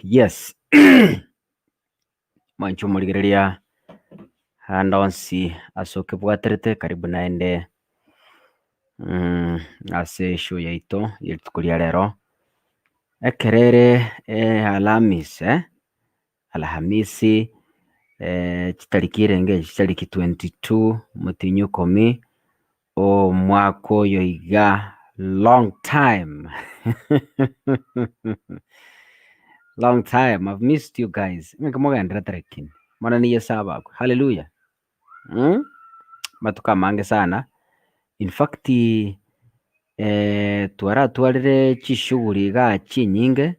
Yes, mwanche omorigereria ande onsi ase okebwaterete karibu naende ase eshow yaito ye rituko ria rero, ekero ere Alhamisi eh, Alhamisi chitariki erenge echi chitariki 22 omotienyi o ikomi. Omwaka oyo iga long time long time I've missed you guys ng'aki mogenderete lakini Omonene Yeso abakwe hallelujah mm? Matuko amange sana in fact eh, twaratwarire chishughuli igaa chinyinge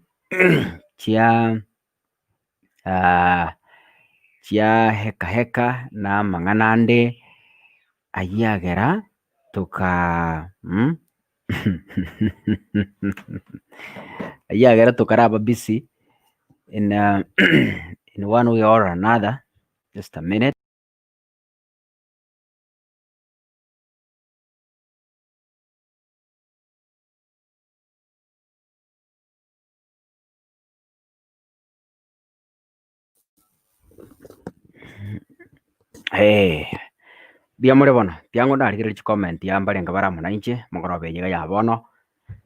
chia chia heka heka na amang'ana ande ayio agera toka ayio agera tokaraba busy in in one way or another, just a minute. Eh, mbuya more bono, tiango ndarigereria chicomment aa mbarenge bare amo nainche, mogoroba eye iga ya bono,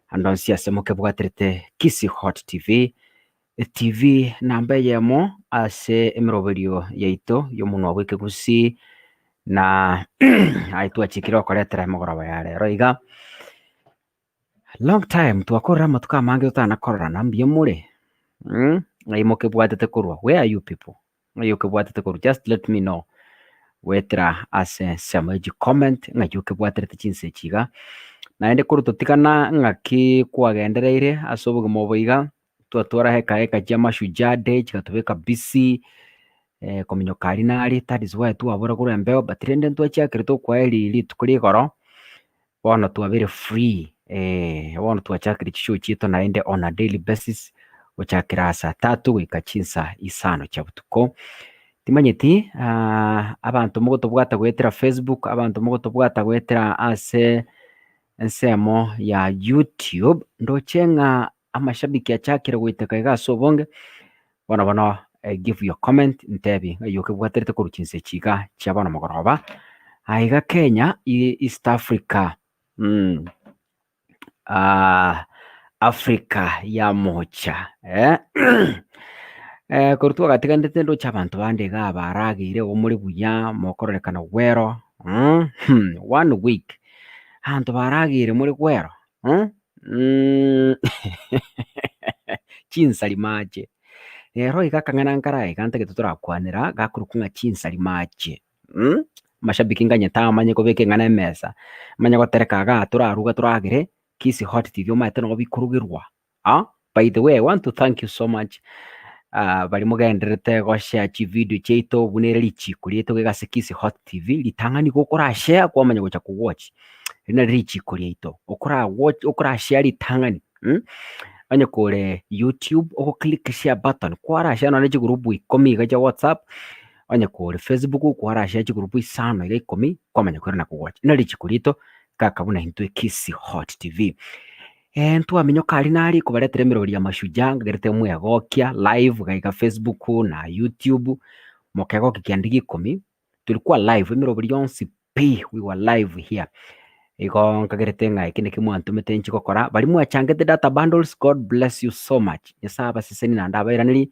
ande onsi ase mokebwaterete Kisii Hot TV, etv namba eyemo ase emeroberio yaito ya omonwa bwa ekegusii, na aye twachikire gokoretera emegoroba ya rero iga. Long time twakorire amatuko amange totana kororana mbuya more? Mh, ng'ai mokebwatete korwa where are you people? Ng'ai okebwatete korwa just let me know goetera ase ensemo ya chicomment ng'ai okebwaterete chinsa echi iga. Naende korwa totigana ng'aki kwagendereire ase obogima obo iga, twatwara heka heka chia mashujaa day chigatobeka busy kominyoka aria na aria that is why twabora korwa embeo but rende ntwachiakerete okwaeri rituko ria igoro. Bono twabeire free eh, bono twachakire chishow chiaito naende on a daily basis gochakera saa tatu goika chinsa isano chia botuko. Timanyeti abanto mogotobwata goetera Facebook, abanto mogotobwata goetera ase ensemo ya YouTube, ndoche ng'a amashabiki achakire goiteka iga ase obonge, bono bono give your comment ntebi ng'ai okebwaterete korwa chinsa echi iga chia bono mogoroba, aiga Kenya East Africa Africa ya mocha eh, korwa twagatiganete ndoche abanto bande iga barageire igo more buya mokororekana gwero one week, abanto barageire more gwero. Chinsari mache. Rero iga akang'ana nkare iga ntagete torakwanera gakorokwa ng'a chinsari mache Amashabiki nganyete amanye kobeka eng'ana emesa, amanye gotereka igaa toraruga toragere, Kisii Hot TV omanyete nogo bikorugerwa. By the way I want to thank you so much baria mogendererete goshare chividio chiaito buna ere richiko riaito iga ase Kisii Hot TV, ritang'ani igo okorashare kwamanya gocha kowatch, eri nario richiko riaito, okora watch okorashare ritang'ani onye kore YouTube ogo click share button kwarashare nonye chigroup ikomi iga chia WhatsApp, onye kore Facebook kwarashare chigroup isano iga ikomi kwamanya koirana kowatch, eri nario richiko riaito kaka buna intwe Kisii Hot TV. Ntwaminyoka aria na aria kobaretera emerori ya Mashujaa nkagerete mwegokia live iga iga Facebook na YouTube, mokegokia kianda gia ikomi, tulikuwa live emeroberi yonsi pi we were live here. Igo nkagerete ng'a eki nakio mwantomete inche gokora. Baria mwachangete data bundles, God bless you so much. Nyasae abasesenie naende abairaneri,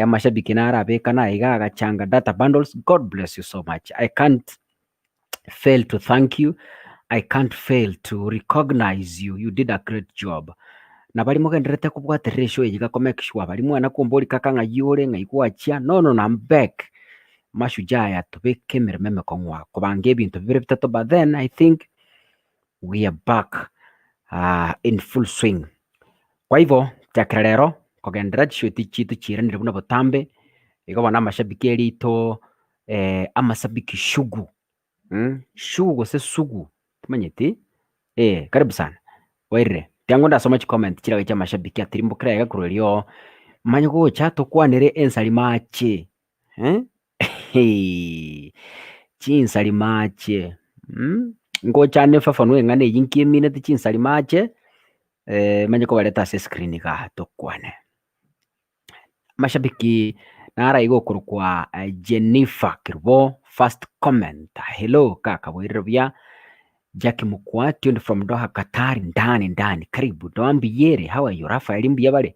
amashabiki naro abekane aiga agachanga data bundles, God bless you so much. I can't fail to thank you, I can't fail to recognize you, you did a great job. Na baria mogendererete kobwaterera eshow eye iga ko make sure baria mwana kombori kaka ng'ai ore ng'ai gwachia, no no no I'm back. Mashujaa aya tobeke emeremo emekong'u aa kobanga ebinto bibere bitato but then I think we are back in full swing. Kwa hivyo chakera rero kogenderera chisweti chiaito chiiranire buna botambe, igo bono amashabiki aria aito amashabiki shugu shugu gose sugu timanyeti eh karibu sana bwairire. Tiango ndasoma chicomment chiraga chia amashabiki atirimbokire aiga korwa erio manye gocha tokwanere ensari mache. Chinsari mache, ngochane efafanue eng'ana eyio nki emineti chinsari mache, manye kobareta ase escreen igaa tokwane. Amashabiki naro iga okorokwa Jennifer Kerubo, first comment, hello kaka bwairire buya, Jackie Mokwa tuned from Doha Qatar ndani ndani karibu Doha mbuyere how are you Raphael mbuya bare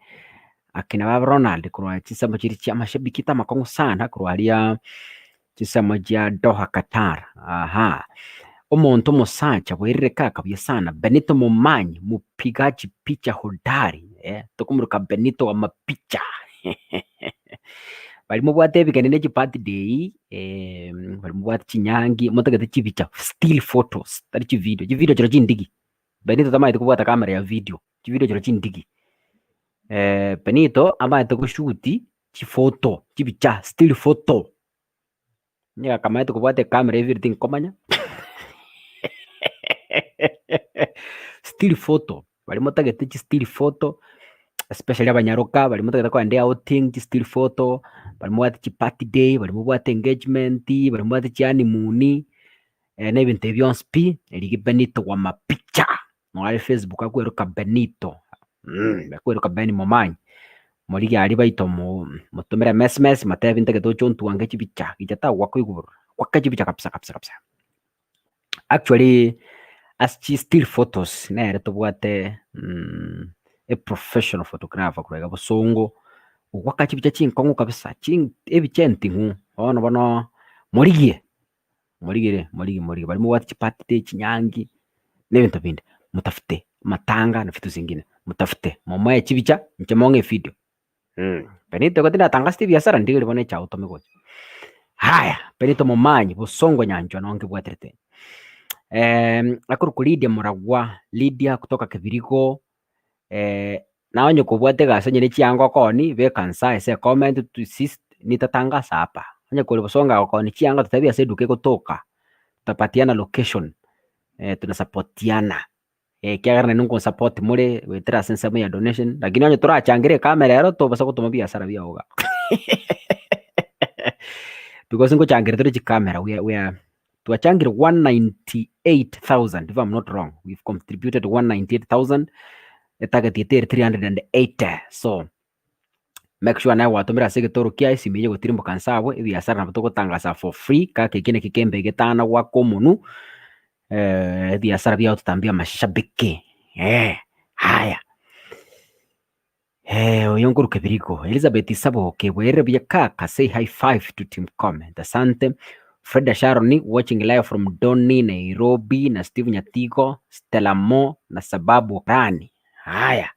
akina baba Ronald korwa chinsemo chiria chia amashabiki tamakong'u sana korwa aria chinsemo chia Doha Qatar aha omonto omosacha bwerire kaka buya sana Benito Momanyi mupigaji picha hodari eh tokomoroka Benito wa mapicha Baria mobwate ebigeni ne chibirthday, baria mobwate chinyangi, motagete chibicha, still photos, tari chividio, chividio chiro chindigi. Benito tamanyeti kobwata camera ya video, chividio chiro chindigi. Benito amaete goshuti chifoto, chibicha, still photo. Onye akamanyete kobwata ecamera ya video tinkomanya, still photo, baria motagete chistill photo, especially abanyaroka baria motagete kogenda eouting chistill photo, baria mobwate chibirthday, baria mobwate engagement, baria mobwate chihoneymoon, na ebinto ebi bionsi pi, rigia Benito wa mapicha, nonye are Facebook akweroka Benito, akweroka Ben Momanyi, morigie aria baito mo motomere emesmes motebi ntagete oche ontwange chibicha, gicha tagoaka oigwe bororo, goaka chibicha kabisa kabisa kabisa. Actually ase chi still photos nere tobwate a professional photographer korwa iga bosongo, ogoaka chibicha chinkong'u kabisa chin ebicha enting'u, bono bono morigie morigere morigie morigie baria mobwate chibirthday chinyangi na ebinto binde, motafute amatanga na vitu zingine, motafute momoe chibicha inche mong'e evideo. Benito igo tindatangasta ebiasara ndigeri bono echago tome gocha. Haya, Benito Momanyi, Bosongo Nyanchwa noo nkebwaterete. Akorokwa Lydia Muragwa, Lydia kutoka Kebirigo, naye onye kobwate egasi onye ne chianga okooni, beka nsa ase ecomment tu sis nitatangasa hapa. Onye kore Bosongo agokooni chianga totebi ase eduka egotoka, tutapatiana location, tunasapotiana. Ekiagera nainwe nkonsupport more goetera ase ensemo ya donation, lakini onye torachangere ecamera ero tobasa gotoma biasara biago igaa. Because ngochangera tore chicamera we are, we are twachangire 198,000 if I'm not wrong, we've contributed 198,000 etarget yaito ere 380 so make sure naye gwatomire ase egetoro kiaye esimi eye gotirimboka nse abwo ebiasara nabo togotangasa for free kaka eki naki kembe getana goaka omonwe ebiasara biao totambie amashabiki eh, haya. Oyo nkoruka ebirigo Elizabeth Isaboke bwerire buya kaka say high five to team comment asante Freda Sharon watching live from Doni Nairobi na Steve Nyatigo Stella Mo na Sababu Rani haya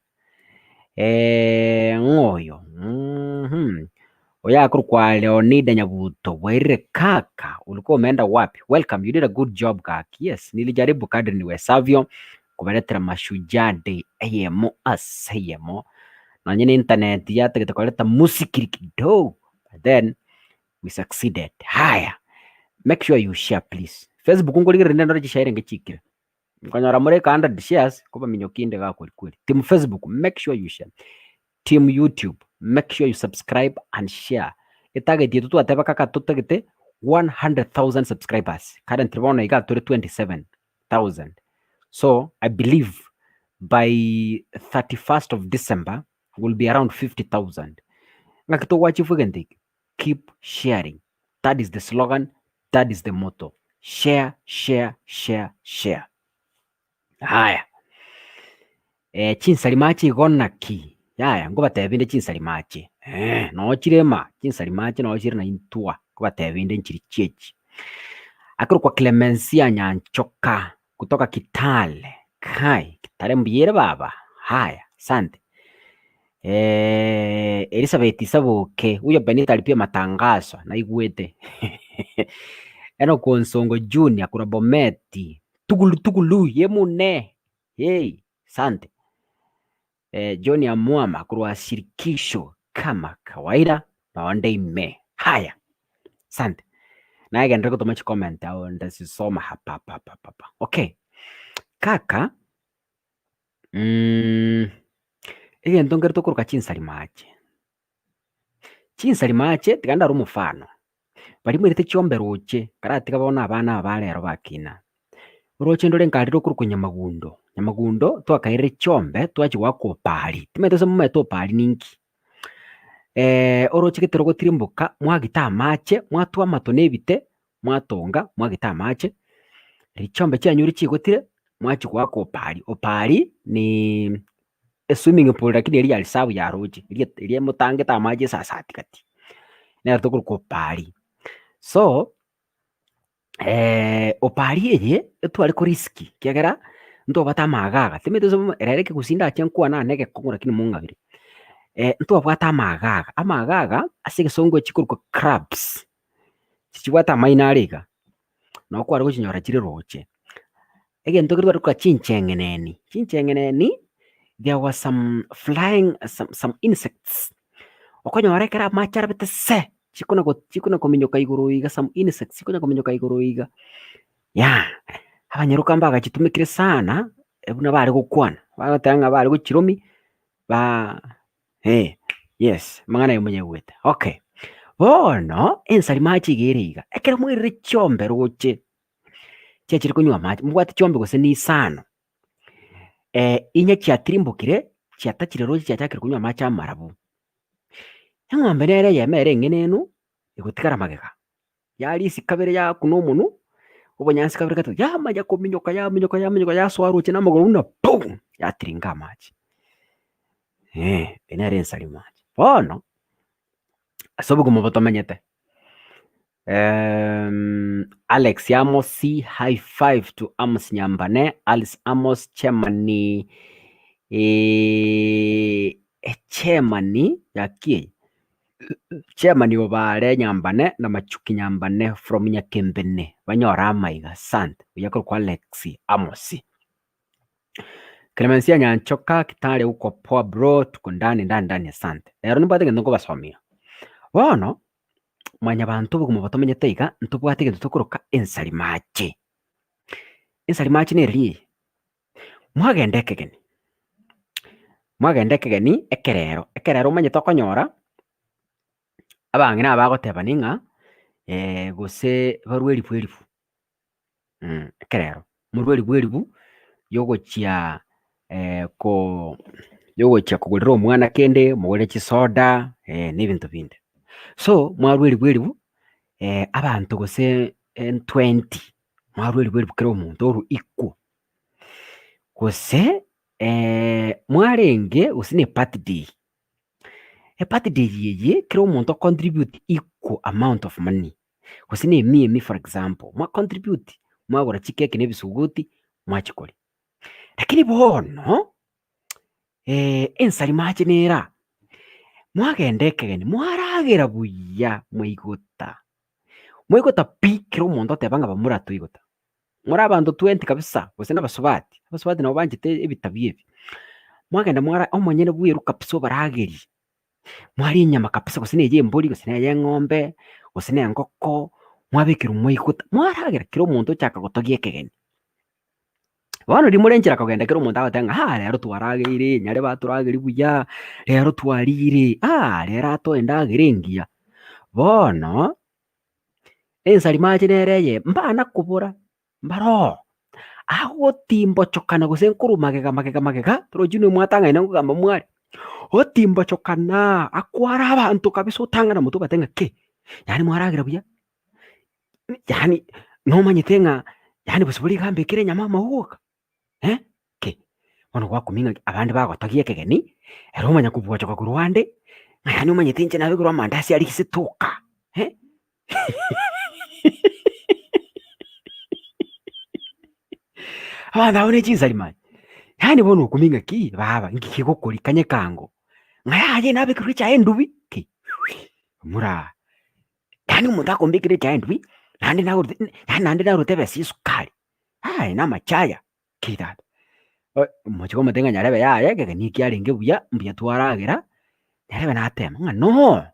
Ng'oyo oyo akorokwa Leonida Nyabuto bwairire kaka ulikuwa umeenda wapi welcome you did a good job gaki yes nilijaribu kadri niwezavyo kobaretera mashujaa day eyemo ase eyemo nonye na internet yatagete koreta musikiri kidogo but then we succeeded haya make sure you share please Facebook nkorigereria rende ndore chishare ngechikire Nkonyora more eka 100 shares kobaminyokia inde iga kweri kweri. Team Facebook make sure you share. Team YouTube make sure you subscribe and share. Etarget yaito twateba kaka totagete 100,000 subscribers. Currently bono iga tore 27,000. So I believe by 31st of December will be around 50,000. Ng'aki togoachieve egento eke? Keep sharing. That is the slogan, that is the motto. Share, share, share, share. Aya, chinsari mache igo naki? Yaya nkobatebia inde chinsari mache, eh, noo chire maa, chinsari mache noo chire naintwa, nkobatebia inde nchiri chiechi. Akorokwa Clemencia Nyanchoka kutoka Kitale, kai, Kitale mbuya ere baba, haya, asante. Elizabeth Saboke, huyo Benita alipia matangazo, naigwete. Enock Onsongo Junior korwa Bomet, tugulu tugulu yemune, hey, asante. John Amwama korwa Shirikisho kama kawaida, nonde ime, haya, asante. Naye genderera gotoma chicomment ao ndasisoma hapa hapa hapa hapa. Okay, kaka egento nkere tokoroka chinsari mache, chinsari mache tiga ndare omofano, baria mwerete chiombe roche, karatiga bono abana aba ba rero bakina, oroche ndore nkare rokorokwa nyamagundo, nyamagundo twakairire chiombe twachia goaka opari, timanyete gose momanyete opari ninki? Oroche gete rogotirimboka mwagita amache, mwatwa amato na ebite, mwatonga, mwagita amache, riria chiombe chianyure chigotire, mwachia goaka opari, opari niiii eswimming pool lakini eria ya reserve ya roche, eria eria motangete amache esasati gati, nero tokoroka opari. So, opari eye, etware korisk ekiagera, ntobwate amagaga, timanyeti gose mo rero ekegusii ndache nkwane aa na egekong'u lakini mong'abere, ntwabwate amagaga, amagaga ase egesongo chikorokwa crabs. Chichibwate amaino are iga, nabo kware gochinyora chire roche. Egento keria tware korwa chincheng'eneni, chincheng'eneni there was some flying some some insects, okonyora ekero amache arabete se, chikona go chikona kominyoka igoro iga some insects chikonya kominyoka igoro iga, yah. Abanyaroka mbagachitumekire sana, buna bare gokwana, bagoteba ng'a bare gochiromia, ba. Eh, yes, amang'ana aye omonyaigwete. Okay. Bono, ensari mache iga ere iga, ekero mwairire chiombe roche, chiachire konywa amache, mobwate chiombe gose na isano, inye chiatirimbokire, chiatachire roche chiachakire konywa amache amarabu. Eng'ombe nere eyemo ere eng'enenu, egotigara magega, yarisia kabere yakuna omonwe, obonyansi kabere gatato, yamanya kominyoka yaminyoka yaminyoka yasoa roche na amagoro buna boom! Yatiringa amache. Eeh, eye nere ensari mache. Bono, ase obogima obo tomenyete, Alex Amosi, high five to Amos Nyambane, Alice Amos, chairman echairman gaki eye, chairman Obare Nyambane na Machuki Nyambane from Nyakembene, banyore amaiga, asante. Oyio akorokwa Alex Amosi. Clemencia Nyanchoka Kitale uko poa bro tuko ndani ndani ndani asante. Rero nimbwate egento nkobasomia. Bono, mwanyabanto obogima obo tomenyete iga, ntobwate egento tokoroka ensari mache. Ensari mache neri eye, mwagenda ekegeni, mwagenda ekegeni ekerero, ekerero omanyete okonyora, abang'ina aba bagotebani ng'a gose barwe erifu erifu. Ekerero, morwe eribu eribu yogochia ko yogochia kogorera omwana kende, mogore chisoda na ebinto binde. So, mwarwa eribu eribu abanto gose twenty, mwarwa eribu eribu kera omonto orwe equal. Gose mwarenge gose na ebirthday, ebirthday eye kera omonto o contribute equal amount of money. Gose na emiemi for example, mwa contribute, mwagora chikeki na ebisuguti, mwachikoria. Lakini bono, ensari mache nere aa, mwagenda ekegeni, mwaragera buya, mwaigota, mwaigota pi, kera omonto oteba ng'a bamura twaigota. More abanto twenty kabisa, gose na abasubati, abasubati nabo banchete ebitabia ebi. Mwagenda mwara omonyene bweru kabisa obaragerie. Mwaria enyama kabisa gose na eye embori gose na eye eng'ombe, gose na engoko, mwabekerwa mwaigota, mwaragera kera omonto ochaka gotogia ekegeni. Bono riria more nchera kogenda kera omonto agoteba ng'a haa rero twarageire, nyare batorageria buya, rero twarire, aa rero atoe endagera engiya. Bono, ensari mache nere eye mbana kobora. Mbaroo, agotimbochokana gose nkorwa magega magega magega, torochi inwe mwatang'aine nkogamba mware, otimbochokana akware abanto kabisa otang'ana motwe obatebie ng'a kei, yaani mwaragera buya, yaani nomanyete ng'a yaani bosibore iga mbekere enyama amauga oka eh. Bono gwakumia ng'a abande bagotogia ekegeni, ere omanya kobwochoka korwa ande, ng'a yaani omanyete inche nabekerwe amandasi aria gese toka eh. Abanto abwo ne chinsari mani, yaani bono okumia ng'aki baba nki kegokoria kanyeka ango, ng'a yaya nabekerwe echae endubi ki, muraa. Yaani omonto akombekera echae endubi, naende nagorete yaani naende narwete ebesa ya esukari, aye na amachaya ki tata. Mochie komotebia ng'a nyarebe yaya ekegeni eki kiarenge buya, mbuya twaragera, nyarebe natema ng'a no,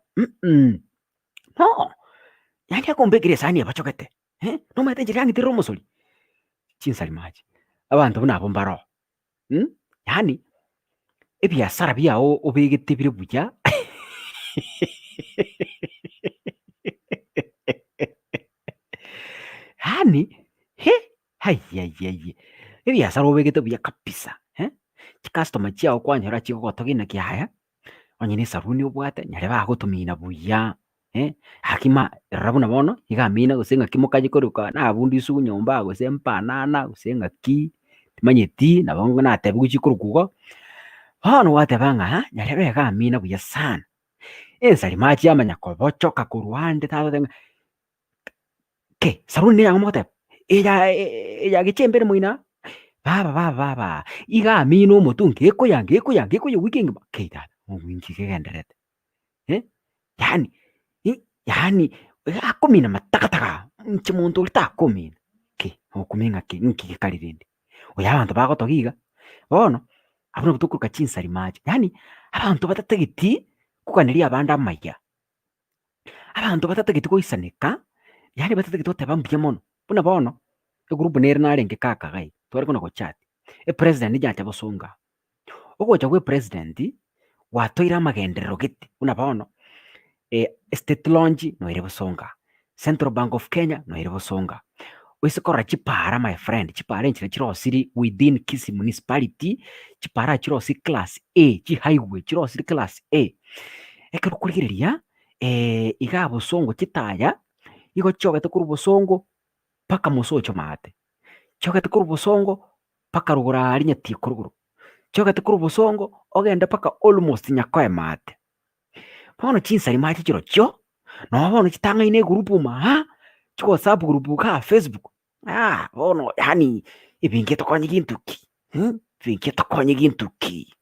no, yaani akombekera esani ebochogete eh, nomanyete inche riang'iterera omosori, chinsari mache, abanto buna abwo mbaroo. Yaani ebiasara biago obegete bire buya yaani he aiyaiyaia ebiasara obegete buya kabisa eh, chicustomer chiago kwanyora chigogotogia naki yaya, onye na esabuni obwate nyare bagotomina buya. Gaki ma rora buna bono iga amina gose ng'aki mokaye koruka nabundiswe nyomba gose mpanana gose ng'aki timanyeti nabo natebiwe chikorokwa igo. Bono gwateba ng'a nyarebe iga amina buya sana, ensari mache yamanya kobochoka korwa ande tagoteba ng'a kei saruni neyang'o mogoteba eya eya gechembene moino aa, baba baba baba iga amina omotwe ngekoya ngekoya ngekoya ewiki engima kei tata inki kegendererete. Yaani yaani akomina matakataka, inche monto oria takomina ki, okumia ng'aki nki gekari rende? Oyo abanto bagotogia iga, bono abwo nabwo tokoroka chinsari mache, yaani abanto batatageti koganeria abande amaya, abanto batatageti goisaneka, yaani batatageti goteba mbuya mono, buna bono, egroup nere narenge kaka iga iga, tware kona gochat, epresident yacha bosongo aa. Ogocha gwa epresident gwatoire amagenderero gete buna bono estate launch noere bosonga, Central Bank of Kenya noere bosonga, oise korora chipara my friend, chipara enchera chirosiri within Kisii municipality, chipara chirosiri class A, chihighway chirosiri class A. Ekero okorigereria iga bosongo chitaya, igo chiogete korwa bosongo mpaka mosocho maate, chiogete korwa bosongo mpaka rogoro aaria nyatieko rogoro, chiogete korwa bosongo ogende mpaka almost nyakoe maate. Bono chinsari mache chirochio, noo bono chitang'aine egroup ime aa, chi whatsapp group igaa facebook, ah bono yaani ebinto etokonye ginto ki ebinto etokonye ginto ki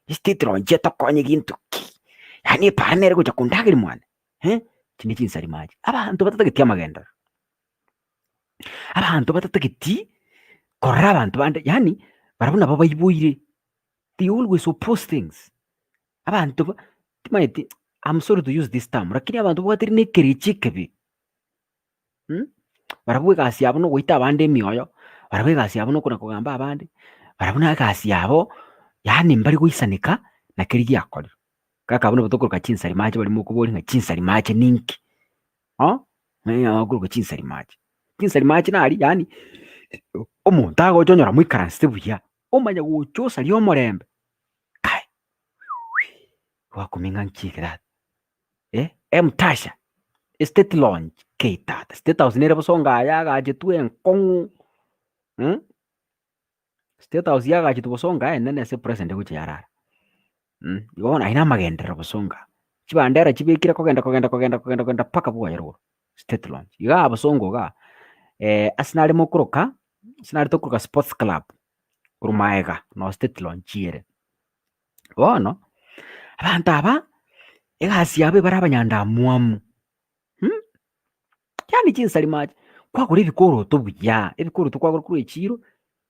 estate launch etokonye ginto ki, yaani epara nere gocha kondageria mwane echi ne chinsari mache, abanto batatageti amagenderero. Abanto batatageti korora abanto bande yaani barabwo nabo baiboire, they always oppose things. Abanto ba timanyeti I'm sorry to use this term lakini abanto babwatire na ekerecha ekebe barabwo egasi yabo na ogoita abande emioyo, barabwo egasi yabo na okona kogamba abande, barabwo na egasi yabo yaani mbari goisaneka na keria giakorirwe. Kaka abwo nabo tokoroka chinsari mache baria mokoboria ng'a chinsari mache ninki? Okorokwa chinsari mache. Chinsari mache naria yaani omonto agocha onyora moikaransete buya, omanye gocha osaria omorembe, kai gwakumia ng'a nki eke tata eh, emtasha, estate launch kei tata, state house nere bosongo aya agachetwe enkong'u. State house yagachetwe bosongo aye enene ase president egochia yarara igo bono ayio namagenderero bosongo aa. Chibandera chibekire kogenda kogenda kogenda kogenda kogenda mpaka bwoye rogoro, state launch. Igaa bosongo igaa ase nare mokoroka, ase nare tokoroka sports club, korwa maega noo state launch ere. Bono, abanto aba, egasi yabo ebare abanyandamwamu. Yaani chinsari mache, kwagora ebikoroto buya, ebikoroto kwagora korwa echiro,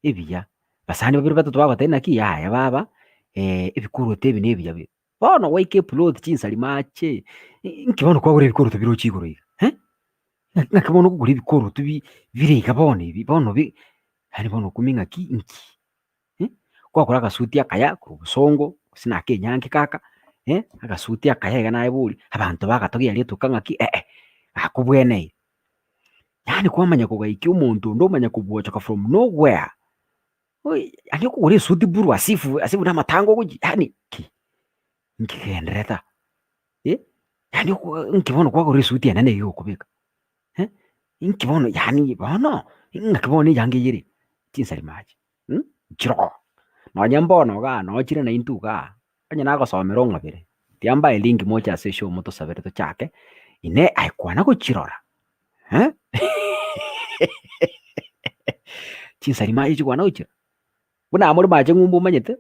ebiya. Basani babere batato bagotebia naki yaya baba, ebikoroto ebi na ebiya bi. Bono gwaika eplot chinsari mache, inki bono kwagora ebikoroto biroche igoro iga eh, ng'aki bono okogora ebikoroto bi bire iga bono ebi bono bi yaani bono okumia ng'aki inki. Kwakora agasuti akaya korwa obosongo, gose na akenyangi kaka, agasuti akaya iga naye bori, abanto bagatogia rituko ng'aki eh gakobweneire. Yaani kwamanya kogaikia omonto onde omanya kobwochoka from nowhere, oi yaani okogora esuti buru as if as if buna amatanga ogochia yaani ki, nki kegendererete aa yaani oko nki bono kwagora esuti enene iga okobeka. Inki bono yaani bono, ng'aki bono eyange eye ere? Chinsari mache, nchiroo. Nonye mbono igaa nochire naintwe igaa, onye nagosomera ong'abere, tiga mbae link moche ase eshow motosabere tochake, inee aye kwana gochirora eh? Chinsari mache chikwana gochira? Buna more mache ng'umbu omanyete,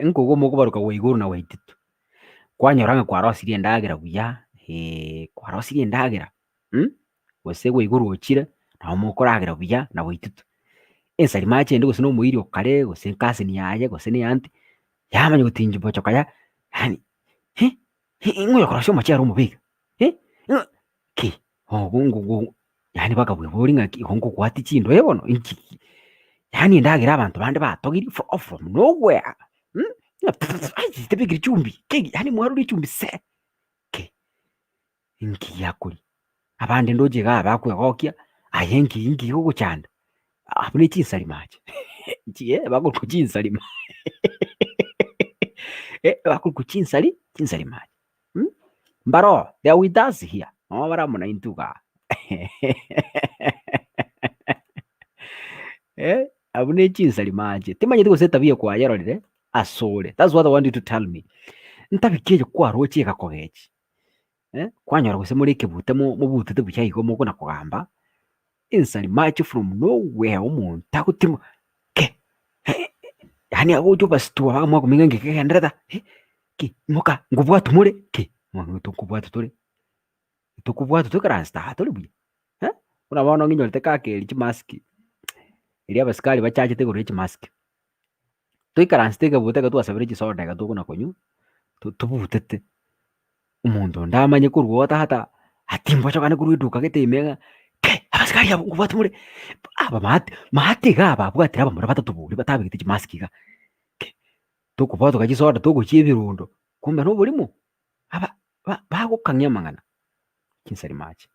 nkoigwa mokobaroka Waiguru na Waititu, kwanyora ng'a kwarosirie endagera buya, kwarosirie endagera gose Waiguru ochire, nabo mokoragera buya na Waititu. Ensari mache ende gose na omoiri o kare, gose ecousin yaye, gose na eaunty, yamanya gotinchimbochoka ya yaani hi ng'o oyokorosia omochere omobe iga ng'a ki yaani bakabweboria ng'aki igo nkobwati chindoe bono inki yaani endagera abanto bande batogirie from nowhere ng'a tebekiri chumbi ki yaani mwarure echumbi se ki inki giakoria. Abande ndoche igaa bakwegokia aye inki inki gogochanda abwo ne chinsari mache chie bakorokwa chinsari bakorokwa chinsari chinsari mache. Mbaroo they are with us here nabo bare amo naintwe igaa abwo ne chinsari mache timanyeti gose etabia kwayerorire asore that's what I want you to tell me ntabi ki eye kwaroche egakogechi kwanyora gose more ekebute mobutete buya igo mokona kogamba ensari mache from nowhere omonto agotimo ke yaani agocha obasitua bakamanya komenya ng'aki kegenderete ki imoka nkobwatwa more ki nkobwatwa tore tokobwatwa toikaranse aa tore buya buna bono ng'inyorete kaka eria chimask eria abasikari bachachete igoro ya chimask. Toikaransete ekebute ekero twasabire chisoda iga tokona konywa, tobutete, omonto onde amanye korwa oo tata atimbochokane korwa eduka gete ime ng'a kei abasikari abwo nkobwati more, aba maate maate iga aba abwatire abamura batato boria batabegete chimask iga, kei tokobwatoka chisoda togochia ebirondo, kumbe na oborimo, aba ba bagokang'ia amang'ana. Chinsari mache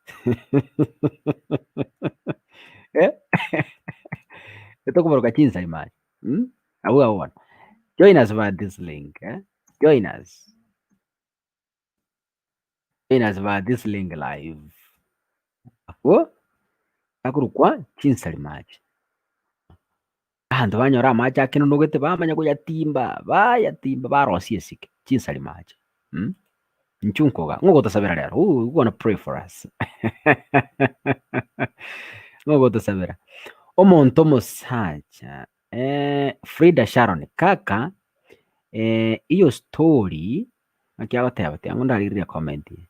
etokoboroka chinsari mache abwo abwo bono. Join us via this link eh, join us. Join us via this link live. Abwo akorokwa chinsari mache. Abanto banyora amache akenonogete bamanya koyatimba, bayatimba barosia esike, chinsari mache Inchuo nkoga, ng'o ogotosabera rero? Who who gonna pray for us? Ng'o ogotosabera? Omonto omosacha Frida Sharon, kaka hiyo story naki agoteba tiga ng'o ndarigereria comment eye.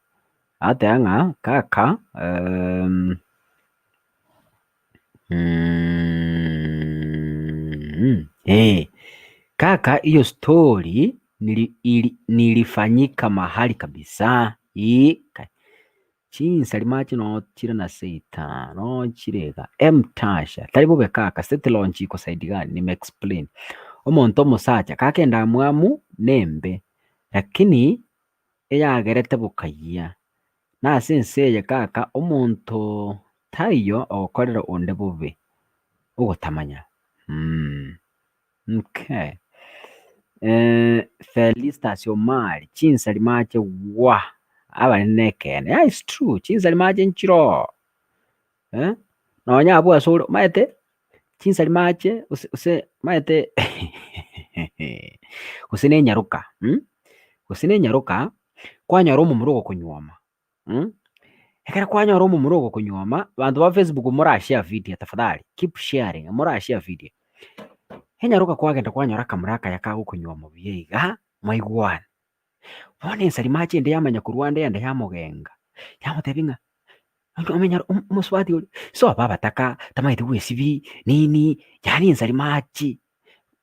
Agoteba ng'a kaka Kaka hiyo story nilifanyika mahali kabisa ii kai chinsa rimache nochire na seita nochire iga M-Tasha tari bobe kaka state launch iko side gani nime explain omonto omosacha kaka endamwamu nembe lakini eyagerete bokayia Nase ense eye kaka omonto taiyo ogokorera onde bobe, ogotamanya. Mmh. Okay. Eh, Felistus Omari, chinsari mache wah, abanene nekeene. Yeah, it's true, chinsari mache nchiroo. Eh, nonya abwo ase ore, omanyete, chinsari mache, gose gose omanyete gose na enyaroka, mh, gose na enyaroka. Kwanyora omomura ogokonyuoma, ekero kwanyora omomura ogokonyuoma, abanto ba Facebook mora share video tafadhali, keep sharing, mora share video. Enyaroka kwagenda kwanyora akamura akaya kagokonyuoma buya iga, mwaigwana. Bono ensari mache ende yamanya korwa ande ende yamogenga, yamotebia ng'a onye omenyare omosubati oria, sobo abataka, tamaeti gwesibia, nini, yaani ensari mache,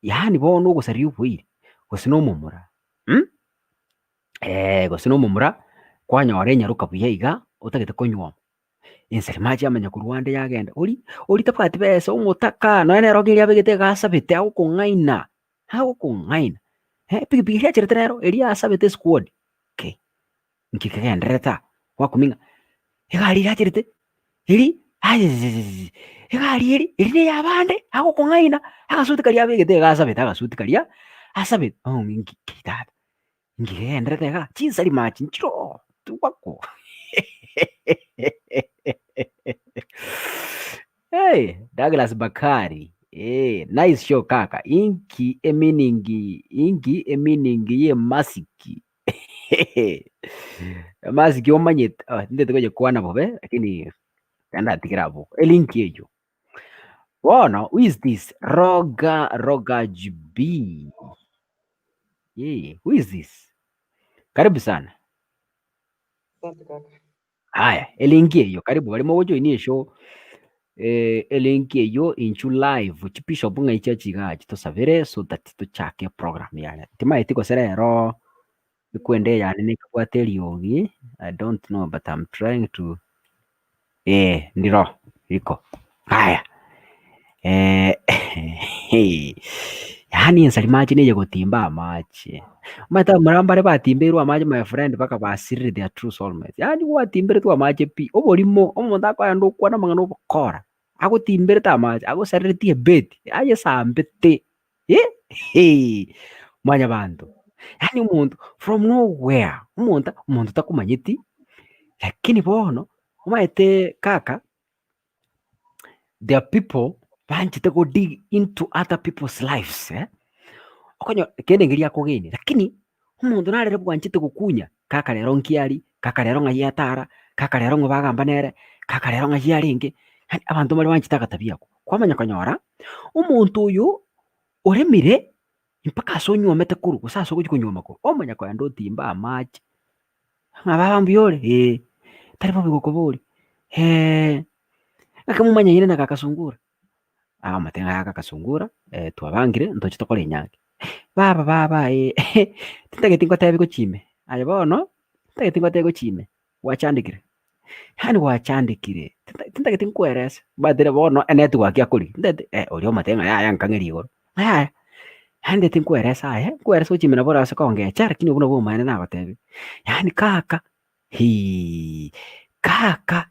yaani bono ogosaria oboiri, gose na omomura. Gose nomomura kwanyora enyaroka buya iga otagete konyuoma, ensari mache yamanya korwa ande yagenda oria oria tabwati besa omotaka nonya nere erogi eria abegete iga asabete agokong'aina agokong'aina epikipiki eria acherete nero eria asabete esquad kei nki kegendererete aa gwakumia ng'a egari eria acherete eri ayeyeyeye egari eri eri neya abande agokong'aina agasuti karia abegete iga asabete agasuti karia asabete inki ki tata. Inki kegenderete iga? Chinsari mache nchiroo tibwako Hey, Douglas Bakari. Eh, nice show kaka. Inki emeaning inki emeaning ye masiki? Emasiki omanyete, oh, ntete koyekwana bobe lakini ndatigere abwo. Elink eywo. Bono, who is this? Roga Rogaj B. Yeah, who is this? Karibu sana. Asante kaka. Haya, elink eywo karibu barimo gojoinia eshow eh, elink eywo inchu live chibishop ng'a ichia chiga chitosabere so that tochake program yare. Timaeti gose rero ekwende eyane nekebwate eriogi I don't know but I'm trying to eh ndiro riko. Haya eh, yaani ensari mache neye gotimba amache. Omanyete abamura mbare batimbeirwe amache my friend mpaka basirire their true soulmates. Yaani gwatimberetwe amache pi, oborimo, omonto akoenda okwana amang'ana obokora, agotimberete amache, agosareretie ebeti, ayesambete eh, mwanyabanto. Yaani omonto from nowhere, omonto omonto takomanyeti, lakini bono omanyete kaka. There are people banchete go dig into other people's lives eh, okonyora kende nkeria akogenia lakini omonto narere bwanchete gokunya kaka rero nki aria, kaka rero ng'ai atara, kaka rero ng'o bagamba nere, kaka rero ng'ai arenge, yaani abanto mbare banchete agatabia akwo. Kwamanya konyora, omonto oyo oremire mpaka ase onyuomete korwa gose ase ogochia konyuoma korwa, omanya kogenda otimba amache. Ng'a baba mbuya ore? Ee. Tari bobe gokoboria, ng'aki momanyaine na kaka Sungura? Akamotebia ng'a kaka Sungura twabangire ntoche tokore enyangi. Baba baba ee, tintageti ngotebi gochia ime, aye bono tintageti ngotebi gochia ime, gwachandekire, yaani gwachandekire, tintageti nkoerese, mbwatire bono enetwork akorigia, ntagete oria omotebia ng'a yaya nkang'eria igoro, ng'a yaya. Yaani tinkoeresa aye, nkoeresa gochia ime nabo orase kongecha lakini obwo nabwo obomaene nagotebia. Yaani kaka hii, kaka,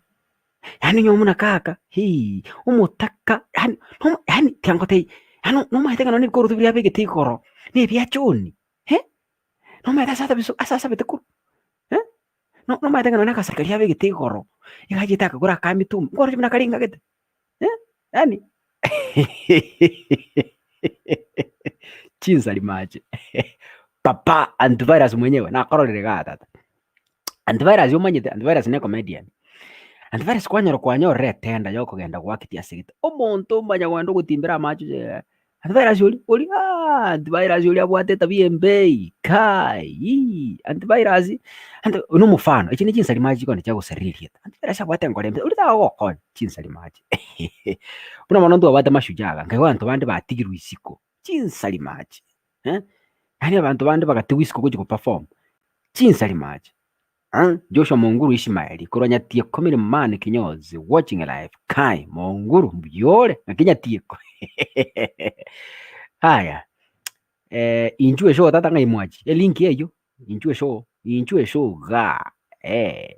yaani onye buna kaka hii, omotaka yaani nomo yaani tiga ngotebie, yaani nomanyete ng'a nonye ebikoroto biria abegete igoro, na ebia John eh, nomanyete ase atabiso ase asabete korwa eh, no nomanyete ng'a nonye agasari karia abegete igoro, iga achete akagora aka mitumba, nkoroche buna karingagete. Eh, yaani chinsari mache papa antivirus mwenyewe nakororire igaa tata. Antivirus omanyete antivirus ne ecomedian. Antivirus kwanyora kwanyorire etenda ya okogenda goakitia ase egete, omonto omanya kogenda ogotimbera amache oche antivirus oria oria aah antivirus oria abwate etabia embe kai antivirus anti oywo na omofano, echi ne chinsari mache chikogenda chiagosaria erieta, antivirus abwate enkoro embe oria tagogokonya chinsari mache buna bono ntwabwate mashujaa iga, nkaigwa abanto bande batigirwe isiko, chinsari mache eh, yaani abanto bande bagatigwa isiko gochia go perform, chinsari mache. Joshua Monguru Ishmael korwa Nyatieko Milimani Kinyozi watching live Kai Monguru mbuyore naki Nyatieko Haya eh, inchuo eshow tata ng'ai mwachi elink eyio inchuo eshow inchuo eshow igaa eh.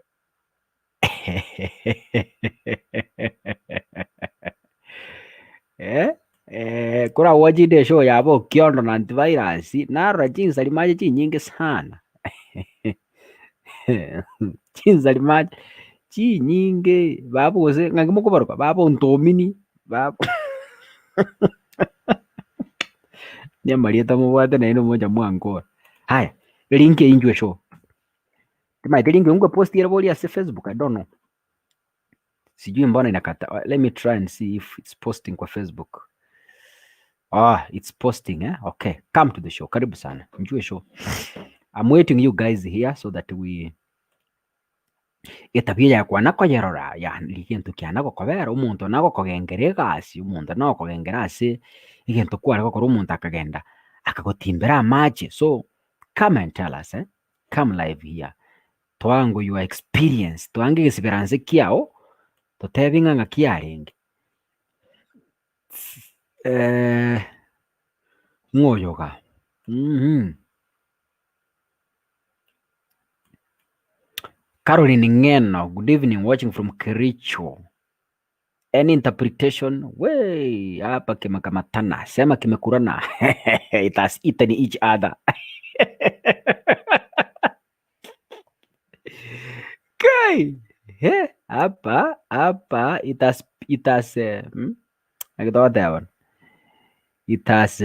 Eh, eh, koragwachinde eshow yabo Okiondo na Antivirus narora chinsari mache chinyinge sana Chinsari mache chinyinge baba gose ng'aki mokobaroka baba ontomini baba na amarieta mobwate naende mocha mwankora. Haya, link eywo inchuo show. Timanyete link eywo nkoepost ere boria ase Facebook I don't know. Sijui mbona inakata. Let me try and see if it's posting kwa Facebook. Ah, it's posting eh? Okay, come to the show. Karibu sana. Njue show. I'm waiting you guys here so that we etabia yakwa nakoyerora ya egento kiana gokobera omonto nagokogengera egasi omonto nagokogengera ase egento kware gokora omonto akagenda akagotimbera amache so come and tell us eh? Come live here Toango your experience, toange egesiberanse kiao, totebi ng'a ng'aki yarenge. Eh, ng'o oyoga? Mh. Caroline Ng'eno, good evening, watching from Kericho. Any interpretation? Wee, hapa kimekamatana, sema kimekurana. It has eaten each other. Kai! He, hapa hapa it has it has eh, hmm? Naki togoteba bono. It has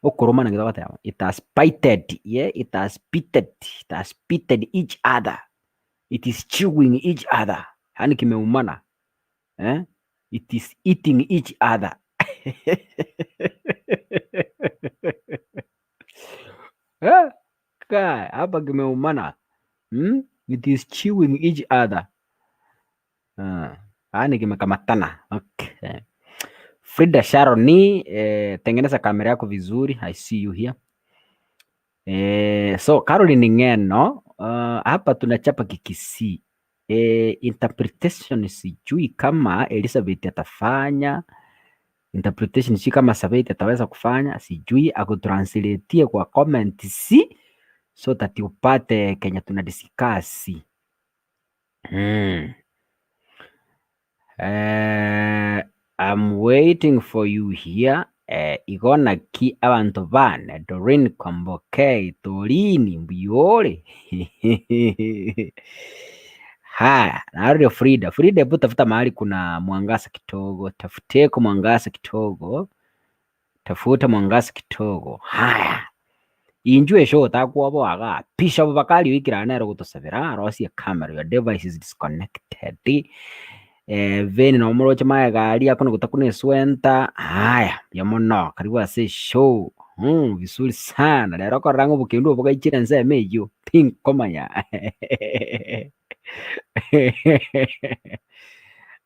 okoromana naki togoteba, it has bited, yeah, it has bited, it has bited each other, it is chewing each other, yaani kimeumana eh, it is eating each other. Eh, kai hapa kimeumana hmm? It is chewing each other. Ah, yaani kimekamatana. Okay. Frida Sharoni, eh, tengeneza kamera yako vizuri. I see you here. Eh, so Caroline Ng'eno, hapa tunachapa Kikisii. Eh, interpretation sijui kama Elizabeth atafanya interpretation, sijui kama Sabeth ataweza kufanya, sijui akutranslatie kwa comment si so that upate Kenya tuna discuss. I'm waiting for you here. Eh, igo naki abanto bane Doreen Kwamboka Torini mbuyore Haya, narudi Frida. Frida, hebu tafuta mahali kuna mwangaza kidogo, tafuteko mwangaza kidogo, tafuta mwangaza kidogo. Haya, injue show takwoboaga Bishop Bakari oikire nere gotosabera arosie camera your device is disconnected. Eh, Veni no moroche maega aria akona gotakuna eswenta. Haya, buya mono karibu ase show. Vizuri sana rero okorora ng'a obokendu obo bwaichire ensemo eyio tinkomanya.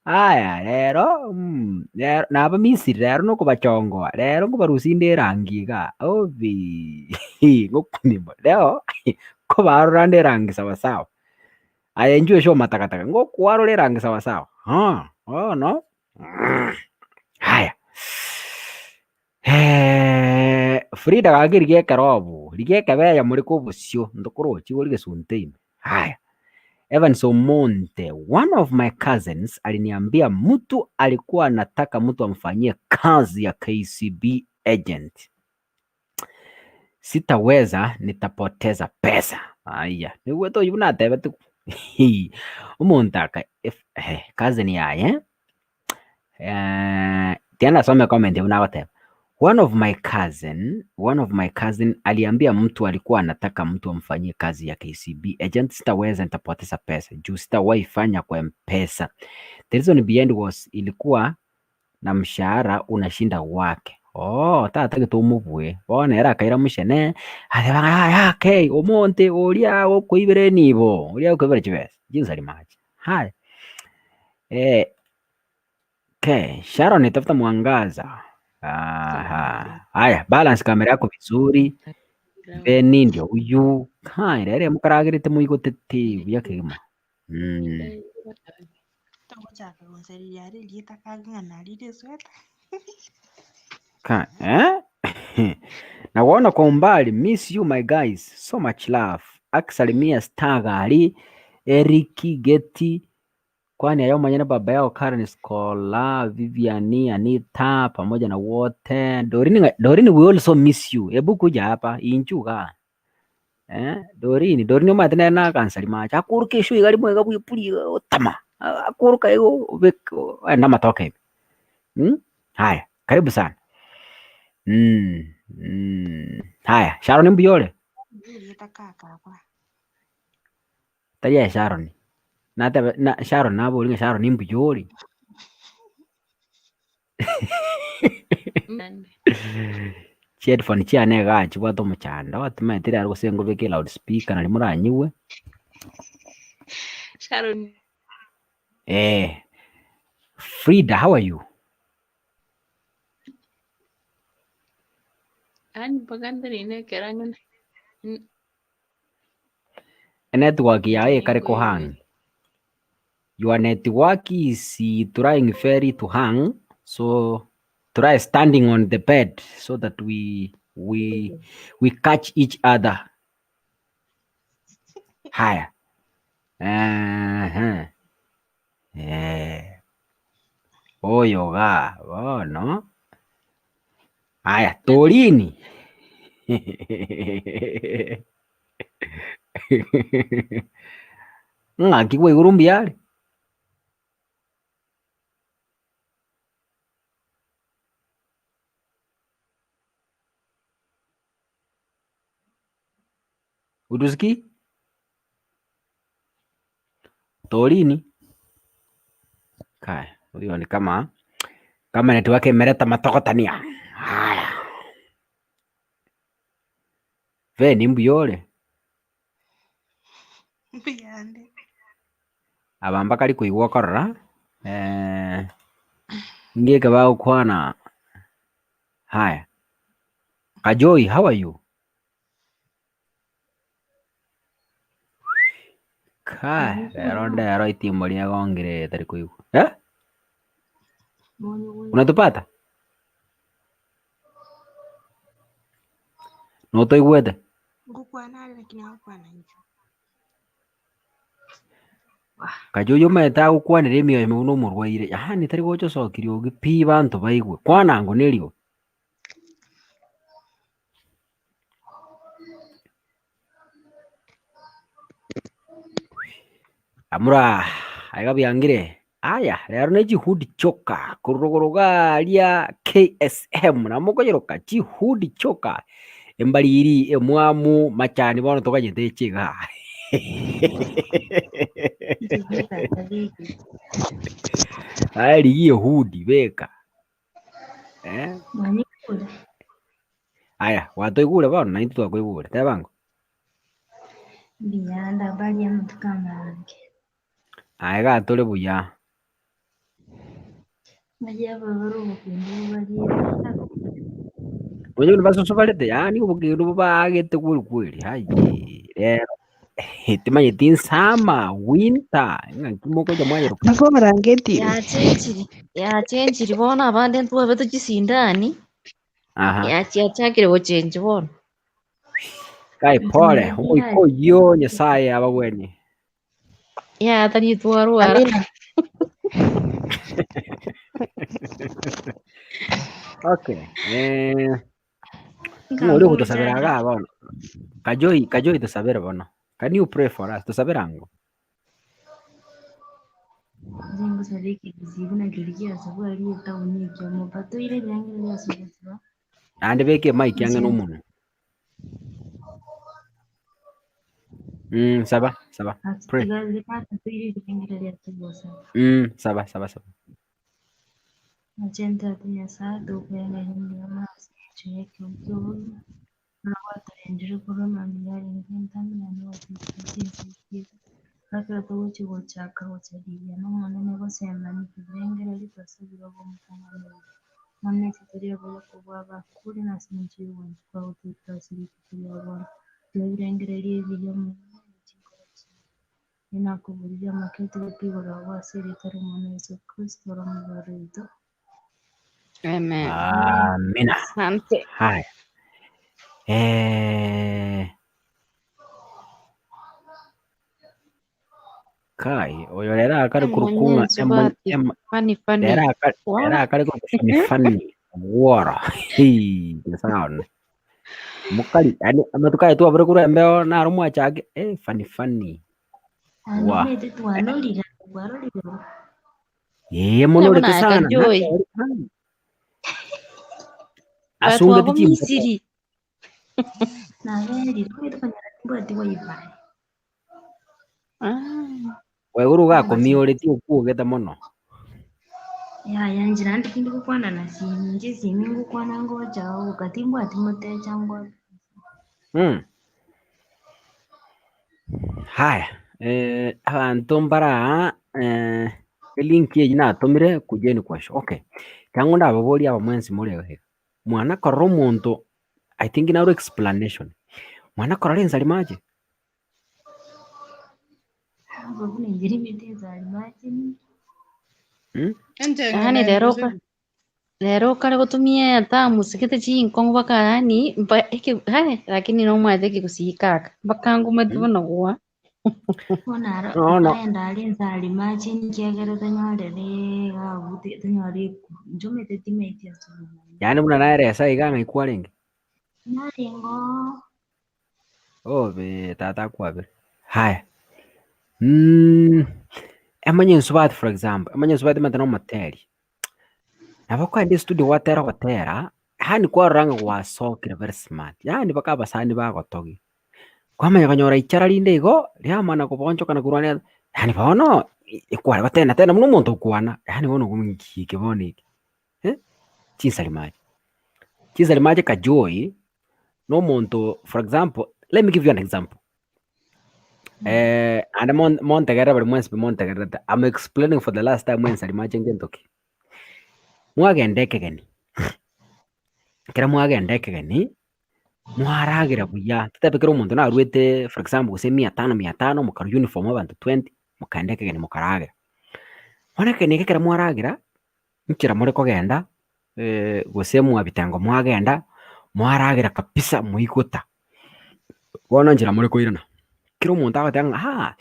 Aya rero rero naba Misiri rero nokobachongoa, rero nkobarusia inde erangi igaa obi ngokumia mono. Leo nkobarora nde erangi sawasawa. Aye inchuo ase omatakataka, ngokwarora erangi sawasawa bono haya. Frida gaki rigia ekerobu, rigia ekebeya more kobosio, ntokorochi ore gesunte ime. Haya. Evans Omonte, one of my cousins aliniambia mtu alikuwa anataka mtu amfanyie kazi ya KCB agent. Sitaweza, nitapoteza pesa. Aya, nigwete oyio buna atebete omonto aka if cousin yaye tiga nasome comment buna agoteba. One of my cousin, one of my cousin aliambia mtu alikuwa anataka mtu amfanyie kazi ya KCB agent, sitaweza nitapoteza pesa juu sitawahi fanya kwa M-Pesa. The reason behind was ilikuwa na mshahara unashinda wake. Oh, tatagete omobue bono ere akaira mochene ateba ng'a yaya kei omonte oria okoibera enibo oria okoibera chibesa chinsa rimache. Haya okay, Sharon tafuta mwangaza. Aha. Haya, balance kamera yako vizuri. Beni ndio huyu. Kai rere mukaragerete moigotete buya kegima. Togochaka gonseria are erieta kage ng'a narire esweta. Ka, eh? Nawaona kwa umbali, miss you my guys, so much love. Akisalimia Star Gari, Eric Geti, kwani ayo manyene baba yao Karen Scola, Vivian, Anita pamoja na wote. Dorini, Dorini we also miss you. Ebu kuja hapa inchuka. Dorini, Dorini omanyete nere nakansari mache akoruka eshow iga rimo iga bwepuri otama. Akoruka igo obeke oende amatoke ime. Haya, karibu sana. Haya, Sharon mbuya ore? Erieta kaka akwa. Tari aye Sharon. Natebe na Sharon nabori ng'a Sharon mbuya ore? Chiheadphone chiane igaa chibwate omochando, timaeti rero gose ngobeke loudspeaker nari moranyigwe. Sharon. Frida, how are you? Yaani mpaka ntenene ekero ang'e Enetwork yaye ekare kohang. Your network is trying very to hang, so try standing on the bed so that we catch each other. Haya. Ehe. Oyo igaa bono. Haya, Torini. Ng'aki bwa igoro mbuya are? Utusikii? Torini? Kaya, huyo ni kama kama network imeleta matokotania. Haya. Veni mbuya ore? Mbuyande. Aba mbakari koigwa okorora, eh, ngeke bagokwana. Haya. Kajoi, how are you? Kai, rero ndero itimbo riagongire tari koigwa. Eh? Unatupata? Notoigwete? Ngokwana are lakini agokwana inche. Kacha oyio omanyete agokwanera emioyo ime buna omorwaire, yaani tari gocha osokia riogi pi banto baigwe. Kwana ango neriogi. Amura aiga biangire aya rero ne chihudi chioka korwa rogoro iga aria KSM nabo mokonyeroka chihudi chioka embariri emwamu machani bono toganyete eche igaa. Aye rigia ehudi beka eh. Aya, gwatoigure bono, naintwe twakoigure. Teba ango. Mbuya ande habari y'amatuko amange. Aye iga tore buya. Ng'ai ababare obokendu bobariete? Onye buna basosobarete, yaani obokendu bobaagete kweri kweri, aye rero timanyeti nsama, winter, ng'aki mokocha mwayeroka. Nabo oborangeti. Yachenchiri, yachenchiri bono abande ntwabete chisindani. Aha. Yachiachakire gochenchi bono. Kai pole, omoika oyio Nyasaye abagwenie. Yaya tari twarwara. Amina. Okay. Eh, ng'o oria ogotosabera igaa bono? Kajoi, Kajoi tosabere bono. Can you pray for us? Tosabere ango. Inche ngosaba ekegusii buna keria giasabwa aria etaoni ekiamoba toire ebirengererio ase ogosaba. Naende beka emic ang'e na omonwa. Mm, saba, saba. Pray. Tiga tata toire ebirengererio ase ogosaba. Mm, saba, saba, saba. Inche ntata Nyasaye tokoiraneria mbuya mono ase eng'encho y'ekeegwa ki'obogima. Buna gwatorendire korwa emambia yarenge entambe naende gwatoikeretie chinsa chiaito, ekero togochia gochaka gocharigia n'Omonene gosemania ebirengererio twasabire obe omotang'ani oito. Bono ase tore abuya kobua abakure na ase engencho y'ogwancha kwao toikere ase rituko ria bono. Tiga ebirengererio ebiya Omonene ne chinkoro chingiya. Inche nakoboririe amake tobeke igoro agwo ase erieta ri'Omwana Yeso Kristo ore Omobori oito. Amen. Amina. Asante. Haya. Eh, kai oyo rero akare kurukunga Emonyensu bati. Funny funny. rero akare Wow. rero akare kuruku funny funny ogworo. Hii, Nyasaye one. Mokari yaani amatuko aya twabure korwa embeo naro mwachake eh funny funny. Wa. Naende twarorire, twarorire. Ee mono Buna orete sana. Kajoi. Asungete Batwabo chimbogo. Misiri. Naberire, omanyete konyora timbwati wifi. Ah. Kwaigure gakomioreti okwogete mono. Yaya inche naende tindi gokwana na simi, inche esimi ngokwana ngocha oboka timbwati motecha ngocha. Mm. Haya, eh, abanto mbara aa, eh, elink eyio natomire kujeni kwa show. Okay. Tango ndababorie aba mwensi more iga iga. Mwana korora omonto, I think naro explanation. Mwana korora ensari mache. Abwo buna inche rimete ensari mache. Mm? Yaani rero oka rero okare gotumia ethamusi gete chinkong'u mpaka yaani mpa eke hai lakini nomanyete ekegusii kaka mpaka ngumete bono gwa. Bono aro No, no. nkaenda aria ensari mache ekiagera tonyorere iga abwo tonyore ekuru. Inche omanyete timaeti ase obogima. Yaani buna naeresa iga ng'ai kwarenge? Narenge oo. Obe tata akwabere. Haya. Mm, emanye ensubati for example, emanye ensubati omanyete na omoteri. Nabo okoenda estudio gwatera ogotera, yaani kwarora ng'a gwasokire very smart, yaani mpaka abasani bagotogia. Kwamanya konyora ichara rinde igo, riamana koboonchoka na korwania yaani bono ekware gotena tena buna omonto okwana, yaani bono nki eke bono eke eh, chinsari mache. Chinsari mache Kajoi, na omonto for example, let me give you an example. Naende mon- montegerere baria mwensi pi montegererete, I'm explaining for the last time ensari mache ngento ki. Mwagenda ekegeni, ekero mwagenda ekegeni, mwaragera buya, totebe kera omonto narwete for example gose mia tano mia tano mokarwa uniform abanto 20, mokaenda ekegeni mokaragera. Bono ekegeni eke ekero mwaragera, nchera more kogenda gose mwabitengo mwagenda, mwaragera kabisa mwaigota, bono nchera more koirana, kera omonto agoteba ng'a haa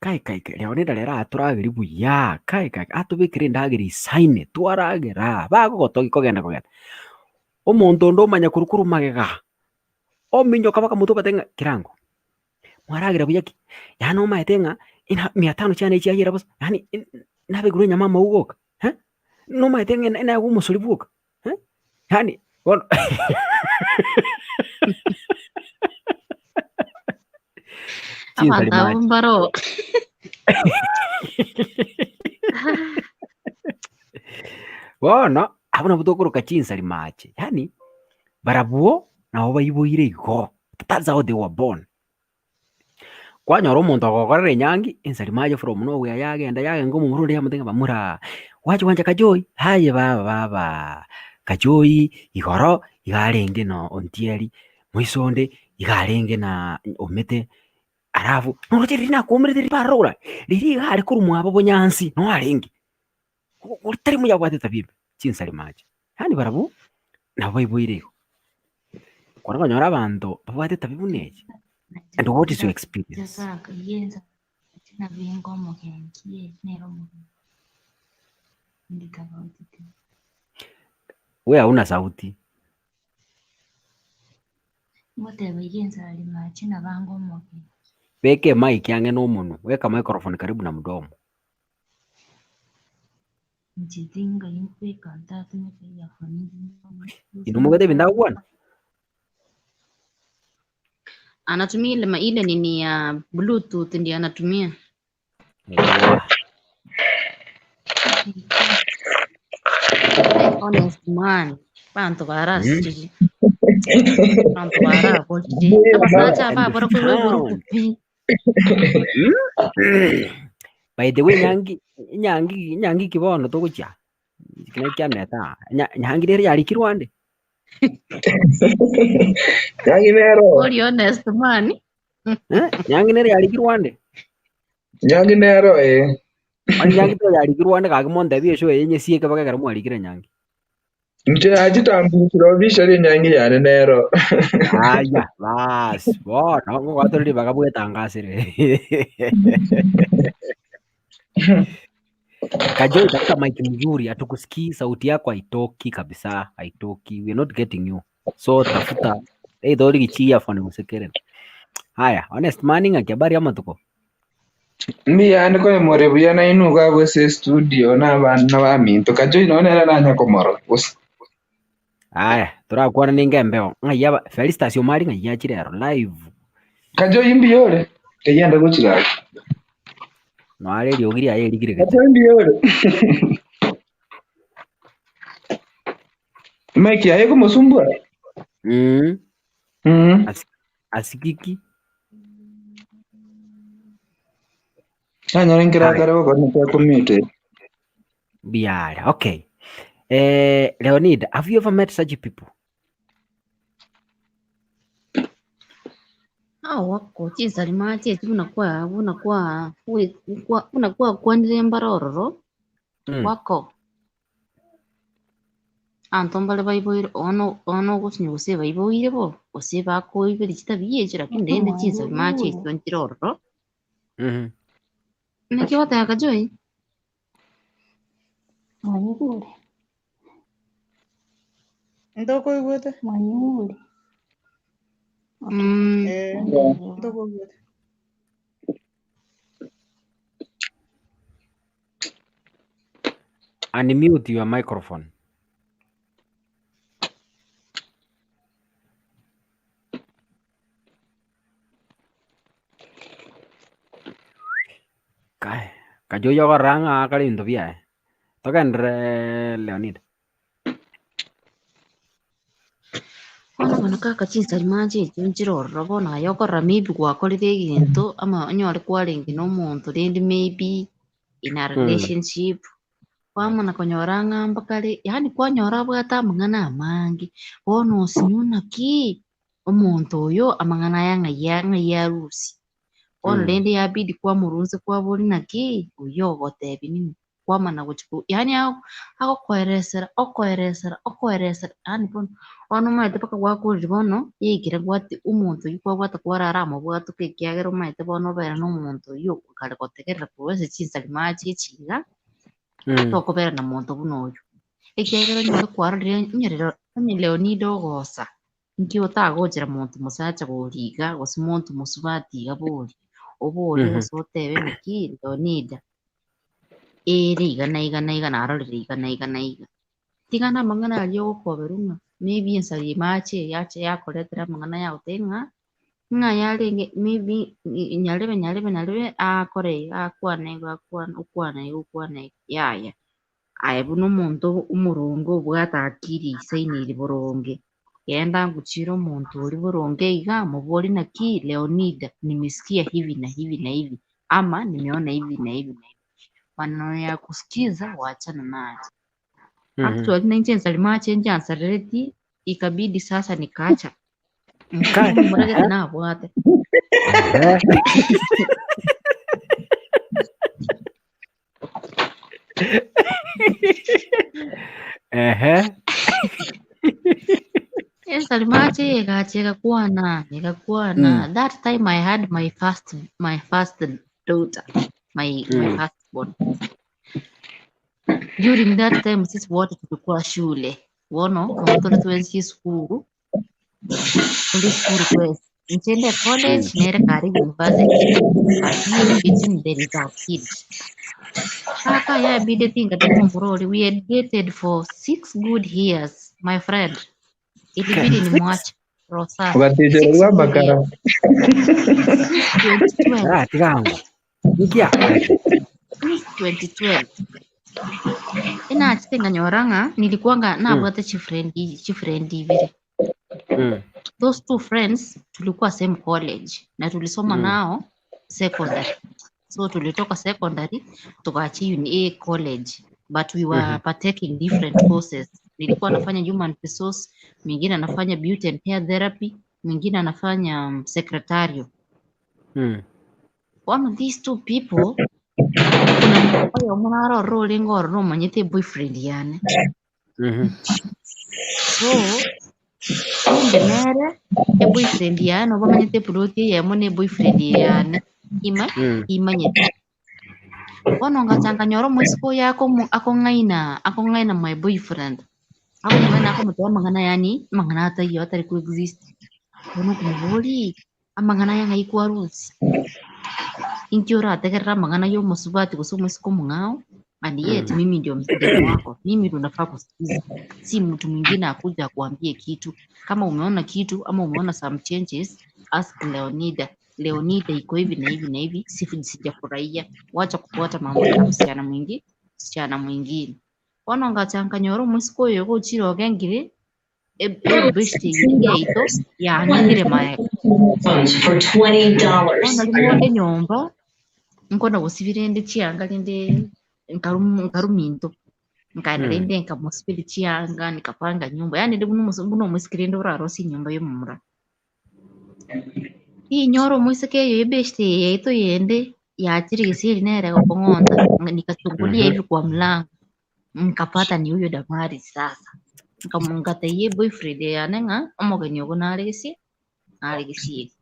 kai kai kai rero nende rero atorageria buya, kai kai kai atobekere endagera isaine, twaragera, bagogotogia kogenda kogenda. Omonto onde omanya korwa korwa magega, ominyoka mpaka motwe obatebia ng'a kirango, mwaragera buya ki? Yaani omanyete ng'a ina mia tano chiane chiayera bosa, yaani nabekirwe enyama amauga oka eh, nomanyete ng'a naye omosori bwoka eh, yaani bono Chinsari Abanto abwo mache. mbaro. Bono, abwo nabwo tokoroka chinsari mache, yaani barabwo nabo baiboire igo, that's how they were born. Kwanyora omonto ogokorera enyangi, ensari mache from nowhere yagenda yagenda omomura onde yamotebia ng'a bamura, gwachi gwancha Kajoi, aye baba baba, Kajoi igoro iga arenge na Ontieri, moiso onde iga arenge na Omete, alafu noroche riria nakomerete riria barora, riria iga are korwa mwabo bonyansi noo arenge. Oria tari muya abwate etabia embe, chinsari mache. Yaani barabwo nabo baiboire igo. Kore konyora abanto babwate etabia buna eye, and what is your experience? We hauna sauti. Beka emic ang'e na omonwe, weka microphone karibu na mdomo. Inwe omogete ebinto agokwana? Anatumia ile, ile nini ya bluetooth ndio anatumia. Ewa. Honest man. Bantu barasirire. Bantu barakorire. Abasacha aba And aboro koigwa found. oborukupi. By the way, nyangi nyangi nyangi ki bono togochia kina kianeta aa. Nya- nyangi rero yarikirwe ande Nyangi nero. Ori honest man. Eh, nyangi nere yarikirwe ande Nyangi nero eh. Onye nyangi to yarikirwe ande gaki montebie eshow eye nyesieke mpaka ekero mwarikire nyangi Inche nachitambusire officially enyangi yane nero. Aya, bas, bono ngogoatorire ribaga bwetangasere. Kajoi, tafuta mic mzuri, hatukusikii, sauti yako haitoki kabisa, haitoki. We are not getting you. So tafuta either origichi earphone gose kere. Haya, honest man ng'aki habari ya amatuko? Mbuya ande konya more buya nainwe iga abwo ase estudio na abana baminto. Kajoi nonya nere nanya komorora gose. Aya, torakwana ninge embeo. Ng'ai aba Felistus Omari ng'ai achire ero live. Kajoi mbuya ore? Keyende gochia gaki. Noare eriogi riaye erigire gete. Kajoi mbuya ore? Mike yaye komosumbua? Asikiki. Nanyora nkere Haya. akare gokora naki akomute. Biara. Okay. Leonid, have you ever met such people? Ao wako chinsari mache echi buna kwa buna kwa kwa buna kwakwanire mbare ororo wako anto mbare baiboire ono ono ogosinywa gose baiboire bo gose bakoiberia chitabia echi lakini rende chinsari mache echio nchire ororo Naki ogoteba Kajoi? Mwanyigure. Ntokoigwete? Mwanyigure. Eh, ntokoigwete. Unmute your microphone. Kae, kacha oyio okorora ng'a akare ebinto biaye. Togenderere Leonida. Bono bono kaka chinsari manche echio nchire ororo bono aye okorora maybe gwakorire egento ama onyore kwarenge na omonto rende maybe in a relationship, kwamana konyora ng'a mbakare yaani kwanyora abwate amang'ana amange, bono osinywe naki omonto oyo amang'ana aya ng'ai ng'ai arusia. Bono rende yabidi kwamorwa inse kwaboria naki oyio ogotebia ning'o. Kwamana gochia ko yaani agokoeresera okoeresera okoeresera yaani bono, bono omanyete mpaka gwakorire bono, yaikire gwati omonto oyio kwabwata kwarara amobwatoke ekiagera omanyete bono obere na omonto oyio okare gotegerera korwa ase chinsari mache echi iga, tokobera na monto buna oyio. Ekiagera onyore kwarorire onye rero onye Leonida ogosa, Inki otagochera monto mosacha bori iga, gose monto mosubati iga bori, oborie gose otebe naki Leonida, ere iga na iga na iga narorire iga na iga na iga. Tiga namang'ana aria ogokoberwa ng'a maybe ensari emache yacha yakoretera amang'ana yagotebia ng'a, ng'a yarenge maybe nyarebe nyarebe nyarebe akore iga akwane iga akwane okwane iga okwane iga yaya. Aye buna omonto omoronge obwate akili eisainire boronge, genda ngochiere omonto oria boronge iga, moborie naki Leonida, nimesikia hivi na hivi na hivi, ama nimeona hivi na hivi na hivi. Maneno ya kusikiza wachana nayo. Actually nainche nsari mache njansarereti, ikabidi sasa nikaacha. Kai. Omoragete nabwate. Ehe. Ensari mache egacha egakwana egakwana. That time I had my first daughter, my first born. During that time sisi wote tulikuwa shule. Bono nabo tore twensi esukuru, tore esukuru twensi. Inche nde college nere kare university but in between there is a kid. Kaka yabideti ngateba omomura oria we had dated for 6 good years my friend. Ilibidi nimwache roho safi. Ogatechera 6 rwa good amakara. years. Since 2012. Ah, tiga ango. Nki akorete? Since 2012. Enachete nkanyora ng'a nilikuwanga nabwate chifriend chifriend ibere. Those two friends tulikuwa same college na tulisoma nao secondary. So tulitoka secondary tukaacha uni A college but we were partaking different courses. Nilikuwa nafanya human resource, mwingine anafanya beauty and hair therapy, mwingine anafanya secretarial. One of these two people kuna oyo omorarorire orenge ororo omanyete boyfriend yane. So kumbe nere eboyfriend yane nabo bamanyete eplot eyemo na eboyfriend yane ima imanyete. Bono ngacha nkanyora omoiseke oyo akong'aina akong'aina my boyfriend. Akomong'aina akomotebia amang'ana yaani amang'ana ataiyo atari ko exist. Bono okomoboria amang'ana aya ng'ai kwarusia? Inki orategerere amang'ana ya omosubati gose omoiseke omong'ao and yet mimi ndio msanii wako, mimi ndio nafaa kusikiza, si mtu mwingine akuja akuambie kitu. Kama umeona kitu ama umeona some changes, ask Leonida. Leonida iko hivi na hivi na hivi, sijafurahia, wacha kufuata mambo ya msichana mwingi msichana mwingine. Bono ngacha nkanyora omoiseke oyo gochire ogengire ebest yaito yang'ithire maega. Bono rimo enyomba nkona gosibia rende chianga rende nkaruminto nkaenda rende nkamosiberi chianga nikapanga nyumba yaani ndi buna buna omoiseke rende orarosie enyomba ya omomura. Ninyora omoiseke eyo ebest yaito yende yachire gesieri nere gokong'onta nikachungulia hivi kwa mlango nkapata ni huyo Damaris sasa. Ngatebia boyfriend yane ng'a omogeni ogo nare gesi nare gesieri.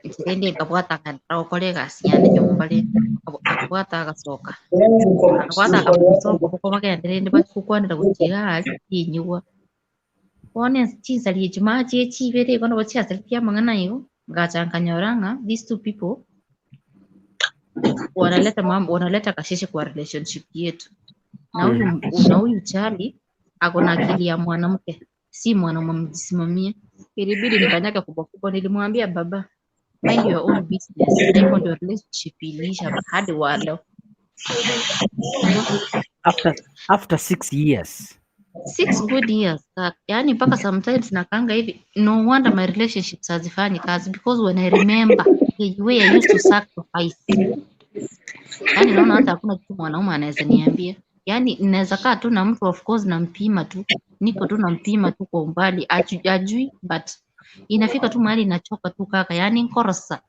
Inche rende nkabwata nkaendera gokora egasi yane nyomba rende akabwata agasoka akabwata akamusa okoboko bagende rende bachia gokwanera gochia iga aria tinyigwa. Bono chinsari echi mache echi ibere igo nabo chiasaretie amang'ana igo, ngacha nkanyora ng'a these two people wanaleta mambo, wanaleta kasheshe kwa relationship yetu. Na huyu na huyu Charlie ako na akili ya mwanamke, si mwanaume mjisimamie. Ilibidi nikanyage kubwa kubwa, nilimwambia baba, Mind your own business. Na hivyo ndio relationship iliisha hadi wa leo. After 6 years. 6 good years kaka. Yaani mpaka sometimes nakaanga hivi, no wonder my relationships hazifanyi kazi, because when I remember the way I used to sacrifice, yaani naona hata hakuna kitu mwanaume anaweza niambia. Yaani naweza kaa tu na mtu, of course nampima tu, niko tu nampima tu kwa umbali, ajui, but inafika tu mahali nachoka tu kaka, yaani nkorosa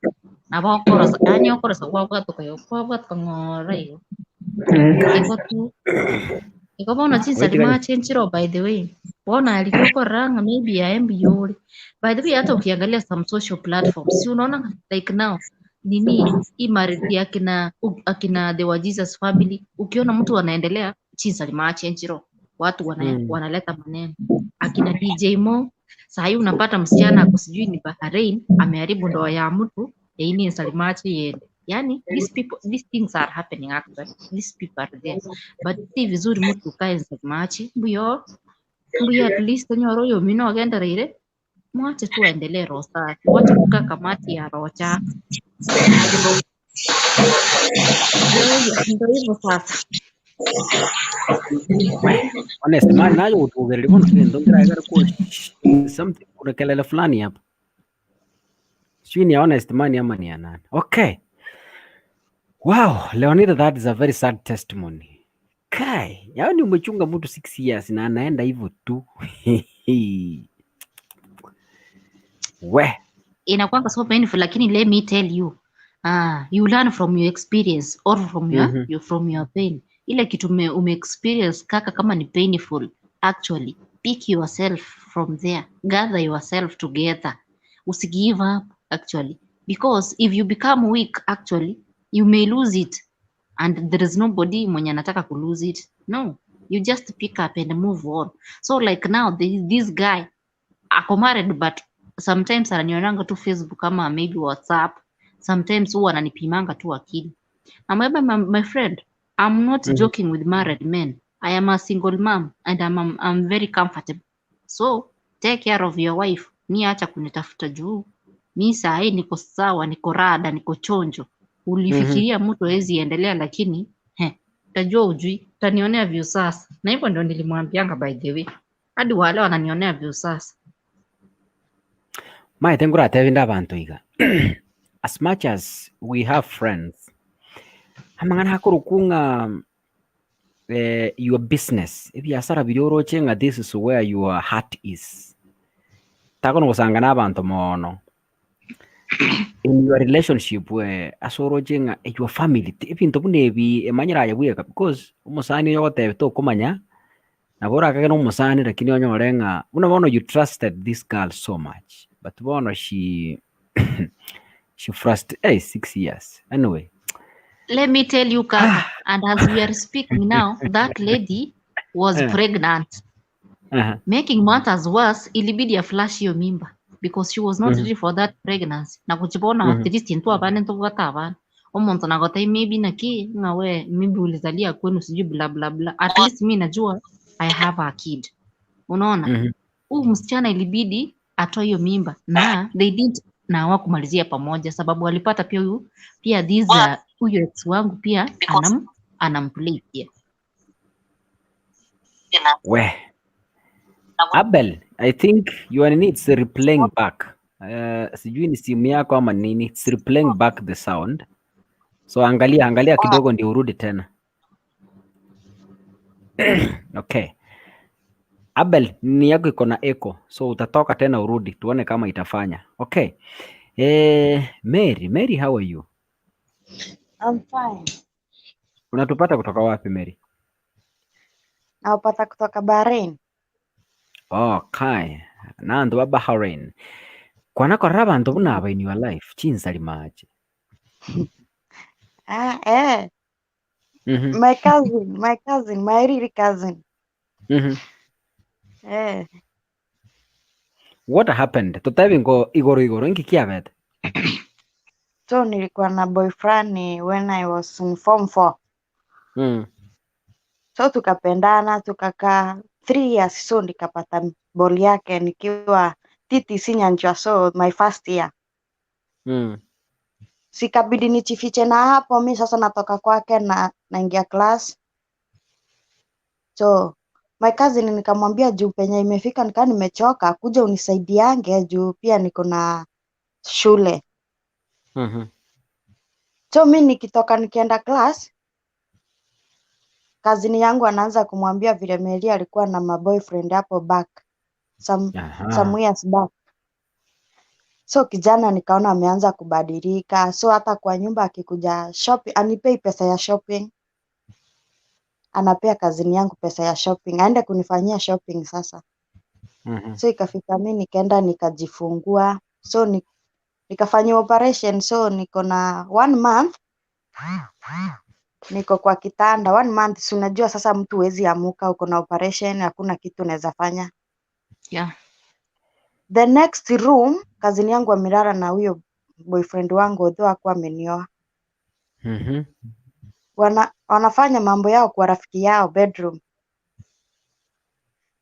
nabo okorosa, yaani okorosa gwabwatoka yo kwabwatoka ng'ora igo igo tu igo bono chinsari Waitigani. Mache nchiro by the way, bono alikuwa koranga maybe ya yore. By the way, hata ukiangalia some social platforms, si unaona like now nini hii marriage ya akina the wa Jesus family, ukiona mtu anaendelea chinsari mache nchiro watu wanaleta maneno. Akina DJ Mo sahii unapata msichana ako sijui ni Bahrain, ameharibu ndoa ya mtu yaini nsalimache yende. Yani these people, these things are happening actually, these people are there, but si vizuri mtu ukae nsalimache mbuyo mbuyo. At least onyore oyo omino ogendereire, mwache tu aendelee roho safi, wache kukaa kamati ya roho chafu. Ndio hivyo sasa. We, honest man, nayo utugereri bono kendo ngiraigara ku something, kuna kelele fulani hapa. Sijui ni ya honest man ama ni ya nani. Okay. Wow, Leonida, that is a very sad testimony. Kai, yaani umechunga mtu 6 years na anaenda hivyo tu. We. Inakuanga so painful, lakini let me tell you, you learn from your experience or from your, from your pain. Ile kitu ume experience kaka, kama ni painful, actually pick yourself from there, gather yourself together, usigive up actually, because if you become weak, actually you may lose it, and there is nobody mwenye anataka ku lose it. No, you just pick up and move on. So like now this guy ako married, but sometimes ananionanga tu Facebook ama maybe WhatsApp. Sometimes huwa ananipimanga tu akili. Namwambia, my friend, I'm not joking with married men. I am a single mom and I'm very comfortable, so take care of your wife. Mi acha kunitafuta juu mi saa hii niko sawa, niko rada, niko chonjo. Ulifikiria mtu hawezi endelea, lakini he, utajua ujui, utanionea view sasa. Na hivyo ndio nilimwambianga, by the way, hadi wale wananionea view sasa. Maete nguratebi abantu iga, as much as we have friends, amang'ana hakorokwo ng'a your business, ebiasara biria oroche ng'a this is where your heart is, takono gosanga na abanto mono in your relationship, ase oroche ng'a your family ebinto buna ebi emanyire aye bweka, because omosani oyo ogotebia tokomanya nabo orakage na omosani, lakini onyore ng'a buna bono you trusted this girl so much, but bono she hey, 6 years anyway. Let me tell you kaka, and as we are speaking now, that lady was pregnant. Making matters worse, ilibidi aflash hiyo mimba because she was not ready for that pregnancy na kuchibona. At least ntu abane ntubwata abana omuntu nagotai maybe naki ng'awe maybe ulizalia kwenu sijui bla bla bla. At least mi najua I have a kid, unaona? Huyu msichana ilibidi atoe hiyo mimba na they didn't na hawakumalizia pamoja sababu alipata pia huyu pia this huyu ex wangu pia anamplay pia. We Abel, I think your needs replaying back. Sijui ni simu yako ama nini, it's replaying back the sound, so angalia angalia kidogo ndio urudi tena. Okay, Abel, ni yako iko na echo, so utatoka tena urudi tuone kama itafanya. Okay, Mary, Mary, how are you? I'm fine. Unatupata kutoka wapi, Mary? Nawapata kutoka Bahrain. Okay, nandu ba Bahrain kwanakorera abanto buna aba in your life chinsari mache? Ah, eh. My cousin, my cousin, my real cousin. Eh. What happened? Tutabi ngo igoro igoro inki kiabete? So nilikuwa na boyfriend when I was in form 4. So tukapendana, tukakaa 3 years, so nikapata ball yake nikiwa TTC Nyanchwa, so my first year. Sikabidi nijifiche na hapo mi sasa natoka kwake na naingia class. So my cousin nikamwambia juu penye imefika nikaa nimechoka, kuja unisaidiange juu pia niko na shule. So mi nikitoka nikienda class, kazini yangu anaanza kumwambia vile Mary alikuwa na maboyfriend hapo back some years back. So kijana nikaona ameanza kubadilika, so hata kwa nyumba akikuja shopping, anipei pesa ya shopping, anapea kazini yangu pesa ya shopping, aende kunifanyia shopping sasa. So ikafika mi nikaenda nikajifungua, so nikafanyiwa operation, so niko na one month niko kwa kitanda one month. Si unajua sasa mtu huwezi amuka, uko na operation, hakuna kitu unaweza fanya. The next room kazini yangu amelala na huyo boyfriend wangu, although hakuwa amenioa. Wanafanya mambo yao kwa rafiki yao bedroom.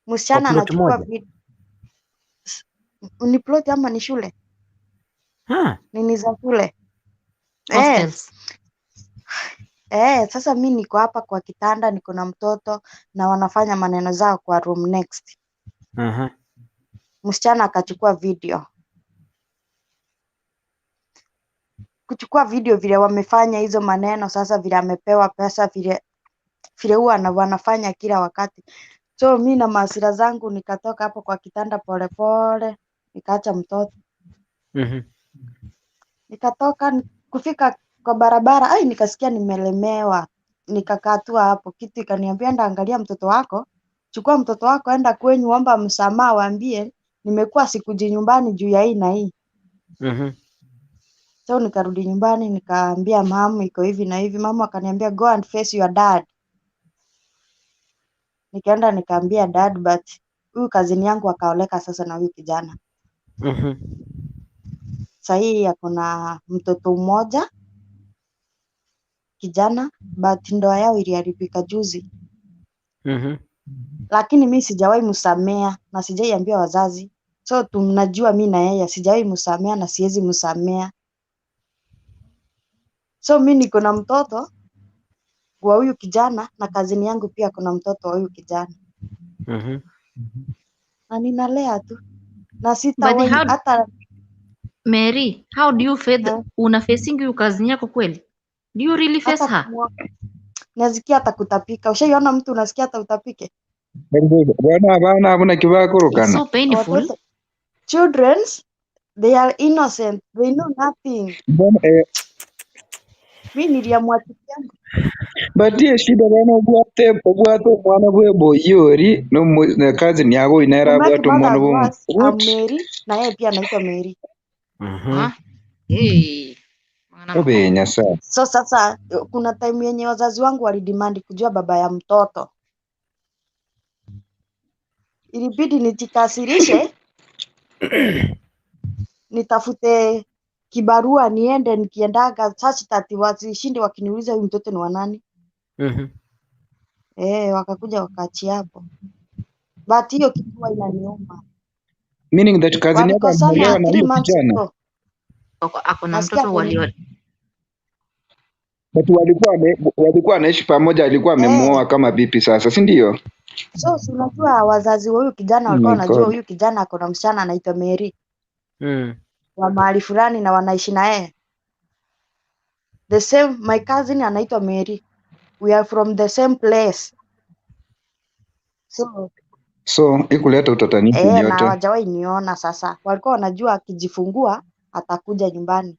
Kwa Msichana plot anachukua moja? ni plot ama ni shule? Nini za shule? Hostels. Sasa mi niko hapa kwa kitanda, niko na mtoto na wanafanya maneno zao kwa room next. Msichana akachukua video. Kuchukua video vile wamefanya hizo maneno sasa, vile amepewa pesa, vile vile huwa wanafanya kila wakati. So mi na mahasira zangu nikatoka hapo kwa kitanda polepole, nikaacha mtoto. Nikatoka kufika kwa barabara, ai, nikasikia nimelemewa. Nikakaa tu hapo, kitu ikaniambia enda angalia mtoto wako, chukua mtoto wako enda kwenyu, omba msamaha, waambie nimekuwa sikuji nyumbani juu ya hii na hii. So nikarudi nyumbani nikaambia mama iko hivi na hivi. Mama akaniambia go and face your dad. Nikaenda nikaambia dad, but huyu kazini yangu akaoleka sasa na huyu kijana. Sahii ako na mtoto mmoja kijana, but ndoa yao iliharibika juzi. Lakini mi sijawahi msamea na sijaiambia wazazi, so tunajua mi na yeye sijawahi msamea na siwezi msamea. So mi niko na mtoto wa huyu kijana na kazini yangu pia kuna mtoto wa huyu kijana na ninalea tu na But sitawahi how hata Mary, how do you face una facing huyu cousin yako kweli? Do you really face hata her? nasikia hata kutapika. Ushaiona mtu unasikia hata utapike? Bana abana abuna It's kibakurukana. so painful. Watoto, childrens they are innocent, they know nothing. Mbona Mi niliamua kivyangu. but ye shida bana obwate omwana bwe boyori no na cousin yago To inera make abwate omwana matters bwo worse, I'm what? Mary na yeye pia anaitwa Mary. Hey. Mwana Obe nyasaye. So sasa kuna time yenye wazazi wangu walidemand kujua baba ya mtoto, ilibidi nijikasirishe nitafute kibarua niende, nikiendaga such that wasishinde wakiniuliza huyu mtoto ni wa nani. Wakakuja wakaachia hapo, but hiyo kitu huwa inaniuma. Meaning that cousin yako Walikosana ameolewa na 3 huyo months kijana. ago, Ako na nasikia mtoto kwenye walio But walikuwa anaishi pamoja, alikuwa amemuoa kama vipi sasa, si ndio? So si unajua wazazi wa huyu kijana Oh walikuwa my wanajua God. huyu kijana ako na msichana anaitwa Mary wa mahali fulani na wanaishi na yeye. The same my cousin anaitwa Mary. We are from the same place. So So ikuleta utatanishi na yote. hawajawahi niona sasa. Walikuwa wanajua akijifungua atakuja nyumbani.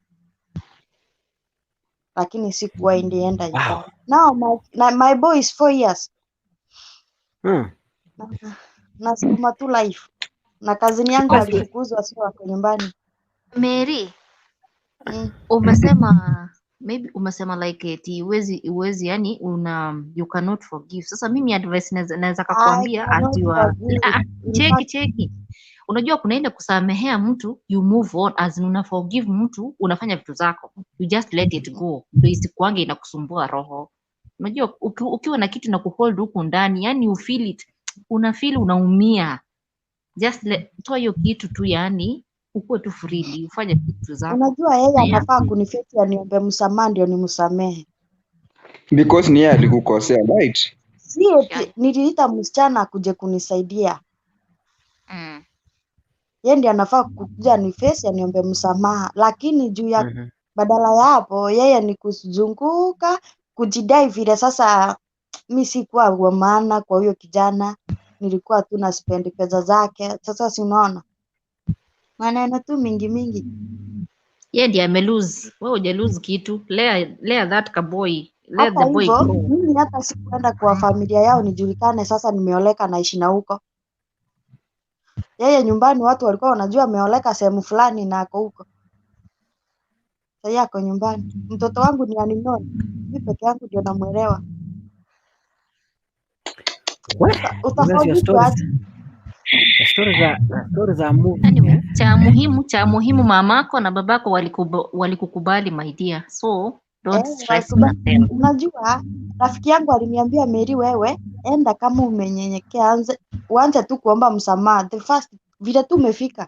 Lakini sikuwahi ndienda nyumbani. Now my boy is 4 years. Nasukuma tu life. Na kazini yangu Basi. alifukuzwa, sio wako nyumbani. Mary, umesema maybe umesema like eti uwezi yani una you cannot forgive. Sasa mimi advice naweza I kakuambia cannot ati wa forgive. In cheki fact, cheki. Unajua kuna ile kusamehea mtu you move on as in una forgive mtu unafanya vitu zako. You just let it go. Ndio isikuange inakusumbua roho. Unajua ukiwa na kitu na kuhold huku ndani, yani you feel it. Una feel unaumia. Just toa hiyo kitu tu yani. Ukuwe tu freely, ufanye vitu zako. Unajua yeye Yeah. anafaa kunifeti aniombe msamaha ndio nimsamehe. Because ni yeye alikukosea, right? Si eti Yeah. niliita msichana akuje kunisaidia. Mm. Yeye ndiye anafaa kukuja niface aniombe msamaha, lakini juu ya badala ya hapo yeye ni kuzunguka kujidai vile sasa mi sikuwa wa maana kwa huyo kijana, nilikuwa tu na spend pesa zake. Sasa si unaona maneno tu mingi mingi. Yeye ndiye amelose. Wewe hujalose kitu. Lea, lea that kaboy. Let Hata the boy hivyo grow. mimi hata sikuenda kwa familia yao nijulikane, sasa nimeoleka naishi na huko. Yeye nyumbani watu walikuwa wanajua ameoleka sehemu fulani na ako huko. Sasa ako nyumbani. Mtoto wangu ni aninoni, mi peke yangu ndio namwelewa. We, Uta- you guys, your Utafaulu stories, aje? your stories are, your stories are moving, Anyway, eh? cha muhimu mamako na babako walikukubali my dear. So don't Eh, stress walikubali. yourself. Unajua, rafiki yangu aliniambia Mary, wewe enda kama umenyenyekea, anze uanze tu kuomba msamaha the first vile tu umefika,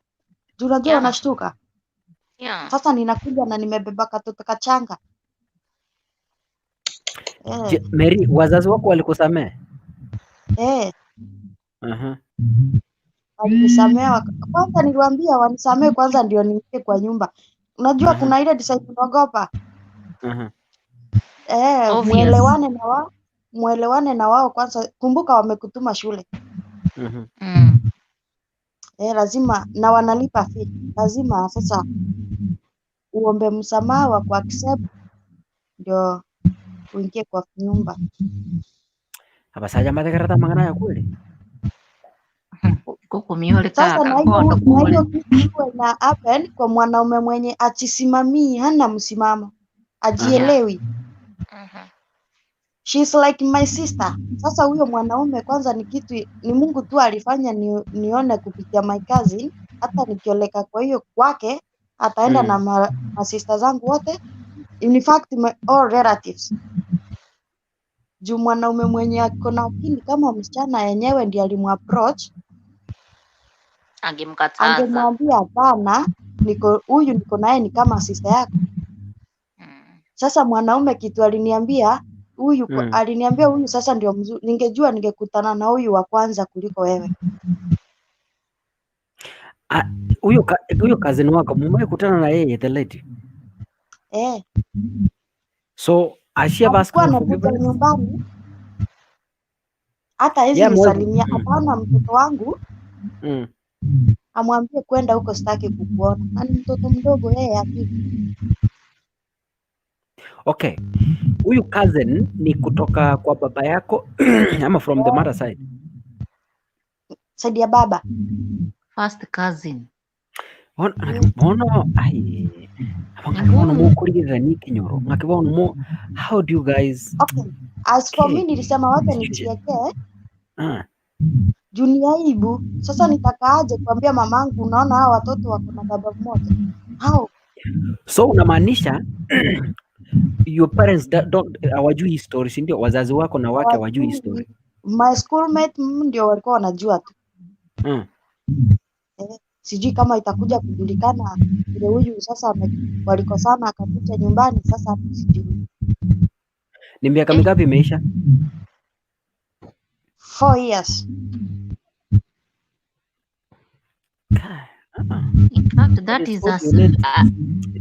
juu unajua Yeah. wanashtuka. Yeah. Sasa ninakuja na nimebeba katoto kachanga eh, Je, Mary, wazazi wako walikusamehe? eh, Aha. walinisamea kwanza niliwaambia wanisamee kwanza ndio niingie kwa nyumba. Unajua Aha. kuna ile design unaogopa Aha. eh, Obvious. muelewane na wao muelewane na wao kwanza. Kumbuka wamekutuma shule Mhm. Mm. eh, lazima na wanalipa fee, lazima sasa uombe msamaha wa kuaccept ndio uingie kwa nyumba. Abasaja mategerera amang'ana ya kweli? Kukumiole Sasa kaka na hiyo kondo na kule. hiyo kitu huwa ina happen kwa mwanaume mwenye ajisimamii, hana msimamo, Aha. ajielewi. Mhm. She's like my sister. Sasa huyo mwanaume kwanza ni kitu ni Mungu tu alifanya ni, nione kupitia my cousin, hata nikioleka kwa hiyo kwake ataenda na masista zangu wote, in fact my all relatives. Juu mwanaume mwenye ako na akili kama msichana yenyewe ndiye alimapproach, Angemkataza. angemwambia hapana, niko huyu niko naye ni kama sister yako. Mm. Sasa mwanaume kitu aliniambia huyu aliniambia huyu sasa ndio mzuri, ningejua ningekutana na huyu wa kwanza kuliko wewe. Ah, huyo huyo cousin wako mumewahi kutana na yeye the lady? Eh, So has she ever asked alikuwa for anakuja forgiveness? nyumbani hata hezi Yeah, mwezi. nisalimia, ataona mtoto wangu amwambie kwenda huko, sitaki kukuona. Na ni mtoto mdogo yeye hajui. Okay. Huyu cousin ni kutoka kwa baba yako ama from the mother side? Side ya baba. First cousin. Bono ai Ni bono ngumu. mukurigirira ni kinyoro ng'aki bono mo how do you guys Okay. As for me okay nilisema wacha situation nijiekee ah juu ni aibu. Sasa nitakaaje kuambia mamangu, unaona hawa watoto wako na baba mmoja hao? so unamaanisha your parents don't hawajui hii story si ndio wazazi wako na wake hawajui hii story My schoolmate ndio walikuwa wanajua tu. Eh, sijui kama itakuja kujulikana vile huyu sasa walikosana akakuja nyumbani, sasa hapo sijui. Ni miaka Eh. mingapi imeisha? 4 years. In fact, that That is is what you need.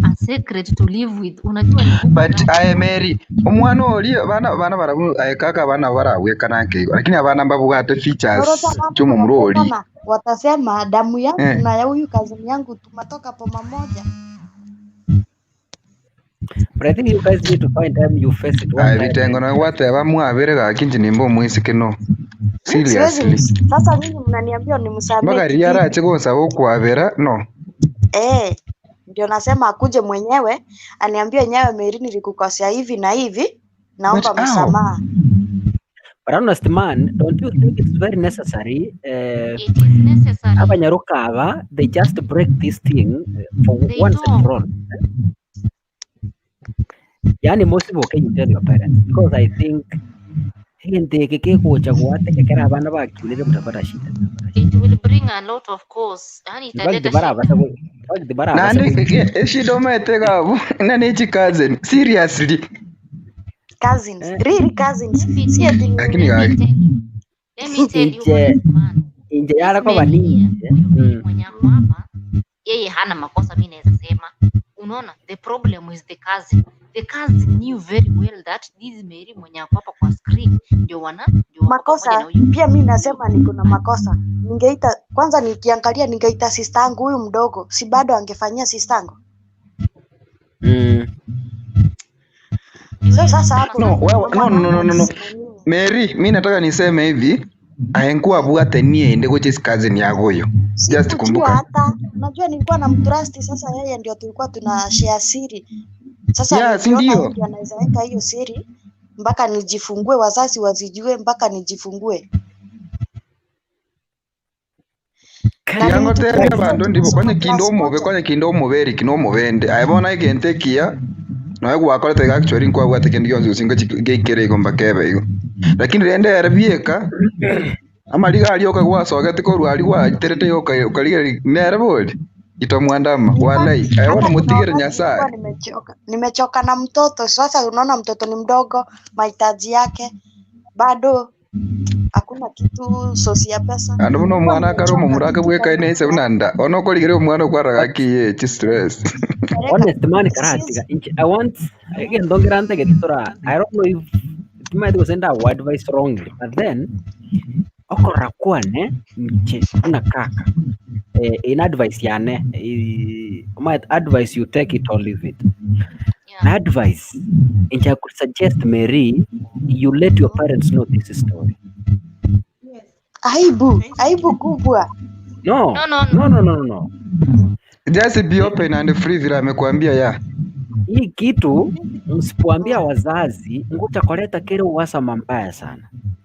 a secret to live with. Unajua ni ngumu But sana. aye Mary, omwana ori bana bana barabu aye kaka bana barabwekana nke lakini abana mbabwate features Orosa bana chomomura ori. watasema, watasema damu yangu Eh. na ya huyu kazini yangu tumetoka poma moja. But I think you guys need to find time you face it one Aye time. bitengo na gwateba mwabire gaki inche nimba omwisike no. Siwezi Seriously. sasa nyinyi mnaniambia nimsamee Mpaka riria kivipi? arache gonsaba okwabera no. Eh, ndio nasema akuje mwenyewe aniambie yenyewe, Mary, nilikukosea hivi na hivi, But naomba how? msamaha. But honest man, don't you think it's very necessary? It is necessary. Abanyaroka aba, they just break this thing for They once and for talk. all. Yani most people can you tell your parents because I think hinde kike kucha kuate kera abana bakinire mutapata shida. It will will bring a lot of cause. Yani In fact, italeta barabasa shida. in fact, barabasa Nandi eshida omaete gabu na nechi cousin seriously Cousins, eh, really cousins. Let me Si tell eti you, ni lakini let me gaki tell you, let me tell you inje honest man. inje This yara koba Mary here, ninje huyu Mary mm. mwenye ako hapa, yeye hana makosa, mi naweza sema. Unaona, the problem is the cousin. The cousin knew very well that this Mary mwenye ako hapa kwa screen ndio wana ndio wako pamoja na makosa huyu pia mi huyu nasema niko na makosa. Ningeita kwanza, nikiangalia ningeita sister yangu huyu mdogo, si bado angefanyia sister yangu. Ndio So hiyo sasa nasema hapo no sasa. wewe ndo no no no mwanangu no no alisimamiwa. Mary mi nataka niseme hivi aenkuwa bwate nie ende kuchis cousin yako huyo just Sikujua kumbuka hata, unajua nilikuwa na mtrust. Sasa yeye ndio tulikuwa tuna share siri. Sasa yeah si nikiona yeye ndio ndio anaweza weka hiyo siri mpaka nijifungue, wazazi wasijue mpaka nijifungue. Na ni tiango mtu tebia tulikuwa abandu ndibo tunasoma konye kinde class omobe moja. konye kinde omoberi kine omobende aye bono egento ekiya noe gwakorete iga actually nkwabwate kende gionsi gose ngochi geikere igo mpaka ebe igo lakini rende ere bieka amariga aria oka gwasogete korwa aria gwaiterete igo okarigereria nere bori itomwandama In fact, walai aye hata bono kuna motigere wakati Nyasaye nilikuwa nimechoka, nimechoka na mtoto. Sasa unaona mtoto ni mdogo, mahitaji yake bado hakuna kitu, sosi ya pesa. ando buno Nilikuwa omwana akare nimechoka omomura kitu akabwekaine kama ase buna nda ono okorigereria omwana okwaraga But akiye echi stress peleka honest man siwezi karatiga inche I want egento ngerantagete tora I don't know if timaete gosenda ago advice wrongly but then okorora kwane inche buna kaka eh, in advice yane eh, my advice you take it or leave it Yeah. my advice inche I could suggest Mary you let your parents know this story Yes. aibu, Naishi aibu kubwa. no No, no, no. no no no no no just be Eh, open and free vile amekwambia ya hii kitu msipoambia wazazi ngucha koleta kere uhasama mbaya sana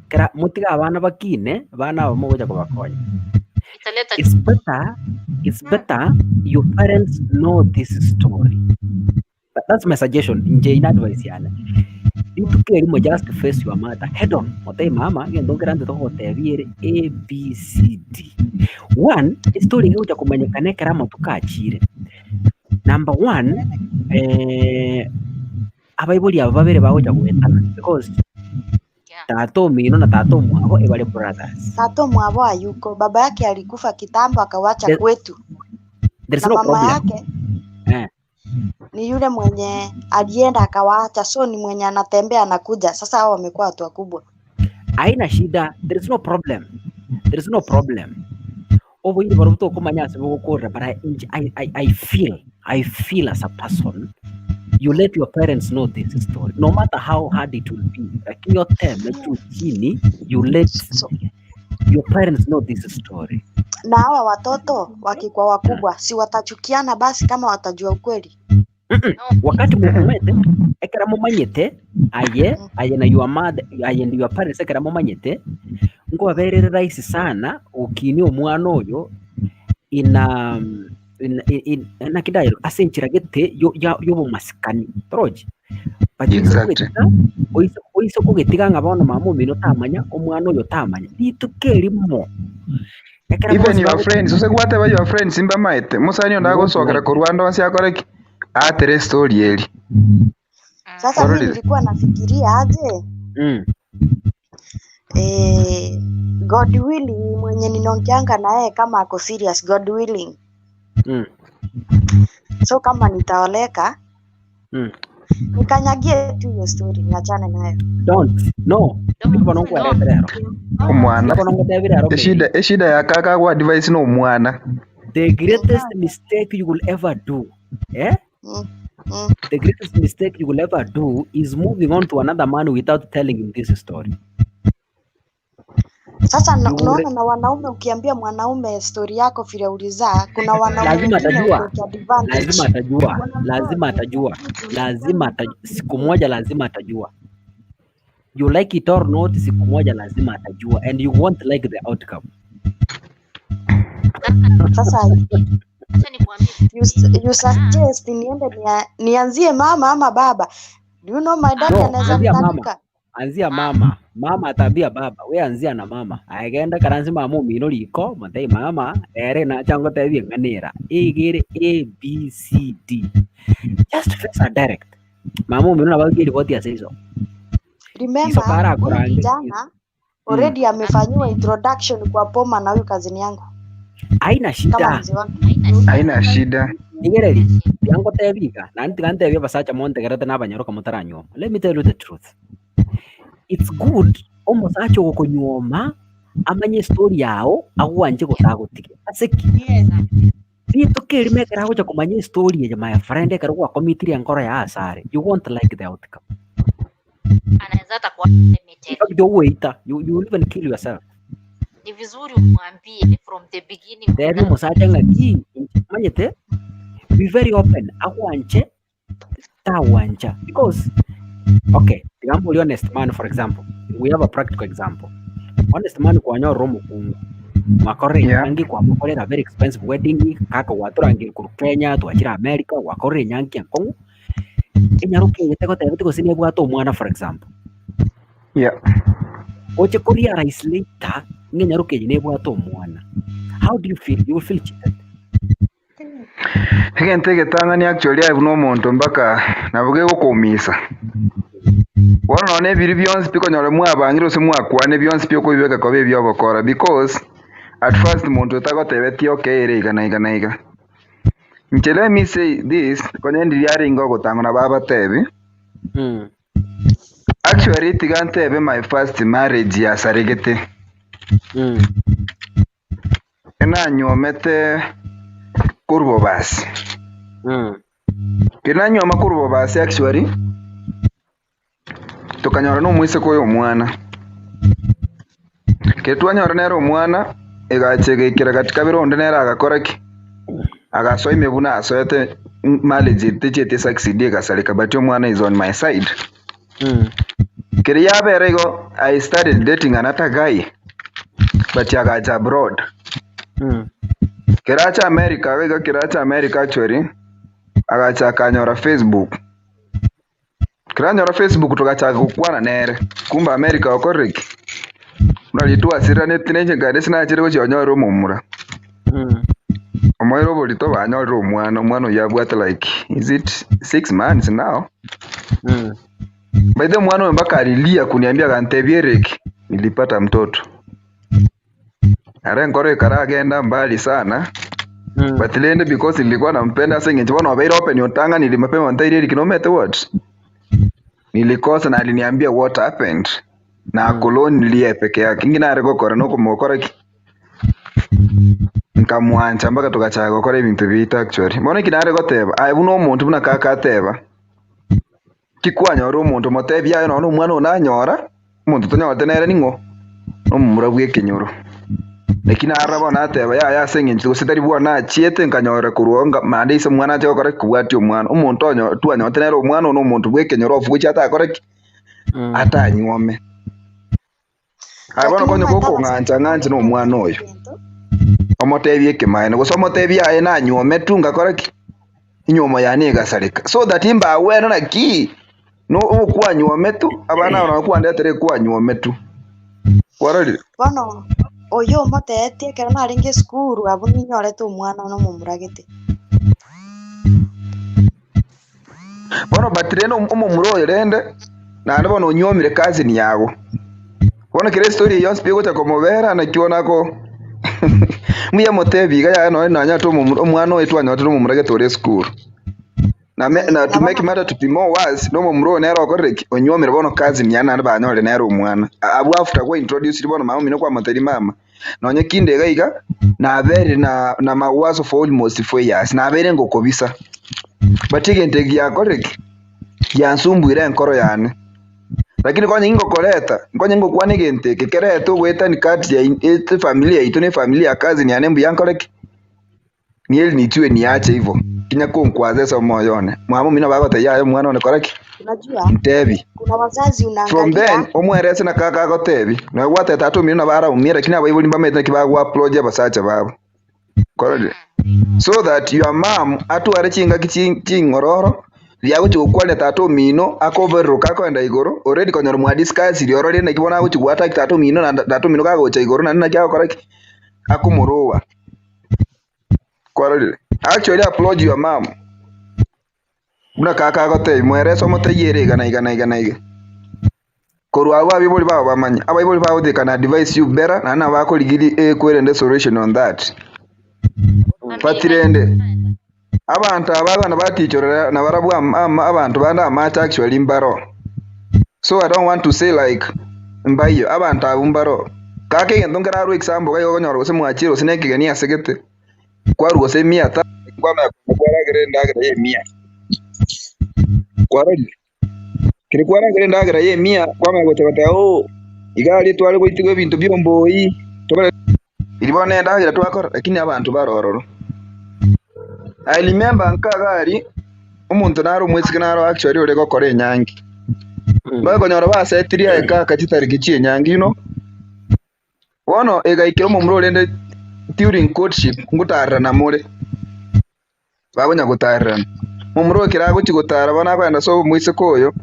kera mutiga abana bakine bana abo mugocha kubakonya Italeta it's better it's better your parents know this story that's my suggestion nje in advice yana rituko erimo just face your mother head on otei mama gento nkerante togotebi ere a b c d one story igocha kumanyekana ekero amatuko achire number one eh, abaibori aba babere bagocha goetana because yeah. tata omino na tata omwabo ebare brothers Tato mwabo hayuko, baba yake alikufa kitambo akawacha There, kwetu, there's na no mama problem yake eh. ni yule mwenye alienda akawaacha, so ni mwenye anatembea anakuja. Sasa hao wamekuwa watu wakubwa. Haina shida, there is no problem, there is no problem oboiri boro tokomanya ase bogokorera but I feel as a person you let your parents know this story no matter how hard it will be lakini oteme juu chini you let So, your parents know this story na hawa watoto wakikuwa wakubwa, si watachukiana basi kama watajua ukweli? Mm-mm. No, Wakati please. mumete ekera mumanyete aye Mm. aye na your mother aye and your parents ekera mumanyete nkobaberere rahisi sana okinia omwana oyo ina in, in, nakidayero ase enchera gete yobomasikani torochi but oise exactly kogetiga oise oise kogetiga ng'a bono mama omino tamanya omwana oyo tamanya rituko erimo ekera even bonsi your bagochi friends ose gwateba your friends mbamaete musani you ondaga won't gosokera like korwa ando ase akoreki atere story eri Sasa mi ororire nilikuwa nafikiria aje, mm. eh, God willing mwenye ninaongeanga na yeye kama ako serious, God willing. Mm. So kama nitaoleka Mm. nikanyagie tu hiyo story, niachane nayo. Don't no Don't, tiga bono don't. nkweretera ero omwana tiga bono nkotebire ero Mary eshida eshida ya kaka gwa advice no omwana the Mm, greatest mistake you will ever do eh mm, mm. the greatest mistake you will ever do is moving on to another man without telling him this story Sasa you will unaona, na wanaume ukiambia mwanaume story yako vile ulizaa, kuna wanaume lazima wengine atajua hutake advantage. lazima atajua lazima atajua lazima atajua siku moja lazima atajua you like it or not siku moja lazima atajua and you won't like the outcome Sasa Sasa acha nikuambie kitu you, Mary. you suggest niende nianzie mama ama baba? Do you know my dad no anaweza anzia mama nitandika. Anzia mama. Mama ataambia baba, we anzia na mama. Aye genda karansi mama omino riko, motebie mama, ere nacha ngotebie ng'a nera. Iga ere A, B, C, D. Just face her direct. Mama omino nabo agoika eripoti ase iso. Iso Remember, huyu karakorange. kijana already amefanyiwa introduction kwa poma na huyu kazini yangu Haina kama shida. mzee wake. Haina shida. Haina shida. Rigereria, tiga ngotebie iga, naende tiga ntebie abasacha montegerete na abanyaroka motaranyuoma. Let me tell you the truth. It's good omosacha ogokonyuoma amanye estory yao agwanche gose agotige. Ase ki? Yes. Rituko erimo ekero agocha komanya estory eye my friend ekero gwakomitire enkoro yaye asare, you won't like the outcome. Anaweza hata kuwa In limited. fact ogoita, you will even kill yourself. Ni vizuri umwambie from the beginning. Tebia omosacha ng'aki, inche omanyete, be very open, agwanche, tagwancha. Because, okay, tiga mbori honest man for example, we have a practical example. Honest man kwanyorire omokungu, mwakorire Yeah. enyangi, kwamokorera very expensive wedding, kaka gwatorangire korwa Kenya, twachire America, gwakorire enyangi enkong'u, enyaroka eye tegotebeti gose nebwate omwana for example. Yeah. Oche ko realize later ng'a enyaroka eye nebwate omwana. How do you feel? You will feel cheated. Egento egetang'ani actually aye buna omonto mpaka nabo gegokoumisa. Bono nonye ebiri bionsi pi konyora mwabangire gose mwakwane bionsi pi okoibeka koba ebiobokora because at first monto otagotebetie okay ere iga na iga na iga. Inche let me say this, konya ndiri arenge ogotang'ana nabo abatebi, actually tiga ntebe my first marriage yasaregete. Enanyuomete korwa bobasi. Keri nanyuoma korwa bobasi actually, tokanyora na omoiseke oyo omwana. Keri twanyora nere omwana, egacha egaikera gati kabere onde nere agakora ki? Agasoa ime buna asoete marriage techieti succeed egasareka but omwana is on my side. Keri yabera igo, I started dating another guy, but agacha abroad. Keracha America, iga keracha America actually, agacha akanyora Facebook. Keranyora Facebook togachaka gokwana nere. Kumbe America okorire ki? Buna ritwasiraneti nenche nkare sinachire gochia onyore omomura. Omoeire oborito banyorire omwana, omwana oyio abwate like is it 6 months now? By the way omwana oyo mpaka alilia kuniambia akantebia Eric, nilipata mtoto. Are enkoro ekaragenda mbali sana. But rende because nilikuwa nampenda ase eng'encho bono obeire open otang'aniri mapema ntaire Eric nomete what? Nilikosa na aliniambia what happened. Na akolonilie peke yake. Ingi nare gokora nokomokora ki? Nkamwancha mpaka togachaka gokora ebinto biaito actually. Bono eki nare goteba, aye buna omonto buna kaka ateba, ki kwanyora omonto motebi aye nonya omwana oyo nanyora, omonto tonyorete nere ning'o? Nomomura bwa ekenyoro. Naki narora bono nateba yaya ase eng'encho gose tari bwana nachiete nkanyora korwa oo mande ase omwana ache gokora ki? Kobwatia omwana. Omonto onyo twanyorete nere omwana oyo na omonto bwa ekenyoro of which atakore ki? Atanyuome. Aye bono Lakini konya omanyete gokong'ancha abasacha ng'anche na omwana oyo. ebinto Omotebie ekemaene gose omotebie aye nanyuome tu ngakora ki? Enyuomo yane egasareka. So that imbawere naki no okwanyuome tu abana aba nabo kwandetere kwanyuome tu. Kwarorire? bono oyo omotebetie ekero narenge esukuru abwo ninyorete omwana nomomuragete. Bono but rende omomura oyo rende naende bono onyuomire cousin yago. Bono kera estory eyio yonsi pi egocha komobera naki bono ako mbuya motebi iga yaya nonye nanyarete omomura omwana oyo twanyorete nomomuragete ore esukuru. Na, me, na to Nabo make matter to be more worse, nomomura oyo nere okorire ki? Onyuomire bono cousin yane naende banyorire nere omwana. Abwo after kwa introduce bono mama omino kwamotebia mama, nonye kinde iga iga, nabere na, na mawazo for almost 4 years, nabere ngokobisa. But egento eki giakorire ki? Giansumbuire enkoro yane. Lakini konya ingokoreta, nkonye ngokwana egento eke kerete ogoetani kati ya efamilia yaito na efamilia ya cousin yane mbuya nkore ki? Nieri nitue niache hivyo. Kinya konkwaza ase omoyo one. Mama omino bagotebia yaya omwana one kora ki? Unajua Ntebi. kuna wazazi From then unaangalia omwerese na kaka agotebi. Nagwate tata omino nabo araumia lakini abaibori mbamaete naki bagwa approach abasacha babo. Kororire? So that your mom atware chingaki ching'ororo Riria agochia gokwania tata omino, akoberoroka akoenda igoro, already konyora mwadiscussiri ororire naki bono agochia goattack tata omino na tata omino kagocha igoro naende naki agokora ki? Akomoroa. Kwarorire? Actually approach your mum. Buna kaka agotebia, moerese omotebie ere iga na iga na iga na iga. Korwa abwo abaibori bao bamanye. Abaibori bao they can advise you better naende nabo bakorigiria ekwerende solution on that. But rende, abanto aba abana batichorera nabarabwo abanto bande amache actually mbaro. So I don't want to say like mbaiyo, abanto abwo mbaro. Kaka egento nkerarwe example iga okonyora gose mwachire gose na ekegeni ase gete, kwarwa gose emia tano, kwamanya kwaragera endagera ya emia. Kwarorire? Ekero kwaragera endagera y'emia, kwamanya gocha goteba, oo, iga aria tware goitigwa ebinto bi'omboi, tobare Eri bono nendagera twakora, lakini abanto bare ororo. I remember nka iga aria, omonto nare omoiseke naro actually ore gokora enyangi. Bakonyora basetirie aye kaka chitariki chi'enyangi, you know. Bono egaikera omomura orende during courtship ngotarerana more. Bakonya gotaererana. Momura oyo ekero agochia gotara bono akogenda ase omoiseke oyo,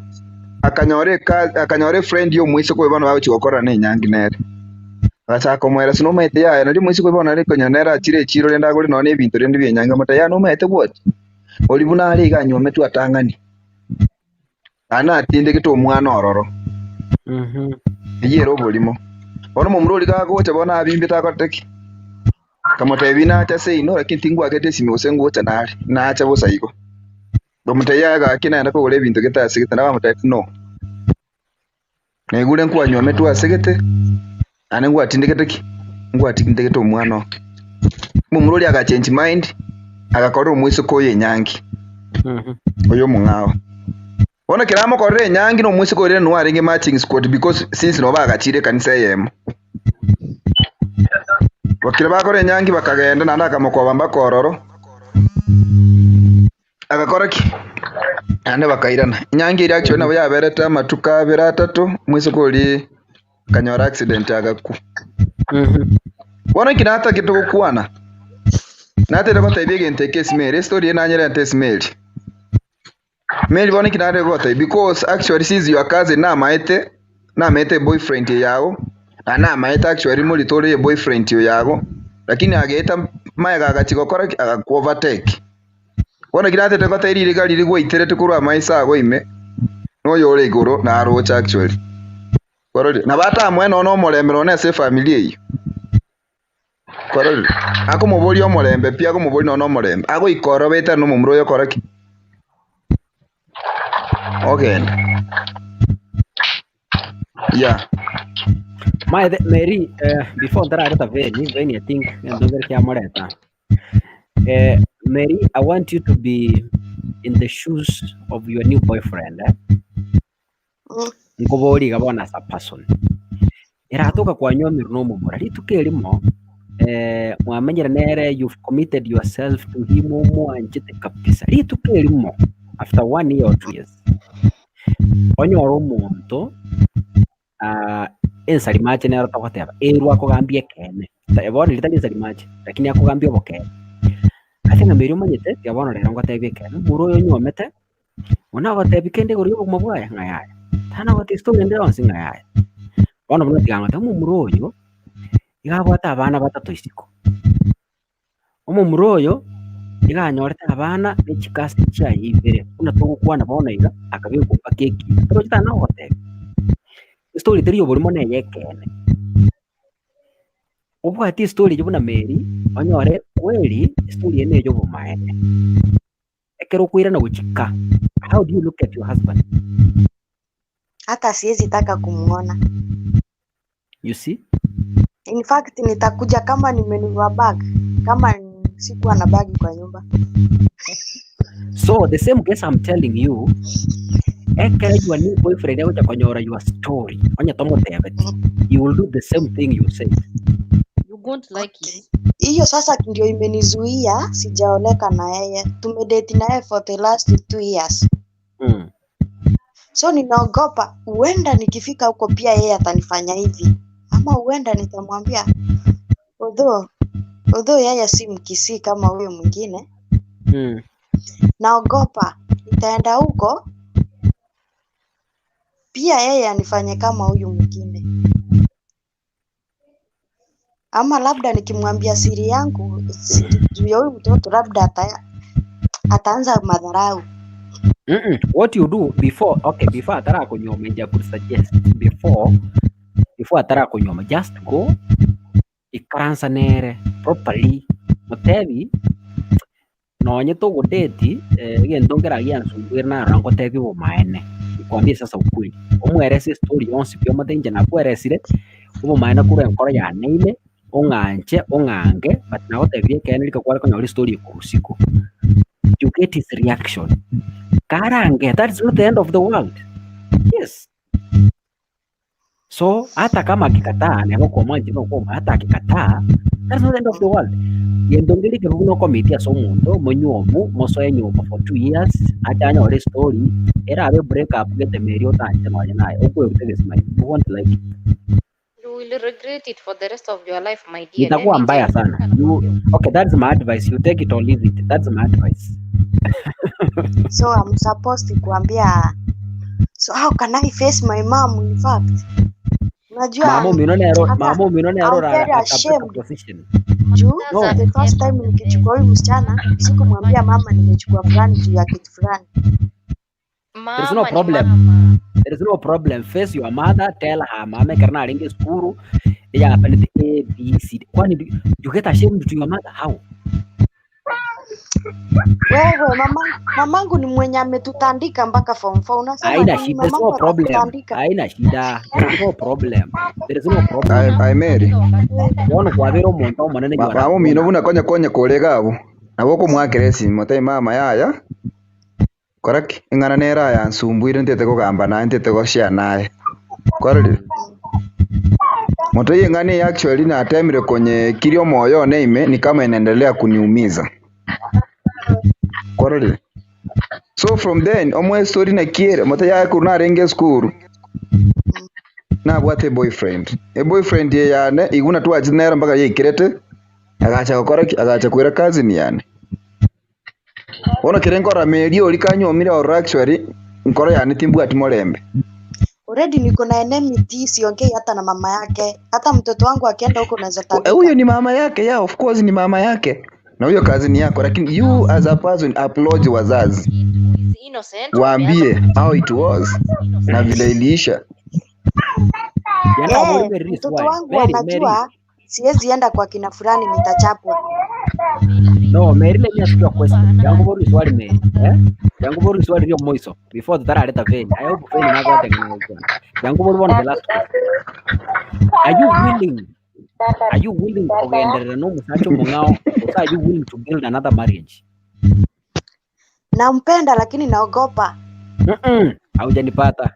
akanyora eka akanyora efriend ya omoiseke oyo bono bagochia gokorerana enyangi nere. Agachaka komoeresa nomaete yaya nario omoiseke oyo bono are konyora nere achire echiro rende agore nonya na ebinto rende bia enyangi amotebi yaya nomaete gwocha? Oria buna are iga anywometwe atang'ani, naende natindegete omwana ororo. Eyio ere oborimo. Bono omomura oria gagocha bono abimbete akorete ki? Nkamotebia, Nacha seino, lakini tingwakete esimi gose ngocha nare, nacha bosa igo. Nkamotebia, Yaya gaki naenda kogora ebinto gete ase gete, nabo amotebetie, No. Naigure nkwanywometwe ase gete, naende ngwatindegete ki? Ngwatindegete omwana oo. Omomura oria agachange mind, agakorera omoiseke oyo enyangi, oyo omong'ao. Bono ekero amokorera enyangi na omoiseke oria nigo arenge matching squad because since nabo bagachire ekanisa eyemo. Bakira bakora enyangi bakagenda naende akamokoba mpaka ororo, agakora ki? Naende bakairana. Enyangi eria actually nabo yaberete amatuko abere atato, omoiseke oria akanyora accident agakwa. Bono inki natagete gokwana? Natagete gotebia egento eke esimeri, estory eye nanyerente esimeri. Mary bono inki nare gotebia because actually since your cousin namaete namaete eboyfriend eye yago na namaete actually morito ore eboyfriend oyo yago lakini ageta maega agachia gokora ki agaku overtake. Bono ekio natete gotebia riroga riria gwaiterete korwa amaiso ago ime noyo ore igoro naroche actually. Kwarorire? Nabo atamoe nonya nomorembe nonya ase efamiri eyio. Kwarorire? Akomoboria omorembe pi, akomoboria nonya nomorembe. Agoika ororo baetane nomomura oyo okora ki? Ogenda. Yeah. Maete Mary, eh, before ntarareta Veni, Veni I think egento nkere kiamoreta. Eh, Mary, I want you to be in the shoes of your new boyfriend. Eh? Nkoborie iga bono as a person, eratoka kwanywomirwe na omomura, rituko erimo mwamenyire nere you've committed yourself to him omwanchete kabisa, rituko erimo after one year or 2 years, onyore omonto ensari mache nero togoteba, erwe akogambia ekeene, bono eria tari ensari mache, lakini akogambia obokeene. Ase eng'encho eria omanyete, tiga bono rero ngotebie ekeene, omomura oyo onywomete. Buna agotebia kende igoro y'obogima bwaye ng'a yaya, tana gotebia story ende yonsi ng'a yaya. Bono buna tiga ngotebie omomura oyo, iga abwate abana batato isiko. Omomura oyo, iga anyorete abana ne chikasi chiaye ibere, buna togokwana bono iga, akabekwa mpaka ekina. Torochi tana gogotebia, estory teri y'oborimo neye ekeene. Obwate estory eywo buna Mary, onyore kweri estory eye neye obomaene. Ekero okoirana gochia ka, how do you look at your husband? Hata siwezi taka kumuona. You see? In fact nitakuja kama nimenunua bag, kama sikuwa na bag kwa nyumba. So the same case I'm telling you, ekero your new boyfriend agocha konyora your story, onye tomotebeti, he will do the same thing you said. You won't like Okay. it. Hiyo sasa ndio imenizuia sijaoleka na yeye. Tumedate na yeye for the last 2 years. So ninaogopa huenda nikifika huko pia yeye atanifanya hivi, ama huenda nitamwambia although yeye si Mkisii kama huyo mwingine. Naogopa. Nitaenda huko pia yeye anifanye kama huyu mwingine. Ama labda nikimwambia siri yangu siri juu ya huyu mtoto labda ataanza madharau. What you do before, okay, before atara kunyoma, nja could suggest before atara kunyoma, just go ikaransa nere properly mutebi nonye togudeti egento nkeragia nsumbwire narora ngotebi obomaene nikwambie sasa ukweli omwerese story yonsi pi omote inche nakweresire obomaene korwa enkoro yane ime ong'anche ong'ange but nagotebirie ekeene rika kware konyora estory ekorwa isiko you get his reaction karange that is not the end of the world yes so hata kama akikataa neba okomwanchire nokwoma hata akikataa that is not the end of the world gento nkeri ekero buna okomitia ase omonto monywomu mosoe nyomba for 2 years ache anyore estory erabe break up gete meri otanche nonye naye okweruta egesima you won't like it. You will regret it for the rest of your life, my dear. Let Itakuwa me mbaya tell you. sana you, okay, that's my advice. You take it or leave it. That's my advice. So I'm supposed to kuambia, so how can I face my mom? In fact, unajua Mama omino nero hata mama omino nero I'm very at a better ashamed position. juu No. Mothers the are first never time the nikichukua best. huyu msichana sikumwambia mama nimechukua fulani juu ya kitu fulani. There is no Mama ni problem. mama. There is no problem. Face your mother, tell her mama karena arenge skuru ya happened A B C D. Kwani you get ashamed to your mother how? Wewe mama, mamangu ni mwenye ametutandika mpaka form 4. Unasema Haina nini? shida, there's no Mamangu problem. atakutandika. Haina shida. There is no problem. There is no problem. Ai Mary. Bono kwabera omonto omonene Mama omino buna konya konya korega abo. Nabo okomwakera esimo otebi mama yaya koraki eng'ana nere aya nsumbuire ntete kogamba naye ntete goshare naye. Kwarorire? Moto hii eng'ana eye actually natemire konye kiri omoyo one ime ni kama inaendelea kuniumiza. Kwarorire? So from then omoe story nakiere moto yaye korwa narenge esukuru nabwate boyfriend. Eboyfriend eye yane igo natwachete nere mpaka yaikerete agacha gokora ki? Agacha koira cousin yane. Bono kere nkorora Mary oria kanyomire ororo actually nkoro yane timbwati morembe. Already niko na enmity, siongei hata na mama yake. Hata mtoto wangu akienda huko naweza Huyo tandika. ni mama yake, yeah, of course ni mama yake na huyo cousin yako, lakini you as a person approach wazazi Kid who is innocent, umeanza waambie how it was na vile iliisha. Yana Eh, muri Mary mtoto swali. wangu Mary Mary. anajua siwezi enda kwa kina fulani nitachapwa. No, Mary let me ask you a question. Yangu boru swali Mary. Eh? Yangu boru swali rio moiso before tutarareta Veni. I hope Veni nagwatengeneza. Yangu boru one the last question. Are you willing are you willing kugenderera no musacha omong'ao or are you willing to build another marriage? Nampenda lakini naogopa. Haujanipata.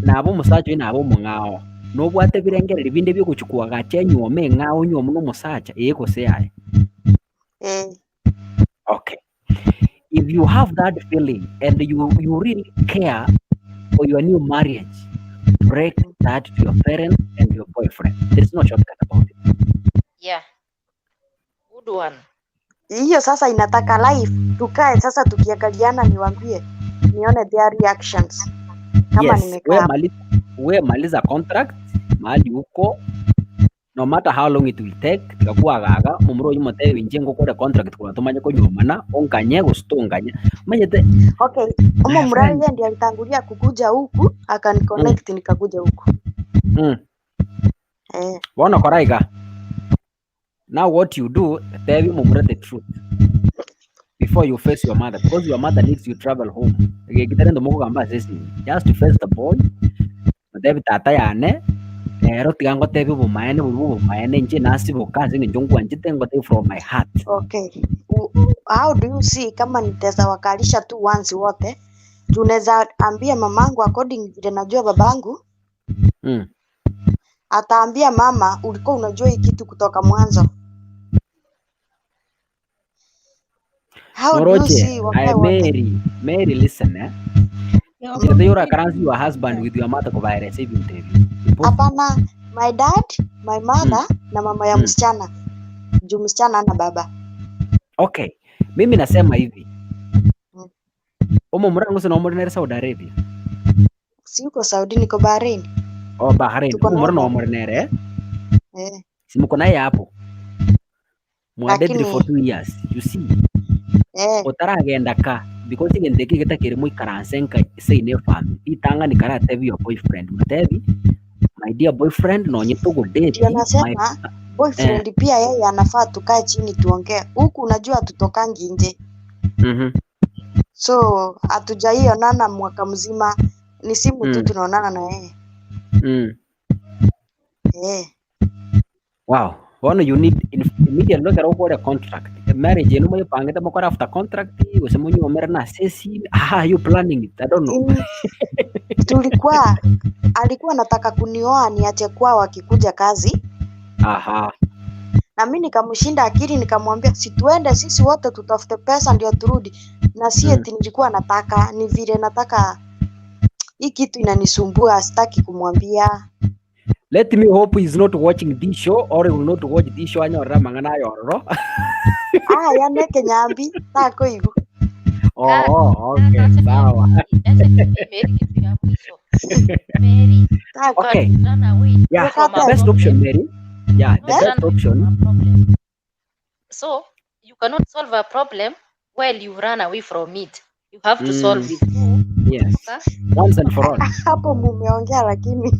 Nabo omosacha oyo nabo omong'ao nobwate ebirengereri binde biogochukua gacha enyuoma eng'ao nyuomo na omosacha eye gose yaye. Eh, Okay. If you have that feeling and you really care for your new marriage, break that to your parents and your boyfriend. There is no shortcut about it. Yeah, good one. hiyo sasa inataka live tukae sasa tukiangaliana, niwaambie nione their reactions kama Yes, nimekaa we hapo. maliza, we maliza contract mahali uko no matter how long it will take tigakuwa gaga mumuro oyu motebi inche ngokore contract korwa tumanye konyuomana onkanye gose tonkanye omanyete Okay, umo my mrari friend yeye ndiye alitangulia kukuja huku akaniconnect nikakuja huku. Eh, bono kora iga now what you do tebi mumure the truth before you face your mother because your mother needs you travel home gĩkĩtare mugamba ase esimi just to face the boy mutebi tata yane rero tiga ngotebi obomaene bori obomaene inche nasiboka ase eng'encho nkwanchete ngotebi from my heart. Okay. How do you see kama nitaweza wakalisha tu once wote? Juu naweza ambia mamangu according vile najua babangu ataambia mama, ulikuwa unajua hii kitu kutoka mwanzo. How do you Moroche, see I wakae wote? Mary, Mary listen eh. Njirete yora karansi your husband with your mother kubaeresa ebintu ebio. Impossible. Hapana, my dad, my mother na mama ya msichana. Juu msichana hana baba. Okay. Mimi nasema hivi. Omomura ng'ose nomore nere Saudi Arabia. Siyuko Saudi, niko Bahrain. Oh, Bahrain. Tuko naye Omomura Bahrain. nomore nere eh? Eh, Si muko naye hapo. Mwadedri for lakini 2 years. You see. eh, Otaragenda ka because egento eke getakere moikaranse nka seino efamily. Ritang'ani karatebi your boyfriend. Motebi my dear boyfriend nonye ndio togodate my nasema eh, boyfriend pia yeye anafaa tukae chini tuongee. Huku unajua hatutokangi nje. So hatujaionana mwaka mzima, ni simu tu tunaonana na yeye. Eh. Wow. Bono you need immediately ekero okore contract. Marriage eno moyepangete mokore after contract gose monyuomere na ase esimi how are you planning it? I don't know. Tulikuwa alikuwa anataka kunioa niache kwao akikuja kazi, Aha. na mi nikamshinda akili, nikamwambia si tuende sisi wote tutafute pesa ndio turudi, na si eti nilikuwa nataka, ni vile nataka hii kitu inanisumbua, sitaki kumwambia. Let me hope he is not watching this show or he will not watch this show anyorere amang'ana aya ororo. Ah, yani kenyambi takoigu Oh, okay, sawa. Mary kitu ya mwisho. Mary, tako Okay. run away Yeah, from the a best option, problem. Mary. Yeah, the Don't best run away option. from a problem. So you cannot solve a problem while you run away from it. You have to solve it. Yes. Sasa, Once and for all. hapo mumeongea, lakini you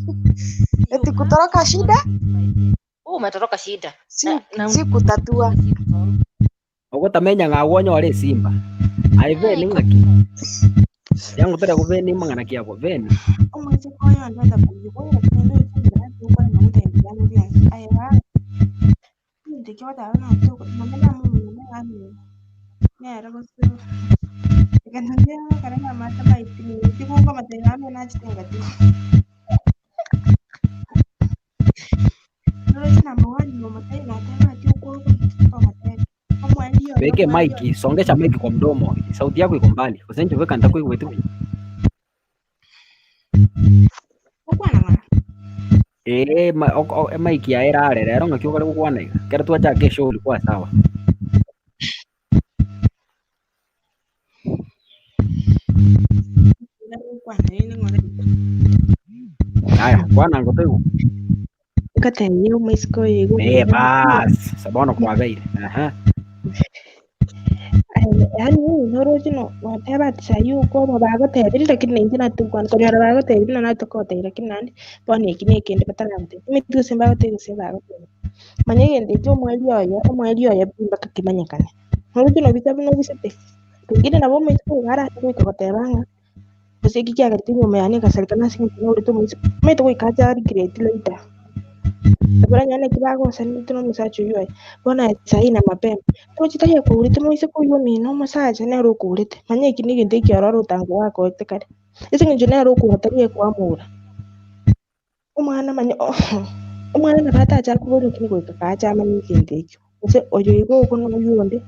eti have to kutoroka solve shida it, my dear. Wewe umetoroka shida si, na, na si kutatua. si kusolve. Ogotamenya ng'a wonyore esimba. Aye veni Ai, ng'aki. Yangu tara kuveni mang'ana kiabo veni. Omwezi oyo ndwenda kuyibwera kendo ekindira tukora namutembera byange aye ndike batara natuko mama namumuntu nami nera gose egento kare namata maiti tikunga matera ame nachitenga ti noroche number one nomatai noteba ati ukoro tomatebe omwali oyo Weke omwali oyo mic, songesha mic kwa mdomo. Sauti yako iko mbali. Usenje weka nitakuigwete. okwana ng'ora Eh, ma, ok, ok, mic ya era rero ng'aki okare gokwana iga. Kero twachaka eshow ilikuwa sawa. okwana rende ng'ora Haya, kwana ngotoigu. ngatebia omoisiko oyo igo Eh, bas. Sabono kwabeire. Aha. Yaani noroche noteba ati sahi okoba bagotebire lakini nainche natukwana konyora bagotebire na natokotebire lakini naende bono eki na ekende bataragotebi emeti gose mbagotebi gose mbagotebi. Manya egento ekio omweri oyo omweri oyo pi mpaka kimanyekane. Noroche nobisa buna obisete, pengine nabo omoisiko oyo arase goika goteba ng'a gose eki kiagerete enyiomo yane egasareka ase eng'encho norete omoisiko, omanyete goika ache aregret later. Ekero onye naki bagosanete na omosacha oywo oye, bono aye sahi na mapema, tochi tari akourete moiseke oywo omino omosacha nere okourete, manya eki na egento ekiororo otanga gwakoete kare. Ase eng'encho nere okoura tari ekwamura. Omwana manya omwana nabo atacha akoboria lakini goika kacha amanye egento ekio, gose oyo iga oko na oywo onde,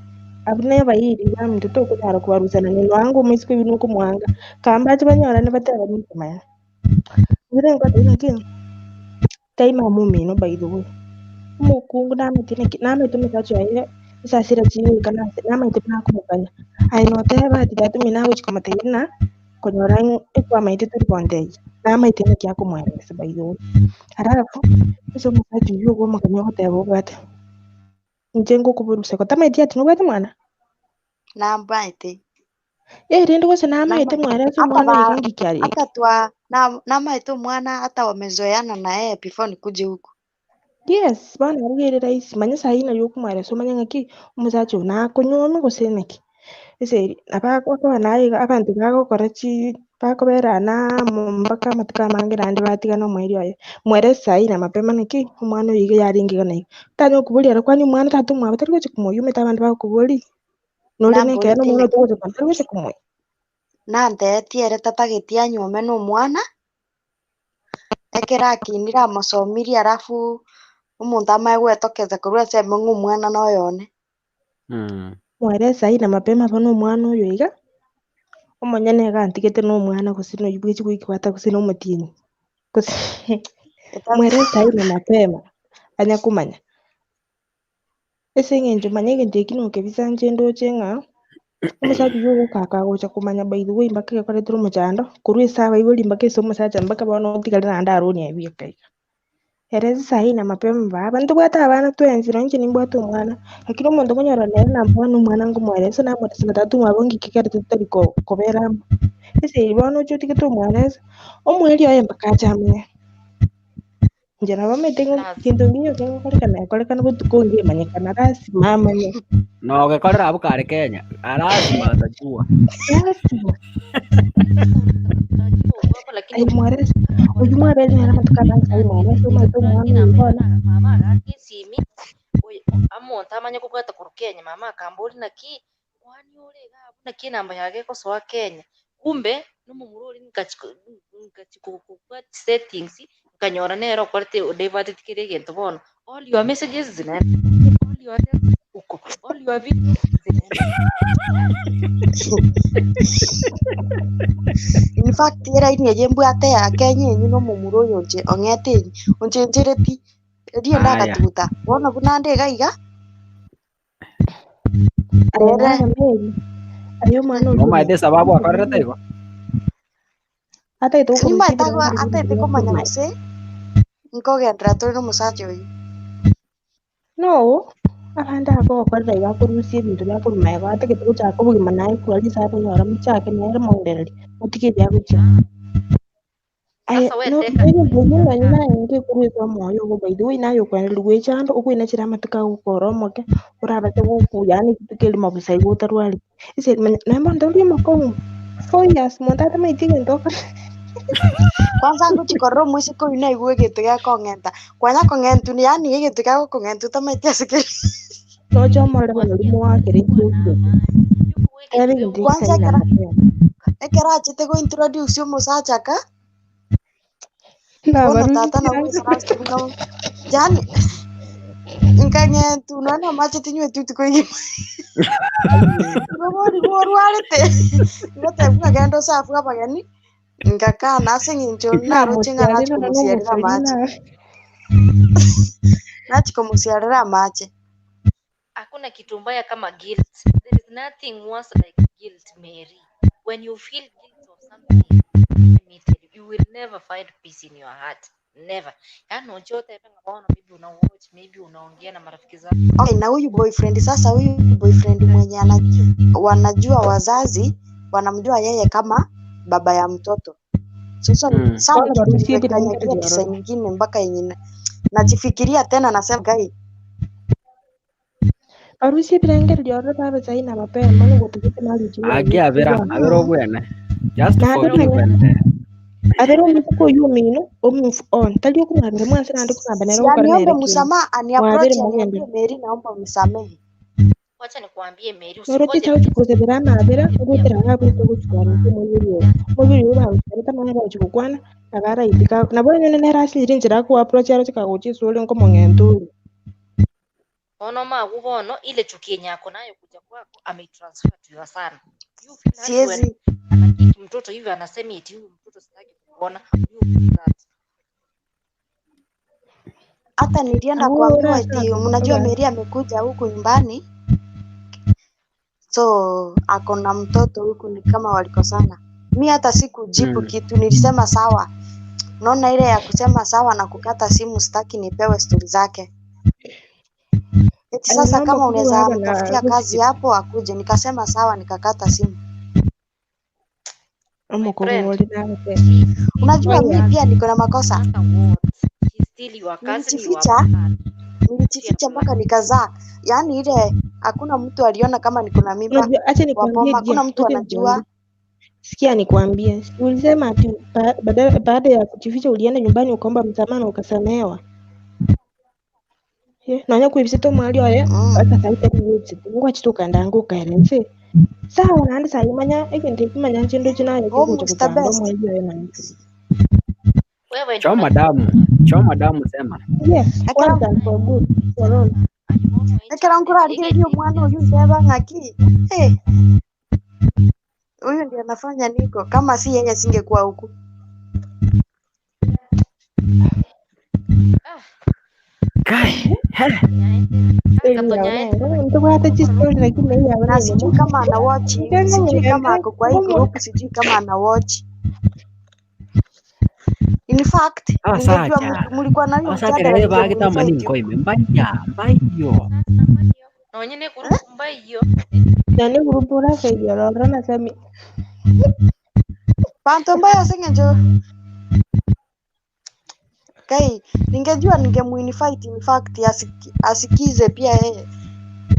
abwo nebairi baminto tokonyara kobarusanania noanga omoiseke oywo nokomoanga, kambache banyorane batebane ekemanyererio. Ekero nkoteba naki, tai mama omino by the way, omokungu namanyete naki namanyete omosacha oye ase asira chigoika nase namanyete buna akomokanya, aye noteba ati tata omino agochi komotebia buna konyora ng'a ekwamaete tori gontebia, namanyete naki akomoeresa by the way. Alafu, ase omosacha oywo okomokania ogoteba obwate, inche ngokoborusia tamaeti ati nobwate mwana? Nambaete Eh, rende gose namaete namaete mwerese hata omwana oyo ba ng'iki arenge. hata twa na namaete omwana hata wamezoeana na yeye before nikuje huku. Yes, bono abwo ere rahisi, manya sahi nari okomweresa omanye ng'aki, omosacha oyo nakonyuome gose naki. Ase eri, nabo akoba naye iga abanto bagokora chii bakobera amo mpaka amatuko amange naende batigana omoerio oye. Mwerese sahi na mapema naki, omwana oyo iga yarenge iga na iga. Tanya okoboria ere kwani omwana tata omwabo tari gocha komoyia omanyete abanto bagokoboria, nore na ekeene Namborete omwana naki togocha kwana tari gocha komoyia. nantebetie ere tatageti anyuome na omwana ekero akinire amosomirie alafu omonto amae gwetokeza korwa ase ime ng'a omwana noyo one. Mwerese sahi na mapema bono omwana oyo iga, omonyene iga antigete na omwana gose noywo bwechi goikibwata gose na omotienyi, gose Eta mwerese sahi na mapema, anya komanya. Ase eng'encho manya egento eki nokebisa inche ndoche ng'a, Omosacha oyio ogokaka agocha komanya by the way mpaka egekoretera omochando, korwa ase abaibori mpaka ase omosacha mpaka bono otigare naende aroni aye bweka iga. Ere saii na mapema baba, ntobwate abana twensi nonye inche nimbwate omwana, lakini omonto okonyora nere number one omwana nkomoeresa namoeresa na tata omwabo ng'iki ekero totari ko- kobera amo. Ase eyio bono oche otigete omweresa, omweri oye mpaka ache amanye. Inche nabo omanyete ng'a Lazima. gento nkiya kegokorekana gekorekana botuko ngemanyekana lasima amanye. Na ogekorera abwo kare Kenya, lazima atajua. Lasima. Okwako lakini Aye mwaresa, oyio mwabeire nere amatuko amange saii mwaresa omanyete omwana oyo bono. Mama agaka esimi, oyo omonto amanye kobwata korwa Kenya, mama akamboria naki, kwani ore iga abwo naki enamba yage egosoa Kenya, kumbe nomomura oria nkachi nkachi kobwati chisettings, nkanyora nere okorete odiverteti kera egento bono, all your messages zinaenda all your texts uko, all your videos zinaenda In fact eraini eye mbwate ya Kenya enywe na omomura oyo onche ong'ete onchenchereti, erio Aya. ndagatuguta. Bono buna nde iga iga, Aye rere naye Mary, aye omwana oria Nomaete esababu akorerete igo? atagete gokorusia nimbaete ebirengererio atete ebibe komanya korwa gose nkogenderera tore na omosacha oyio. No, abande aba ogokorera iga akorusia ebinto biakorwa magega atagete gochaka obogima naye korwa risabu onyore mochake nere moendererie, motige ebi agochia. Aye Sasa we no teka egento ekio nonye naye ngekorwa omoyo ogo by the way naye okwendereri goechanda okoinachera amatuko agokora omoke, orabase goku yaani rituko erimo bosa igo otarwareti. Ase manya naende bono tori omokong'u, 4 years monto atamaeti egento okore. Kwanza ngochia korora omoiseke oyio naigwe egento gekong'enta, kwanya kong'entu yaani egento kegokong'enta otamaeti ase keri. Noche omorore bono riria moakere intwe Tebe egento Kwanza egesani ekero namapema. ekero achete gointroduce omosacha ka, bono tata Nabarusirie nabo oisaranse buna yaani nkang'entu nonya na amache tinyweti rituko rigima. Igo bori borwarete, ngotebiwa ng'a genda osafu abageni, ngakana ase eng'encho naroche ng'a nachia Namochiarera komosiarera nomosori amache. na Nachia komosiarera amache. Hakuna kitu mbaya kama guilt. There is nothing worse like guilt, Mary. When you feel guilt of something, let me tell you, you will never find peace in your heart. Never. Yaani unajua utapanga bono, maybe una watch, maybe unaongea na marafiki zako. Okay, na huyu boyfriend sasa, huyu boyfriend mwenye ana, wanajua wazazi wanamjua yeye kama baba ya mtoto. Sasa sasa Bono ni kitu barusie nimekanyagia ebirengererio tisa ororo. nyingine mpaka yenye najifikiria tena nasema gai Barusie ebirengererio ororo babe saii na mapema nogotagete marriage Aki yaye abera, kobua. abera obwene. Just Naende forgive manya and abere omotuko oyio omino omove on tari okomwabera mwanse naende kogamba nere si ogokora nere aniombe kende. msamaha, aniapproach Mwabere aniambie mogende. Mary, naomba unisamehe. Wacha nikwambie Mary, Noroche usingoje chiagochi kosabera amabera, ogwetera ng'a gochi kwarenta omoibori oyo. Omoibori oyo bagochiarete amang'ana bagochi gokwana, nabo araitika nabo enyene nere asinyire enchera akoapproach aroche kagocha ase ore nkomong'enta ore. Ono magu bono ile chuki yenye ako nayo kuja kwako ameitransfer to your son. You feel hurt when Siwezi anakiki mtoto hivi anasema eti huyu mtoto sitaki kukuona. You feel that. hata nilienda Abwo kuambiwa ore ase eti mnajua aba Mary amekuja huku nyumbani, so ako na mtoto huku, ni kama walikosana. Mi hata sikujibu kitu, nilisema sawa. Unaona ile ya kusema sawa na kukata simu, sitaki nipewe stori zake. Eti aye sasa naomba kama kubwa unaweza hapa na mtafutia kazi gossip. hapo akuje, nikasema sawa, nikakata simu. My Omokongo friend, ore nagoteba. she is still Unajua your mi cousin. pia niko na makosa, No matter what. She's still your cousin, your nilijificha blood. nilijificha mpaka nikazaa, yaani ile hakuna mtu aliona kama niko na mimba Unajua, acha wa nikwambie boma, dia, hakuna mtu acha anajua. nikwambie. Sikia nikwambie, si ulisema ati baada ya kujificha ulienda nyumbani ukaomba msamaha na ukasamehewa. Ye, nonya kwibisete omwari oye ata sahi tari gwibisete ngwachete okandanga okaerense sawa naende sahi manya egento eki manya inche ndoche naye Oh, kegocha Mr. gochanda Best. omwari oye naende. Wewe ndio Choma damu, choma damu sema. Yes, Ekero once and for good, for all. ekero nkorarigereria omwana oyu ndeba ng'aki eh, huyu ndiye anafanya niko kama si yeye singekuwa huku. Kai, he. Estori yao Katonyaete nero, ntobwate chistori lakini eyio yabo Na sijui neng'imo. kama ana watch, Inche sijui kama ng'omorembe, ako kwa hii ng'omo group, sijui kama ana watch. In fact, ningejua Abasacha, mlikuwa na hiyo abasacha mjadala rero bagete ningemuinvite amani huko. nkoime mbaiya mbaiyo. Nonye ne group mbaiyo. nonye group orasaidia ororo na sami. Bantu mbaya sing'encho Kai, ningejua ningemuinvite in fact asikize pia yeye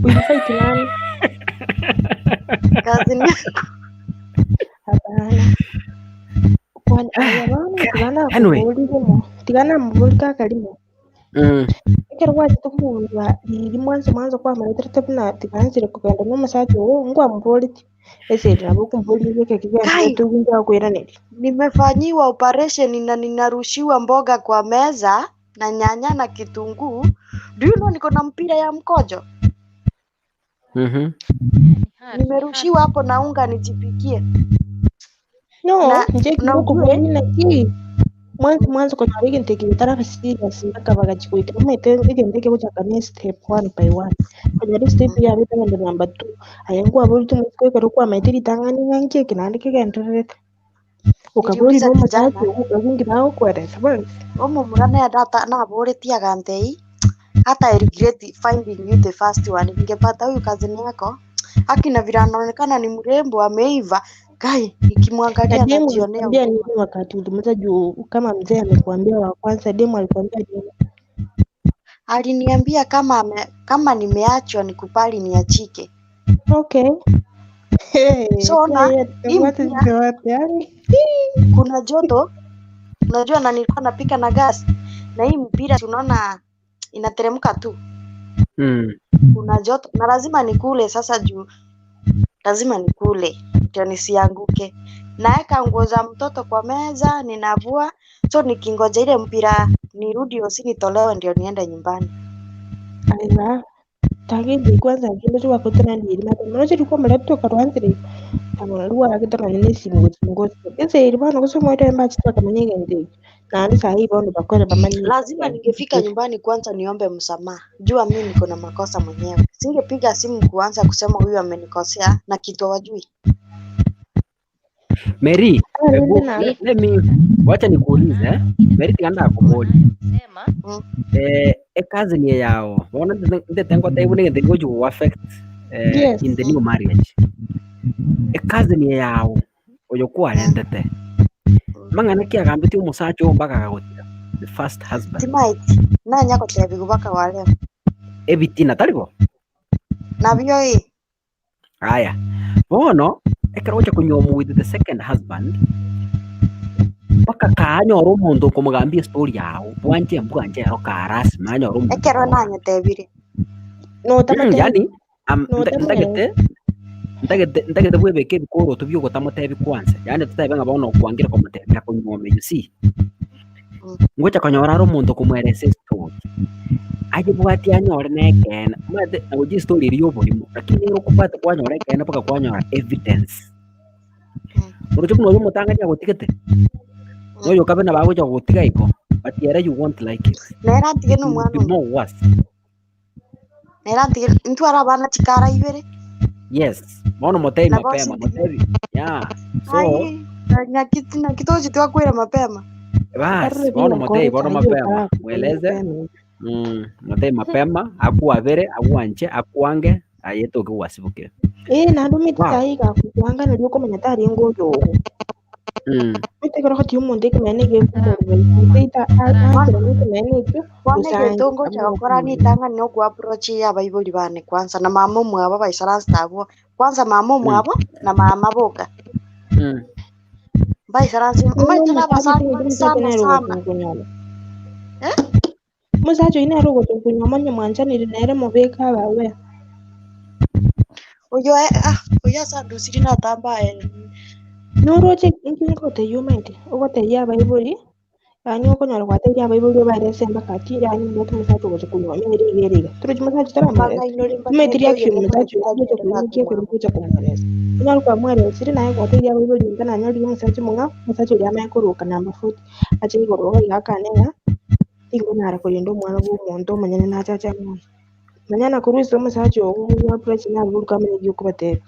Uinvite nani? kazi ni yako. Hapana. Kwani aya bono tigana Anyway. akobori rimo. Tigana amobori kaka rimo. Ekero gwachete kobua riria mwanso mwanso kwamareterete buna tigaanchire kogenda na omosacha oo, nkwamoboretie. Ase eri nabo okomoboria egeke Kai, kigenderete okoiraneria. nimefanyiwa operation na ninarushiwa mboga kwa meza na nyanya na kitunguu. Do you know niko na mpira ya mkojo? Nimerushiwa hapo na unga nijipikie. No, Na inche na ujue ekero okobori naki, mwanso mwanso konyora egento eke getaraba serious mpaka bagachi goika omanyete egento eke egochaka na estep one by one. Konyora estep yabo ekogenda number two, aye nkwaboreti omosike ekero kwamaete ritang'ani ng'a nki eke naende kegendererete. Okabori niliuliza na omosacha kijana ogo okabua nki bagokoeresa bonsi. omomura nere naboretie agantei hata I regret finding you the first one. Ningepata huyu cousin yako akina vile anaonekana ni mrembo ameiva. Kai, Na nikimwangalia demu najionea alikwambia huruma. nini wakati ulimuuliza juu kama mzee amekuambia wa kwanza, demu alikwambia nini? Aliniambia kama nimeachwa nikubali niachike. Okay. Hey, So ona pia yeye hii tutafuata mpira sisi wote yani. kuna joto, unajua na nilikuwa napika na gas na hii mpira tunaona inateremka tu. Kuna joto na lazima nikule sasa juu lazima nikule ndio nisianguke. Naeka nguo za mtoto kwa meza, ninavua, so nikingoja ile mpira nirudi hosi nitolewe ndio niende nyumbani. Aiwa. Tagende kwanza ngendo chwakotana ndiri mate mono chiri kwa maleto karwanzire tamona ruwa agitana nene simu ngosi. Ese iri bana kusoma ite mba chitwa kamanye ngende. Na ndi sahi bono bakore bamanyi. Lazima ningefika nyumbani kwanza niombe msamaha. Jua mi niko na makosa mwenyewe. Singepiga simu kuanza kusema huyu amenikosea na kitu hawajui. Mary, hebu na let me wacha nikuulize eh. Mary tiganda akubori. Sema Ekazi ni yao. Bona ndete ngotaibu nigete goju affect Yes. in the new marriage. Ekazi ni yao oyo kwarendete. Mang'ana kiagambĩtie omosacha oyo mpaka agagotira. The first husband. Timaiti nanya kotebi gubaka wa leo. Ebitina taribo? Nabio ĩ Aya. Bono ekero gocha konyuomwa with the second husband mpaka kaanyora omonto okomogambia estory yao bwanche mbwanche ero karasima anyore omonto ekero okomogambia. nanyetebire. No tamate. Yani No tamate. ntagete ntagete bwebeke ebikoroto biogotamotebi kwanza yani totebe ng'a bono okwangire komotebia konyuoma you see ngocha konyora are omonto okomweresa estory ayebwati anyore na ekeene omanyete nagochia estory eria ya oborimo lakini nere okobwate kwanyora ekeene mpaka kwanyora evidence oroche buna oyo omotang'ani agotigete noyo okabe nabo agocha gogotiga igo but ere you won't like it Nera ntige it will nomwana be onde. more worse Nera ntige ntware abana chikara ibere yes bono motebi nabo mapema sintige. motebi yeah so Ai naki naki twakwira mapema. bas Arre bono bila motebi kore bono sahi mapema okara mweleze mapema. motebi mapema akuabere agwanche akwange ayetoke gwasibokire Eh naende omanyete wow sahi gakokwanga nario okomanya tarenga oyo ogo. Omanyete ekero ogotebia omonto ekemanyererio gekomorwaria either Bono anchera na ekemanyererio ekio bono gose anche egento ngocha amo gokora okomanya. nitang'ani nokoapproach abaibori bane kwanza na mama omwabo baisaranse abwo. Kwanza mama omwabo na mama boka. Baisaranse Bono omanyete na omosacha abasani ting'iti bari omosacha sana nere sana. ogocha konyuoma. Eh? Omosacha oyio nere ogocha konyuoma onye mwanchanire nere mobeke abawe. Oyo oyo asandusiri natambae. Noroche inki ngotebia omanyete, ogotebia abaibori, yaani okonyora gwatebirie abaibori obaerese mpaka ati yaani mbwate omosacha ogocha konyuoma ere iga ere iga. Torochi mosacha toramoeresa. Bang'ainori Omanyete mbatebie oyo reaction omosacha momanyete oyio agocha tanyerete koimokia ekero akomwabo. ogocha komoeresa. Onyare kwamweresire naye gwatebia abaibori inche nanyorire omosacha omong'ao, omosacha oria amanye koroka number 40 ache igoro iga iga akane ng'a tinkonyara korenda omwana bwa omonto omonyene nachache amwoe. Manya nakorwa ase omosacha ogo gwa approach naboruka amanye ki okobatebia.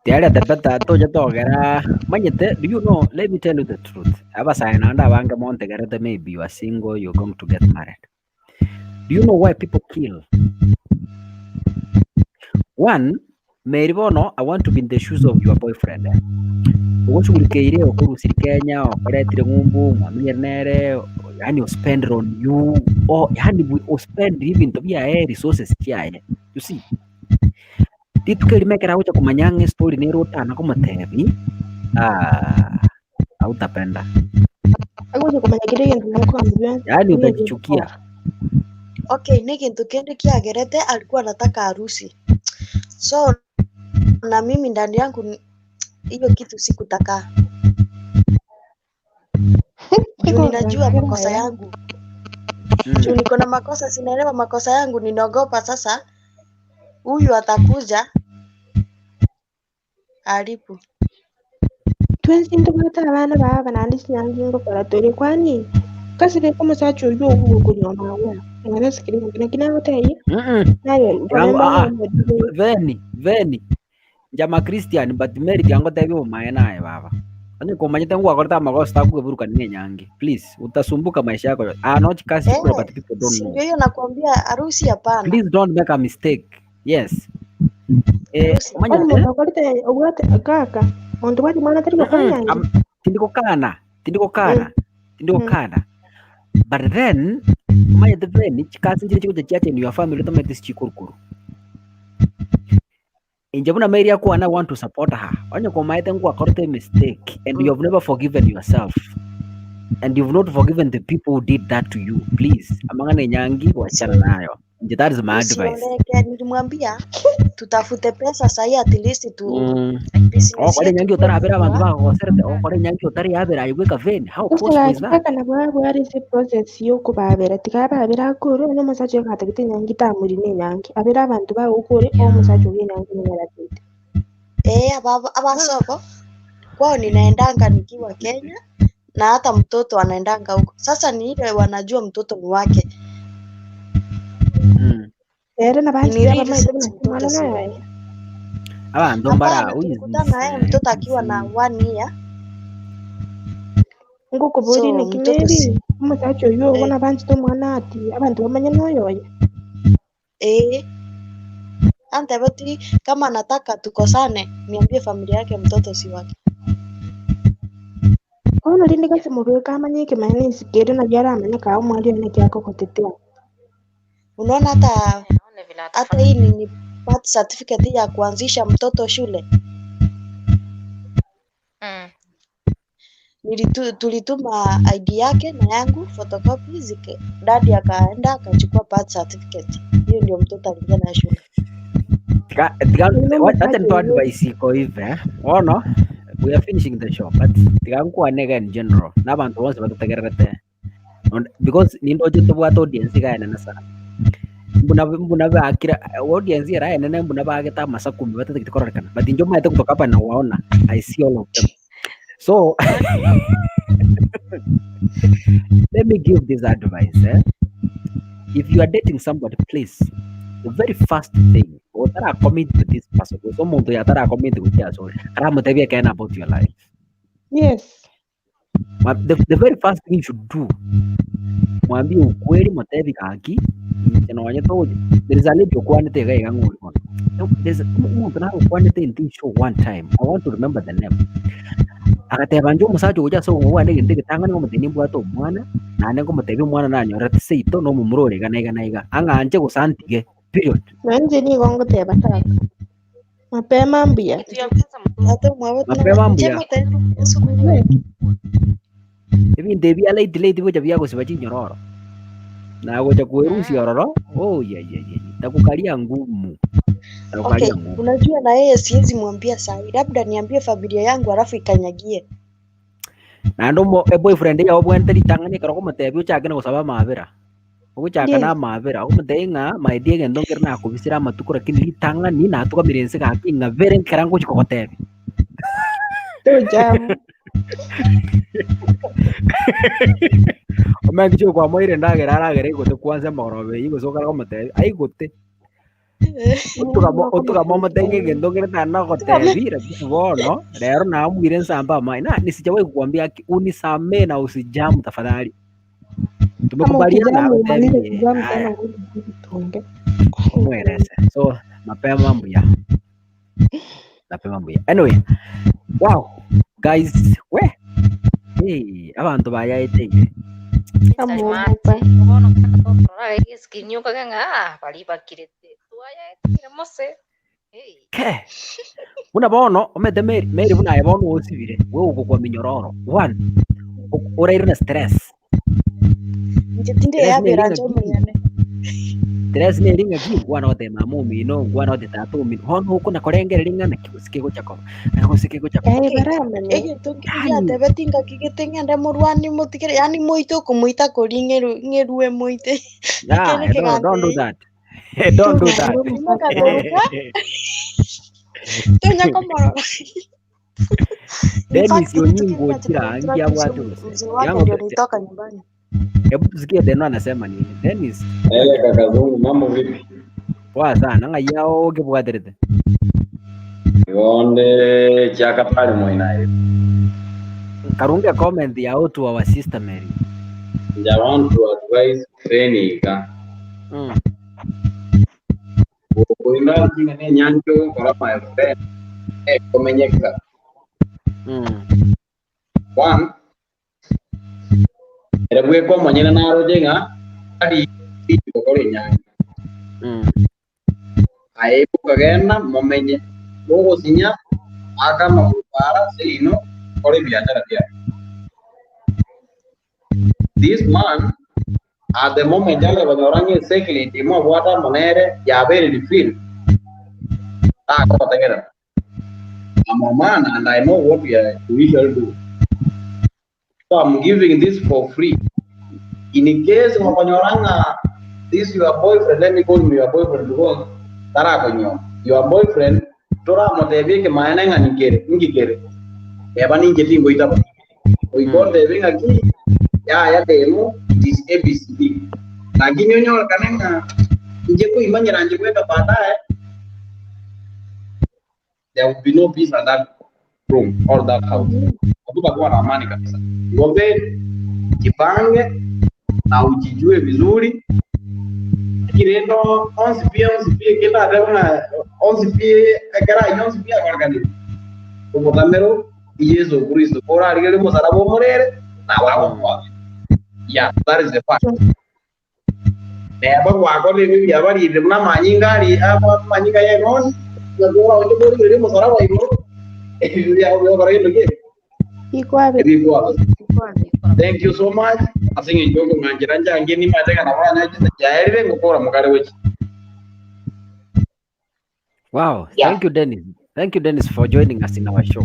Tiarete better toche togera manyete do you know let me tell you the truth abasae naende abange montegerete maybe you are single you're going to get married do you know why people kill one Mary bono I want to be in the shoes of your boyfriend eh. Ogoshughulikiire okorusiri Kenya okoretire ng'umbu mwamenyire nere yaani o spend on you o yaani o spend ebinto biaye resources chiaye you see. Rituko erimo ekero agocha komanya ng'a estory nere otana komotebi aah hautapenda. Agocha komanya kera egento mokogamba bionsi Yaani buna utajichukia. ebiokora. Okay, negento kende kiagerete alikuwa anataka harusi. So na mimi ndani yangu hiyo kitu sikutaka. Juu ninajua makosa yangu. Juu niko na makosa, sinaelewa makosa yangu, ninaogopa sasa huyu atakuja haribu. Twensi ntobwate abana baba naende chinyangi ngokora tore kwani kasire omosacha oywo ogokonyoma agwo mwana sikiri naki nagotebia Mm-mm. naye Yangu, ah, ah. mbona Veni, Veni. Njama Christian but Mary tiangotebia obomaene aye baba. Onye komanyete ngwakorete amagoso takweburukani na enyangi. Please, utasumbuka maisha yako yote. Ah, no chikasi Eh, kule but people don't si know. ndio hiyo nakwambia harusi hapana. Please don't make a mistake. Yes. Eh, Harusi Onye omanyete omonto okorete obwate kaka monto bwate mwana tari gokora Mm-mm, enyangi tindikokana, tindikokana, tindikokana. But then, omanyete Veni, chikasi nchire chigocha chiacha in your family otamanyete ase chikorokoro. Inche buna Mary akwana I want to support her. Onye komaete ngwakorete mistake and you have never forgiven yourself and you've not forgiven the people who did that to you, please, amang'ana enyangi wachana nayo. Inche that is my advice. Usioleke, nilimwambia tutafute pesa sahi at least tu business Okore yetu enyangi ikuwe otarabera abanto kubwa. bagogoserete, okore enyangi otareyabera aye bweka Veni. How possible is that? Gose kaka nabo abware ase process ya okobabera tiga ababere akore onye omosacha oyo gatagete enyangi tamorina enyangi abere abanto bagokore omosacha oyo enyangi nigo aratete. Eh, abasoko kwao ninaendanga nikiwa Kenya na hata mtoto anaendanga huko. Sasa ni ile wanajua mtoto ni wake. Ere Ni nabanchire real abamaete sense buna omwana mtoto si naye. wake. Abanto mbara Hapana, who is tulikutana this na yeye mtoto akiwa na 1 year. Ngokobori So naki mtoto Mary si omosacha oywo ogo eh, nabanchete omwana ati abanto bamanye noyoye. eh. Antebeti kama nataka tukosane niambie familia yake mtoto si wake. Bono rende gose mobeke amanye ekemanya na esiko ere nabio aramanye kaa omwari oye naki akogotetea. Unaona hata Aone vile hata atafanya. hii ni birth certificate ya kuanzisha mtoto shule. Tulituma ID yake na yangu photocopy zike, dadi akaenda akachukua birth certificate. Hiyo ndio mtoto aliingia nayo shule. Tika, tika, Oyo wacha omosacha nitoe oywo advice iko hivi eh. Ono, we are finishing the show but tigankwanega in general n'abantu bonse batutegererete because nindoche tobwate audience iga enene sana mbuna mbuna bakira audience era enene mbuna bagete amasakumi batatagete kororekana but inche omanyete kutoka hapa nawaona I see all of them so let me give this advice eh? if you are dating somebody please the very first thing otara commit to this person gose omonto oyo atara commit gochia asore aramotebia ekene about your life yes. The very first thing you should do mwambie ukweli motebi gaki inche nonye togochi there is a lady okwanete iga iga ng'ori bono No, there's omonto nagokwanete in this show one time I want to remember the name agateba inche omosacha ogocha ase obong'u bwane egento egetang'ani ngomotebia nimbwate omwana naende ngomotebia omwana nanyorete seito na omomura ore iga na iga na iga ang'anche gose antige period Nanje nigo ngoteba kaka. Mapema mbuya. Kitu ya kwanza mtoto Ate mwabo mapema nche mbuya motebe esukuru. Ebinto ebi bia late late gocha biagosiba chinyororo na gocha kwerusia ororo oh yeah, yeah, yeah. Takukaria ngumu Okay, takukaria ngumu unajua na yeye siwezi mwambia sahi, labda niambie familia yangu alafu ikanyagie. Naende omo eboyfriend yago obwenerete ritang'ani ekero okomotebia ochake na gosaba amabera ogochaka na Yes. amabera okomotebia ng'a my dear egento nkere nakobisera amatuko lakini ritang'ani natugamire ense gaki ng'abere nkera ngochi kogotebia. Tojamu. Omanyete inche okwamoire endagera aragere aigote kwanza emagoroba eywo gose okare komotebia aigote. Otugama otugama omotebie egento nkere tari nagotebi lakini bono rero namuire nsambe amaene na nisijawahi kukuambia aki unisamee na usijamu tafadhali. Kama Tumekubaliana ukijamu umalize agotebi kujamu tena haya urudi chini tuongee. omwerese. So mapema mbuya. Mapema mbuya. Anyway, wow guys we hey, abanto bayaeteire. Amogoka. Salimati bono kaka tokorora egeskinyi okage ng'a ah, baria bakirete twayaetire mose hey. Ke. Buna bono omete Mary, Mary buna aye bono osibire, we ogokwa minyororo. One, oraire na stress. Inche tinde Stress neri yabera nche ng'aki? omonyene. Stress neri ng'aki? Nkwana goteba mama omino, nkwana goteba tata omino. Bono okona korengereria ng'a naki gose kegocha koba, naki gose kegocha koba. Eh, baramanye. Egento nkeri Yaani, giatebeti ngaki gete ng'ende morwanie motigere, yaani moite okomoita koria ng'eru ng'erue moite. yeah, Ekero no, don't do kegantei. that. Don't do that. Torware Imoka omosacha. goka, tonya komorora. In Dennis fact, kitu Onyingo kile Ochira angi kinachotaka abwate gose. mzee wake Yango ndio nitoka nyumbani. Hebu tusikie Deno anasema nini. Dennis, Ele kaka Zungu, mambo vipi? poa sana ng'ai yao okebwaterete. Igonde chiakatari moina Karunge comment yao to our sister Mary. I want to advise Fenika. Oinda kinga ne nyanjo gokora my friend ekomenyeka. One, ere bweka omonyene naroche ng'a ari gokora enyangi. Aye okagenda momenye ogosinya aka amaguru para seino kora ebiachara biaye. This man at the moment aye banyora ng'a secret imobwate amo nere yabere revealed takogotegerera. I'm a man and I know what we, are, we shall do. So I'm giving this for free. In case mokonyora ng'a this your boyfriend, let me call him your boyfriend because tarakonyo. Your boyfriend toramotebie ekemanene ng'a nikere, ngikere. Eba ninche tingoitaba. Oikontebie ng'a ki yaya demo it is ABCD. Lakini onyorekane ng'a inche koimanyera nche gweka baadaye there will be no peace at that room or that house. Hakutakuwa na amani kabisa. Ngombe jipange na ujijue vizuri. Kirendo onsi pia onsi pia kila adema onsi pia ekera onsi pia organize. Umutamero Yesu Kristo. Ora arigere musaraba omorere na wago. Yeah, that is the fact. Neba gwakora ebi byabarire buna amanyinga ari amanyinga y'eng'ondi ngakora onde borire musaraba igoro ebi byakora kintu ki Ikwabe. ebikwaba. Thank you so much. Ase eng'encho okong'anchera njange nimate kana boranyache jaerire ngokora mokare gochi. Wow, Yeah. thank you Dennis. Thank you Dennis for joining us in our show.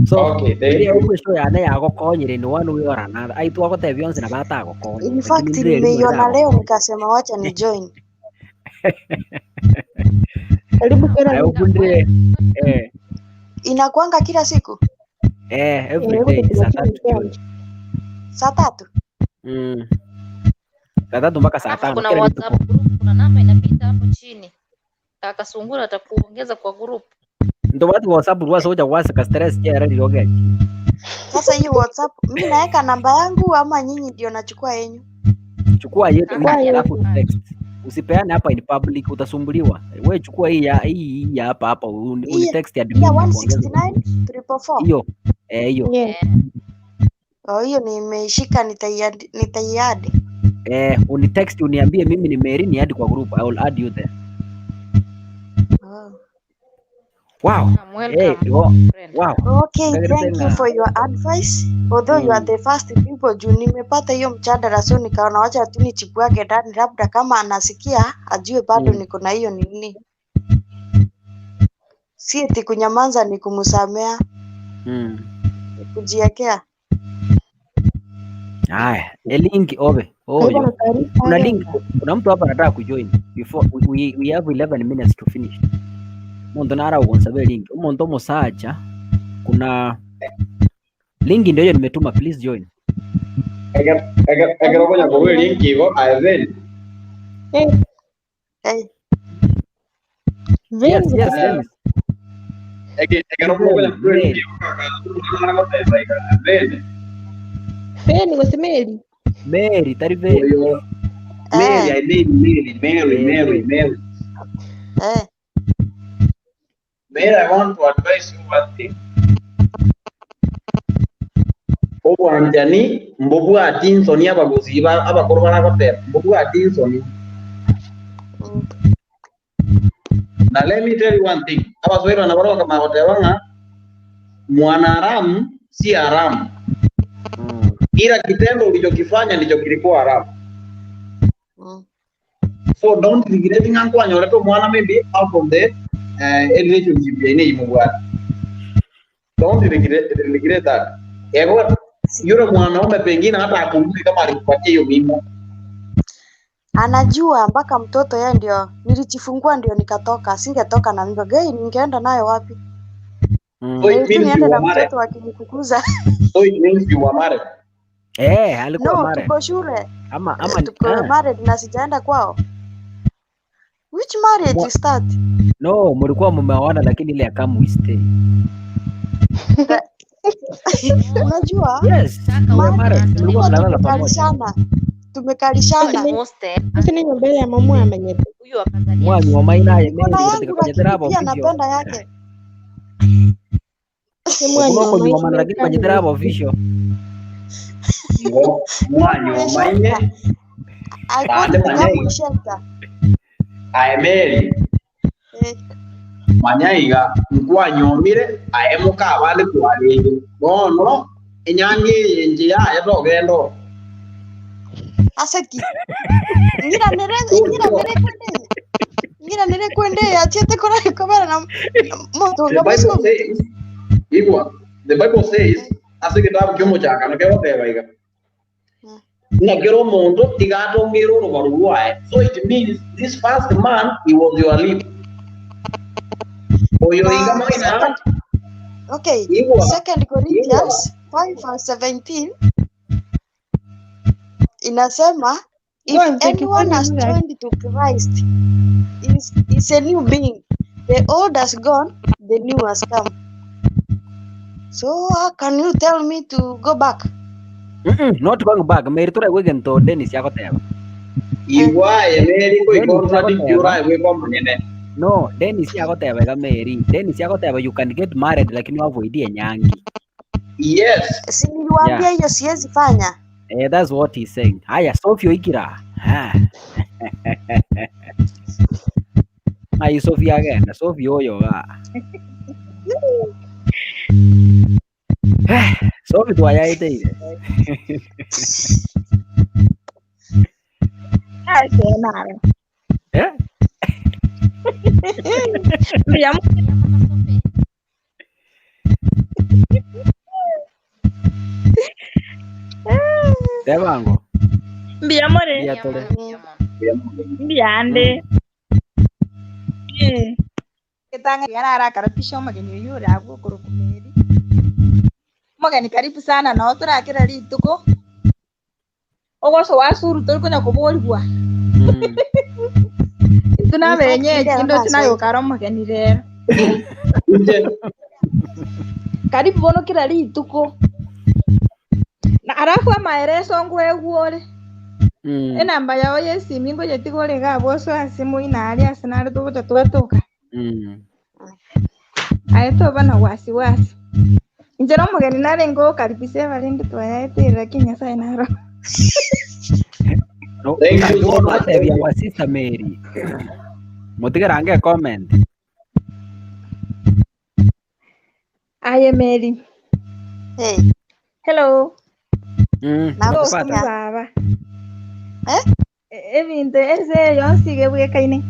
So, Okay, thank ria you. ũguo show yane yagũkonyire in one way or another. Ai twagũtebia onse na batagũkonya. In Lakini fact, ndire rimwe nimeiona leo ritagũkonya. nikasema wacha ni join. Karibu kera Ai ũguo ndire eh Inakuanga kila siku eh every day saa tatu jioni. saa tatu. Saa tatu mpaka saa Alafu tano kuna kila WhatsApp rituko. group, kuna namba inapita hapo chini. Kaka Sungura atakuongeza kwa group. Ndo watu WhatsApp rwasa uja gwasika stress chera rirogechi. Sasa hii WhatsApp mi naweka namba yangu ama nyinyi ndio nachukua yenyu? Chukua yetu Kaka hii ni alafu text. Usipeane hapa in public utasumbuliwa. We chukua hii ya hii hii ya hapa hapa uni, Hii uni ya text hii admin ya na kuongeza 169 444. hiyo eh hiyo Yeah. Eh, Oh, hiyo nimeishika nitaiadi nitaiadi. eh uni text uniambie mimi ni Mary ni add kwa group I will add you there. Oh. Wow. welcome, Hey, welcome wo, friend. wow. Okay, Ndagĩrĩte thank you ng'a for your advice. Although you are the first people juu nimepata hiyo mjadala so nikaona wacha tu nichipuage ndani, labda kama anasikia ajue bado niko na hiyo nini. Si eti kunyamaza ni kumsamea, ni kujiekea. Haya, elinki obe. Kwa hivyo Oyo. na taarifa Kuna link, agenda. kuna mtu hapa anataka kujoin before we have 11 minutes to finish. Muntu nara ugonsabe link. Umuntu omusacha kuna link ndio hiyo nimetuma, please join. Ekero okonya korwa erinki igo aye Veni. Eh, Hey, Veni Yes, yes, gose Dennis. Ekero Veni, okonya korwa Mary. erinki igo kaka omwana agoteba iga Veni. Veni gose Mary? Mary, tari Veni. Oyo Mary, eh, I mean Mary, Mary, Eh, Mary, Mary. Mary. eh. Mary, I want to advise you one thing. Obwanchani mbobwati nsoni abagusii ba abakoro baragoteba, mbobwati nsoni. Na let me tell you one thing, abaswahili nabo bakamanya goteba ng'a mwana haramu si haramu, ila kitendo ulichokifanya ndicho kilikuwa haramu. So don't regret ng'a nkwanyorete omwana maybe out of the relationship yaino eywo mobwate. Don't regret, regret that. Ego yule mwanaume pengine hata akumbuki kama alikupatia hiyo mimba. Anajua mpaka mtoto yeye ndio nilijifungua ndio nikatoka, singetoka na mimba. Gei, ningeenda nayo wapi? So it Nilikuwa means you niende were na married. mtoto akinifukuza. So it means you were married. Eh, alikuwa No, married. tuko shule. Ama ama Tuko eh. married na sijaenda kwao. Which marriage Mwa, is that? no, mlikuwa mmeoana lakini ile ya come we stay. Unajua Yes, you were marriage married. Mlikuwa tulikuwa mnalala pamoja. tumekalishana. Tumekalishana. Ase ni nyomba ya mamu amenyete. Mwanyu maina aye Niko na Mary yangu katika kwenye lakini therapy pia official. napenda yake. Ni mwanyu Okuba wa okunyuomana maine lakini kwenye therapy official. Igo Come we mwanyomaine shelter. I call bande it come manyaiga we shelter. aye Mary Eh, manyaiga nkwanyomire aye mukabande kwarenge bono enyangi eye inche yaye togenda oo. aseki. Ngiranire ngiranire kwende. Ngiranire kwende yachiete kora kobera na moto The nga Bible bosco. says, igwa, the Bible says, ase egetabu kia omochakano kegoteba iga, ng'a kera omonto tiga atongere orobaru rwaye. So it means this first man, he was your leader. Oyo iga Na maina, second okay, igwa, Second igwa, Corinthians 5 verse 17 inasema if Kwanza anyone kifanya has nini? joined to Christ is a new being. The old has gone, the new has come. So how can you tell me to go back? Not going back. Mary tura gwegento Dennis yakoteba. igwa aye Mary Dennis ngoi contradict yakoteba. urae gweka omonyene. No, Dennis yakoteba iga Mary. Dennis yakoteba you can get married lakini avoid enyangi. Yes. Si niliwaambia Yeah. hiyo siwezi fanya. Eh, that's what he's saying. Haya, Sophie oikira. Ha. Ai Sophie agenda. Sophie oyo ga. Sophie twayaiteire. Asenara. Eh? Mbiya Tebango. Mbuya more. Mbuya tore. Mbuya nde. Getanga yana arakaribisha omogeni oyo ore abwo okorokwa Mary. Omogeni karibu sana noo torakera rituko. Ogosoa asuru torikonya koborigwa. Intwe In fact, nabenyeji ndero ndoche nasoe. nayokara omogeni rero. Karibu bono kera rituko. Na alafu amaereso nkoegwa ore. Enamba yao ya esimi ngoyetiga ore iga abwo osoe ase moino aria ase nare togocha twatoka. Aye toba na wasiwasi. Inche na omogeni narenge ogokaribisha ebarende twayaeterera lakini Nyasaye naro. No, Thank you so no much. atebia wa sister Mary. Mutigerange comment. Aye Mary. Hey, Hello. Nakupata. nakusikia. Baba. Eh? Ebinto ense eye yonsi iga ebwekaine.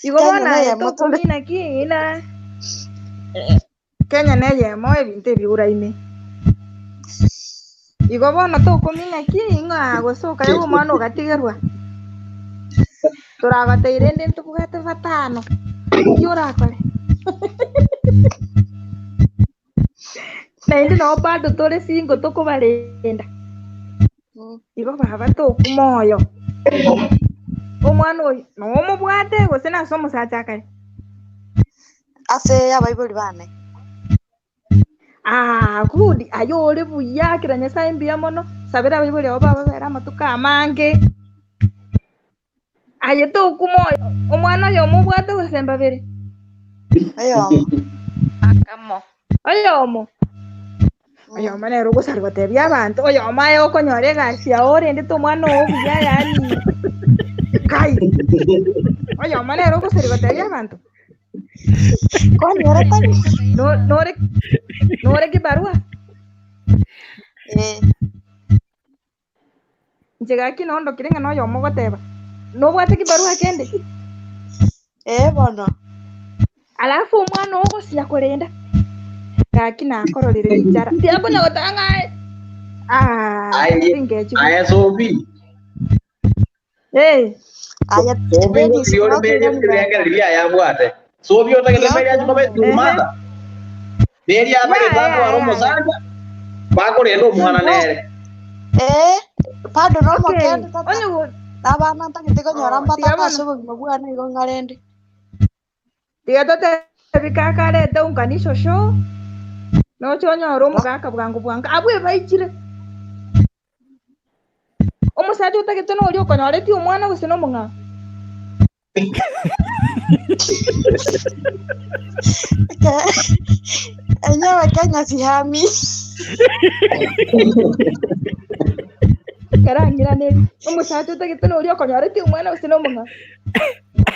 Igo Kenya bono neye aye motore. tokomina ki ng'ina Kenya neyemo ebinto ebiuraine. Igo bono tokomina ki ng'a gose okaigwa omwana ogatigerwa. Toragoteire ende ntobwate batano. Ki orakore? Naende nabo bado tore single tokobarenda. Igo baba tokwa moyo. Omwana oyo nomobwate gose nase omosacha akare? Ase abaibori bane. Ah, good. Aye ore buya, akera Nyasaye mbuya mono. Sabera abaibori abo bababere amatuko amange. Aye tokwa moyo. Omwana oyomo obwate gose mbabere? Oyomo. Akamo. Oyomo. Oyomo nere ogosari gotebia abanto, oyomo aye okonyora egasi yao orendete omwana oo buya yaani kai. Oyomo nere ogosari gotebia abanto. Kwani ore tari? No- Nore nore kibarua? Eh. Inche gaki nondokire ng'a noyomo ogoteba, Nobwate kibarua kende? Ee bono. Alafu omwana oo ogosia korenda, gaki nakororire richara. Tiakonya goteba ng'a aye, ah, Aye, ringechi aye Sophie. Eh. Aye, Sophie Dennis, ng'o ore Mary tiga ebirengererio biaye abwate. Sophie otagete Mary ache koba Ehe. mother. Mary atagete Yaya, atware yaya. omosacha bakorenda omwana nere. Eh, bado Okay. nomokende tata. Onye go Nabana ntagete konyora Oh, tiga mbatata bono. ase obogima bwane igo ng'arende. Tiga totebi kaka arete unganisho show. Noche onyore omogaka bwango bwango. Abwo ebaichire. Omosacha otagete noria okonyoretie omwana gose nomong'ao. Enyewe Kenya sihami. Karang'iraneri. Omosacha otagete noria okonyoretie omwana gose nomong'ao.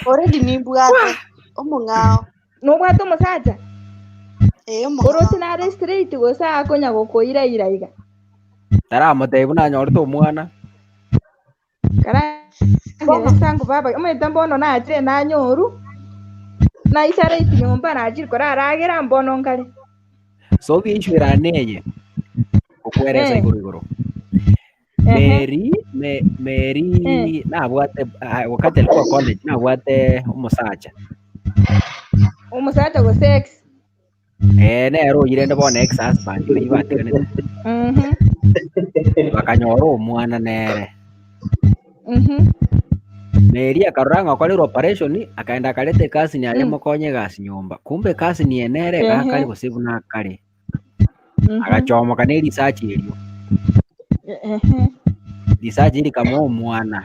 Already nimbwate omong'ao. Nobwate omosacha? Eh, omong'ao. Oroche nare straight gose akonya gokoira ira iga? Taramotebia buna anyorete omwana. Karang'ira esangu baba, omanyete mbono nachire nanyoru, naisaretie nyomba nachire koraragera mbono nkare. So issue erane eye okweresa Eh. igoro igoro. Ehe. Mary, me, Mary Eh. nabwate ah, wakati alikuwa college nabwate omosacha. Omosacha gose ex. Eh, nere oyirende bono ex husband oyio batiganete. Bakanyora omwana nere. Mary akarora ng'a okorerwe operation akaenda akareta ekasini aria mokonye egasi nyomba. Kumbe ekasini eye nere egakare gose buna akare. Agachomoka ne risachi erio. Risachi rikamoa omwana.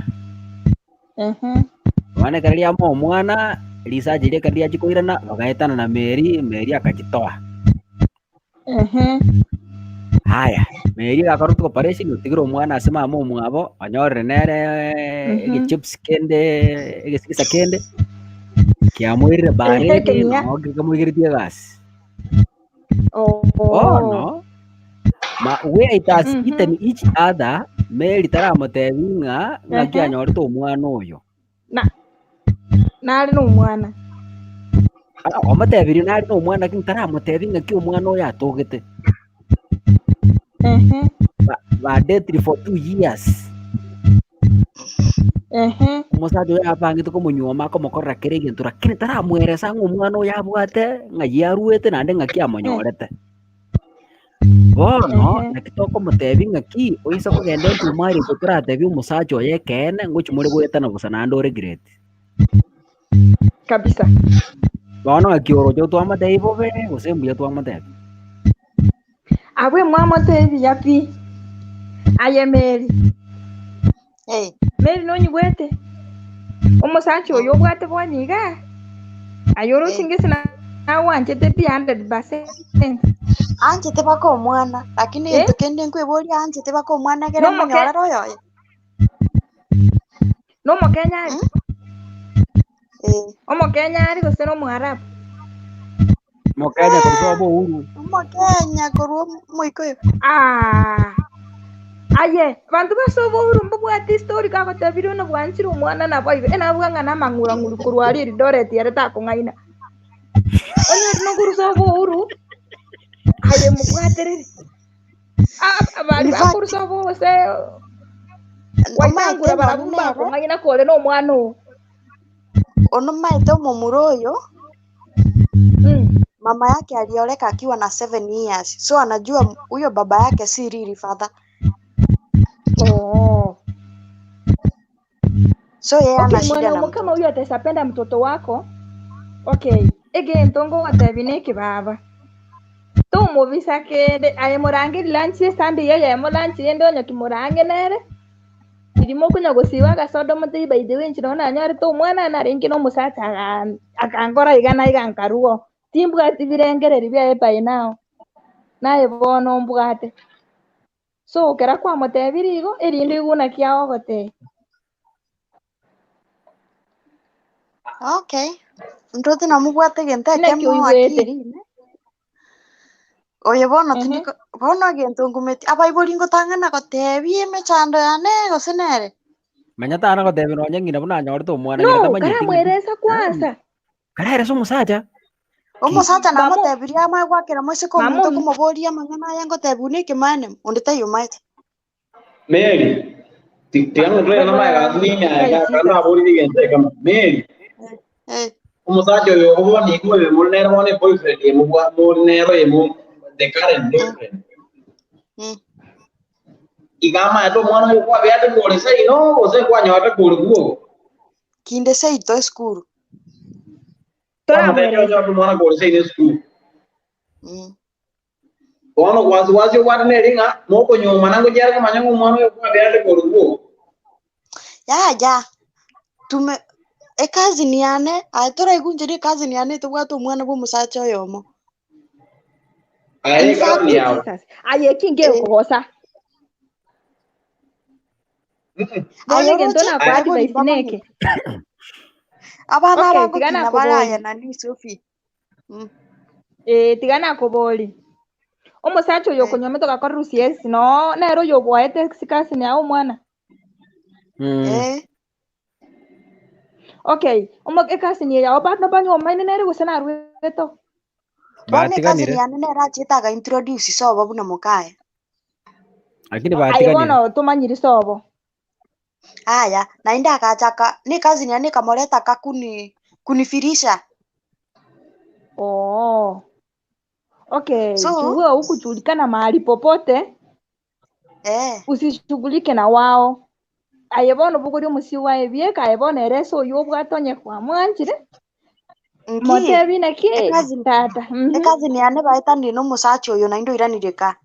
Bono ekero riamoa omwana, risachi riria ekero riachia koirana, bagaetana na Mary, Mary akachitoa. Haya, Mary agakorwa operation otigire omwana ase mama omwabo, onyorire nere egechips kende, egesigisa kende, kiamoirire baridi, Ekenyia. noo kemoigeretie egasi. Oh. Bono, ma where it has eaten each other, Mary taramotebi ng'a ng'aki anyorete omwana oyo. Na nare nomwana. Ah, omotebirie nare nomwana lakini taramotebi ng'aki omwana oyo atogete. Ehe. Ba, badetiri for 2 years. Ehe. Omosacha oyo abangete komonyuoma akomokorera kera egento lakini taramweresa ng'a omwana oyo abwate ng'ai aruete naende ng'aki amonyorete. Bono naki tokomotebi ng'aki oise kogenda enchuma aria intwe toratebi omosacha oye ekeene ngochi more goetana bosa naende ore regret. Kabisa. Bono ng'aki oroche twamotebi bobe gose mbuya twamotebi? Abwe mwamotebi pi. Aye Mary. Hey. Mary nonyigwete? Omosacha oyo obwate bono iga? Aye oroche ngese nagwanchete pi 100%. Anchete baka omwana, lakini Eh? egento kende nkweboria anchete baka omwana ekere Nomoke- monyorere oyoye. Nomokenya ari? Eh. Omokenya ari gose nomoarabu? Mokenya korwa sobo Uhuru. Omokenya korwa omoikoyo. Ah. Aye, banto base obouru mbabwate story kagotebire buna bwanchire omwana nabo igo enabwa ng'a namang'urang'uru korwa aria Eldoret ere takong'aina. Onye ori nokorusa obouru, aye mobwaterere. Ah, bari In fact, bakorusa obose waitangura omaete barabwo nonye nere, mbakong'aina kore na omwana oo. onomaete omomura oyo, mama yake alioleka akiwa na 7 years so anajua huyo baba yake si really father. Oh. So yeye Okay, ana shida na mwanaume kama mtoto. huyo ataweza mtoto wako. Okay, egento ngogotebi neki baba. Tomobisa kende aye morangeri lunch esande yeye mo lunch rende onye kimorange nere. Riri mokonya gosiba agasoda omotebi by the way inche nonya nanyorete omwana narenge na omosacha aga- akankora iga na iga nkaruo. Timbwati birengereri biaye by now. Naye bono mbwate. So ekero kwamotebirie igo, erinde oigwe naki agogotebia. Okay. Ntote namobwate egento Naki ekemo oigwete? akiri ime. Oyo bono Ehe. tindiko bono egento ngumeti abaibori ngotang'ana gotebia emechando yane gose nere. Manya tana gotebia nonye ng'ina buna anyorete omwana ng'ina No, tamanyeti ng'ina. karamweresa kwanza. Karaerese omosacha. Ki? Omosacha Mamo, namotebirie amae gwakera moiseke omonto mamo, okomoboria amang'ana aya ngotebiwa na ekemaene onde taiyo omaete. Mary, tiga notwere namaega ase ninyaya Hey, kare Jesus. naborire egento ekemo. Mary, Eh, omosacha oyo obo nigo oyo more nere bono eboyfriend emobwa more nere oyo the current boyfriend. Iga amaete omwana oyo kwabiate kore seino gose kwanyorete kore bwogo. Kinde seito esukuru. Kwamotebia Toramweresa. onyorete omwana kore seino esukuru. Bono gwasi gwasi obwate neri ng'a mokonyomana ngochiare komanya ng'a omwana oyo kwabiate kore bwogo. Yaya, tume ecousin yane aye toraiguncheria ecousin yane etobwate omwana bwa omosacha oyomo. Aye In ecousin fact, yago. Jesus. Aye eki eh, ngekogosa. Bono aye egento oroche nakwa abaibori advice mbamanyete. neke. Abana Okay, tiga abagokina bare nakobori. aye nani Sophie. Eh, tiga nakobori. Omosacha oyo Eh, okonyomete ogakora CS no nere oyo oboete cousin yao omwana. Eh, Okay, omo ecousin yao bado banyomaine nere gose narwete. Bono ecousin Batiganire. yane nere achiete aga introduce sobo buna mokaye. Lakini Aye batiganire. bono tomanyiri sobo. Aya, naende agachaka ne cousin yane ekamoreta kakuni kunifirisha. Oh. Okay, So, juu wewe hukujulikana mahali popote, eh, usishughulike na wao. Aye bono bogori omosi waye bieka, aye bono ere ase oyo obwate onye kwamwanchire, nki motebi naki ecousin tata. Ecousin yane baetanire na omosacha oyo naende oiranire ka.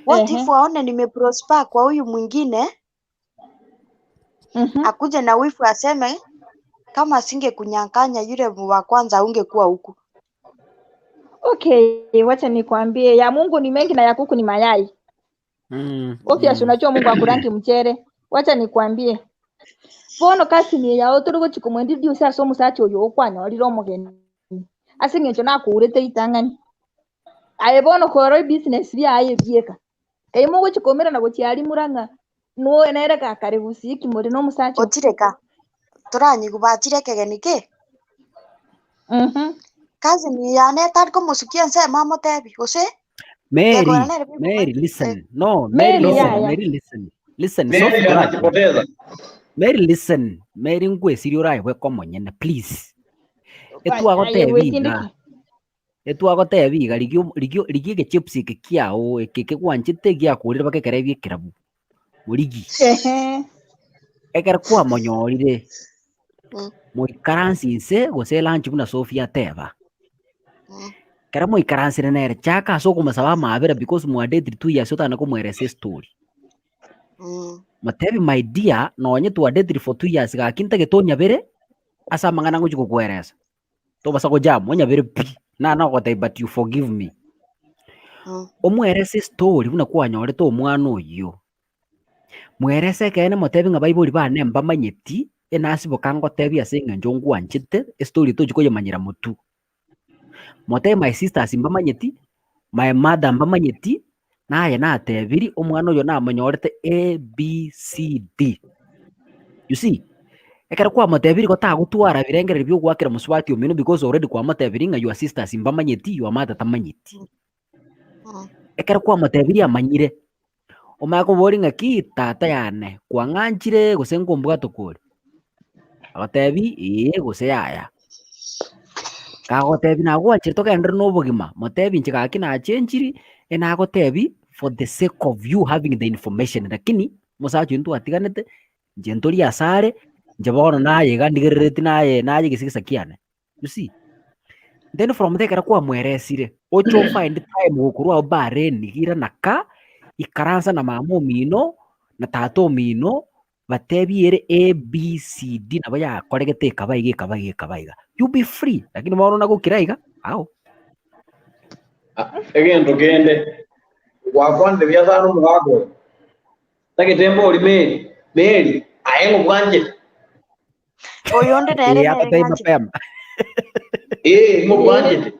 What Ehe. if waone nimeprosper kwa huyu mwingine akuje na wifu aseme kama asingekunyang'anya yule wa kwanza ungekuwa huku. Okay, wacha nikwambie ya Mungu ni mengi na ya kuku ni mayai. Obvious unajua Mungu akurangi mchere. Wacha nikwambie. Bono cousin yao turi gochi komointroduce ase omosacha oyo okwanyorire omogeni. Ase eng'encho nakourete ritang'ani. Aye bono kora ebusiness biaye bieka. Kai mogochi koumerana gochia aria Murang'a no nere gakare gusii ki more na omosacha oo. Ochire ka toranyigu bachire ekegeni ki? Cousin yane etari komosukia ensemo amotebi gose Mary, gekora nere bibomba. Mary, listen. No, Mary, Mary listen. yaya. Mary, listen. Listen, Mary Sophie Kurati. anajipoteza. Mary, listen. Mary ngwesiria oraebweka omonyene, please. Aye Etwagotebi gwesindiki. iga. Etwagotebi iga rigia rigia rigia egechips eke kiao eke kegwanchete giakorire mpaka ekero ebiekerabu. Origi. Ehe. Ekero kwamonyorire, moikaranse inse gose lunch buna Sophie ateba. Ekero moikaransire nere, chaka ase okomosaba amabera because mwadetire 2 years otagende komoeresa estory. Motebi my dear, nonye twadetire for 2 years gaki ntagete onyabere ase amang'ana ngochi gokoeresa. Tobasa gojam, onyabere pi. Nana ogotebi but you forgive me. Omoerese estory buna kwanyorete omwana oyio. Mwerese ekeene motebi ng'a baibori bane mbamanyeti, enasiboka ngotebi ase eng'encho ngwanchete, estory tochi koyemanyera motwe. Motebi my sisters mbamanyeti, my mother mbamanyeti, naye natebiri omwana oyo namonyorete A, B, C, D. You see, ekero kwamotebiri igo tagotwara birengererio bia ogoakera mosubati omino because already kwamotebiri ng'a your sisters mbamanyeti, your mother tamanyeti. Ekero kwamotebirie amanyire, omanye koboria ng'aki tata yane kwang'anchire gose nkombwate kore? Agotebi ee gose yaya. Kagotebi nagwanchire togenderere na obogima, motebi inche gaki nachenchiri, enagotebi. for the sake of you having the information lakini omosacha oyio ntwatiganete, inche ntori ase are, inche bono naye iga ndigerereti naye naye egesigisa kiane, you see. Then from there ekero kwamweresire, oche o find time gokorwa abwo Bahrain irana ka, ikaransa na mama omino, na tata omino, batebie ere A, B, C, D nabo yakoregete ekaba iga ekaba iga ekaba iga. You be free, lakini bono nagokira iga, ao. Egento kende, gwakwanire buya sana omogaka oyo, tagete mbori Mary, Mary, aye ng'o bwanchete? Oyonde nere Ee, nere atatebia ng'anchete. mapema. Ee, ng'o bwanchete?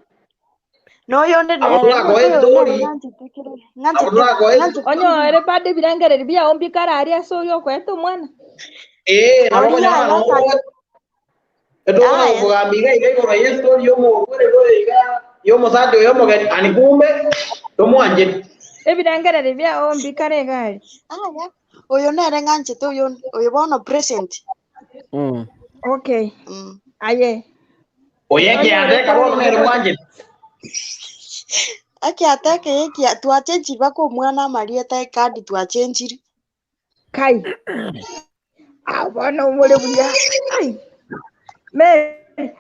Noyonde Abo nere torakoe omonto oyo nere estori, ng'anchete kere abo ng'anchete torakoe ng'anchete Onyore bado ebirengererio biao mbikare aria ase oria okoeta omwana. ee, nabo Oria okonyora aya ng'a ata etokona aya gokogamba iga iga igoro y'estori y'omokwereri oyo iga y'omosacha oyo omogeni, ani kumbe tomwancheti. Ebirengererio biao mbikare iga aria. aya oyo nere ng'anchete oyo oyo bono present. Mm. Okay. Mm. Aye. Oyo Onyore ekiateka bono nere kwarenge bwanchete. Ekiateka ekia twachenchiri mpaka omwana amarieta ekadi twachenchiri. Kai. Ah, bono more buya. Ai. Mary,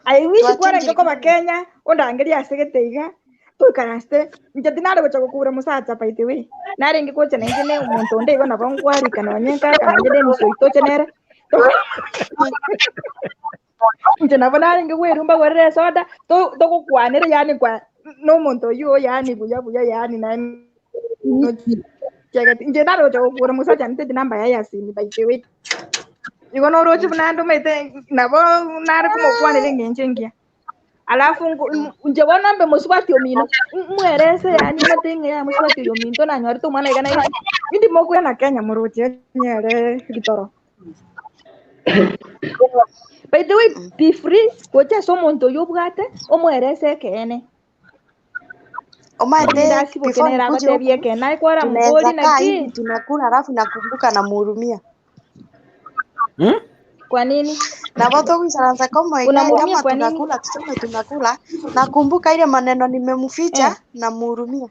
I wish kwarenge Twachenchiri koba kadi. Kenya, ondangerie ase gete iga, toikaransete, inche tinare gocha gokura mosacha by the way. Narenge gocha nainche ne omonto onde igo nabo nkwarika nonye nkaka nonye Dennis oito oche nere. Inche nabo narenge kwerumba gorera esoda, to- togokwanera yaani kwa nomonto oyio yaani buya buya yaani naende inche nare gocha gokura mosacha nteti namba yaye ya simi by the way. Igo noroche buna ndomanyete nabo nare komokwanera eng'encho engiya. Alafu nko- m- inche bono mbe mosubati omino, m- mwerese yaani omanyete ng'a ya mosubati oyo ominto nanyorete omwana iga na iga, indi mokoirana Kenya moroche nyere ritoro. By the way, be free gocha ase omonto oyio obwate, omoerese ekeene. Omanyete Onye ndasiboke before nere nikuje agotebia huku ekeene aye kwara tunaweza mobori kaa naki hivi tunakula alafu nakumbuka namhurumia. Hmm? kwa nini Nabo togoisaransa kama iga unamhurumia kama kwa nini tunakula tuseme tunakula nakumbuka ile maneno nimemficha eh. namhurumia.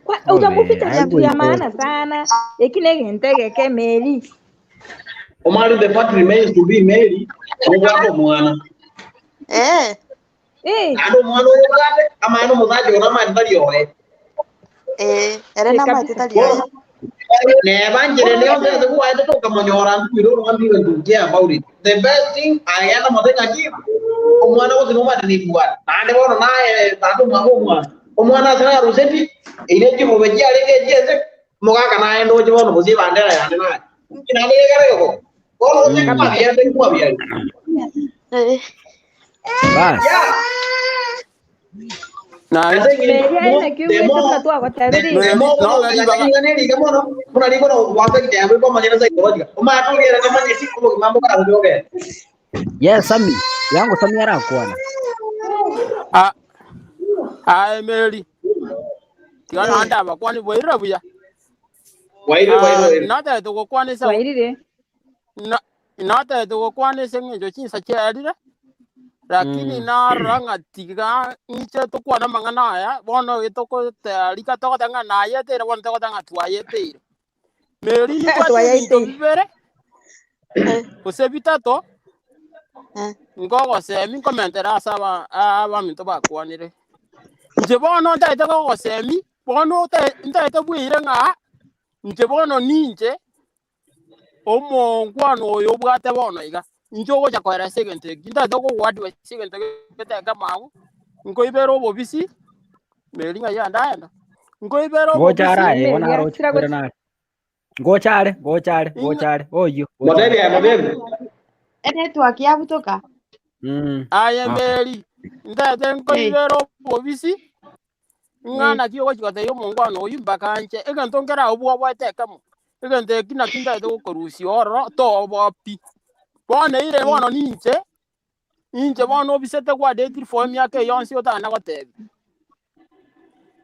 Kwa, Obe, utamuficha aye kitu ya goika maana sana ekine egento egeke Mary Omari the fact remains to be Mary, nobwate omwana. Eh, eh, Naende omwana oyo obwate, amana omosacha oyo namanyete tari oye. eh, ere eh, namaete kabisa tari oye. Bono, neba nchere oroche yonsi ase gwaete tokamonyora ntuire orwambi even to care about it. The best thing, agenda mote ng'aki, omwana gose nomanyete nibwate. Naende bono naye tata omwabo omwana. Omwana ase naruseti, eire chibobe chiarenge echiese, omogaka naye ndoche bono gose ebandera yane naye. Inki naende gekare geko? Bono gose Mm. kabisa nkwabiarete nkwabiarete. Eh. Bas. Yeah. Naye Ase eng'encho Mary aye mo naki the ogwete buna more the, twagotebirie the Mary more nobe ogotoka ribaga ring'ana eri iga mono buna rikono gwaka gitebo ikomanyera psychological omanyete ogere tamanyeti obogima mbokaragocha ogende Yes, Sami. Yango Sami arakwana. Ah, aye Mary tiga Eh. naende abakwani bwairire buya waire waire Ah, waire natagete gokwana ase wairire na- natagete gokwana ase eng'encho chinsa chiarire lakini Mm. narora ng'a tiga inche tokwane amang'ana aya bono getokotarika togoteba ng'a nayeteire bono togoteba ng'a twayeteire. Mary nimbwate ebinto twayeteire bibere Eh. gose bitato Eh. nkogosemi nkomentera ase aba abaminto bakwanire. Inche bono ntagete kogosemi, bono ote ntagete bweire ng'a inche bono ninche omongwana oyo obwate bono iga, inche ogocha koeresa egento eki, ntagete kogoadvise egento gete ekemo nkoibere obobisi, Mary ng'ai ande aenda, nkoibere Ngocha obobisi are aye, bono Mary aroche asira koira gochi nare. Ngocha are, ngocha are, ing'a ngocha are. Oyio, ngocha are. motebi aye motebi Enetwork yabutoka. Mm. aye Okay. Mary, ntagete Eh. nkoibere obobisi, ng'a Eh. naki ogochi gotebia omongwana oyio mpaka anche, egento nkere abwo bwabwate ekemo, egento eki naki ntagete gokorusia ororo toboa pi. Bono eire Mm. bono ninche, inche bono obisete gwadetiri for emiaka eye yonsi otana gotebia.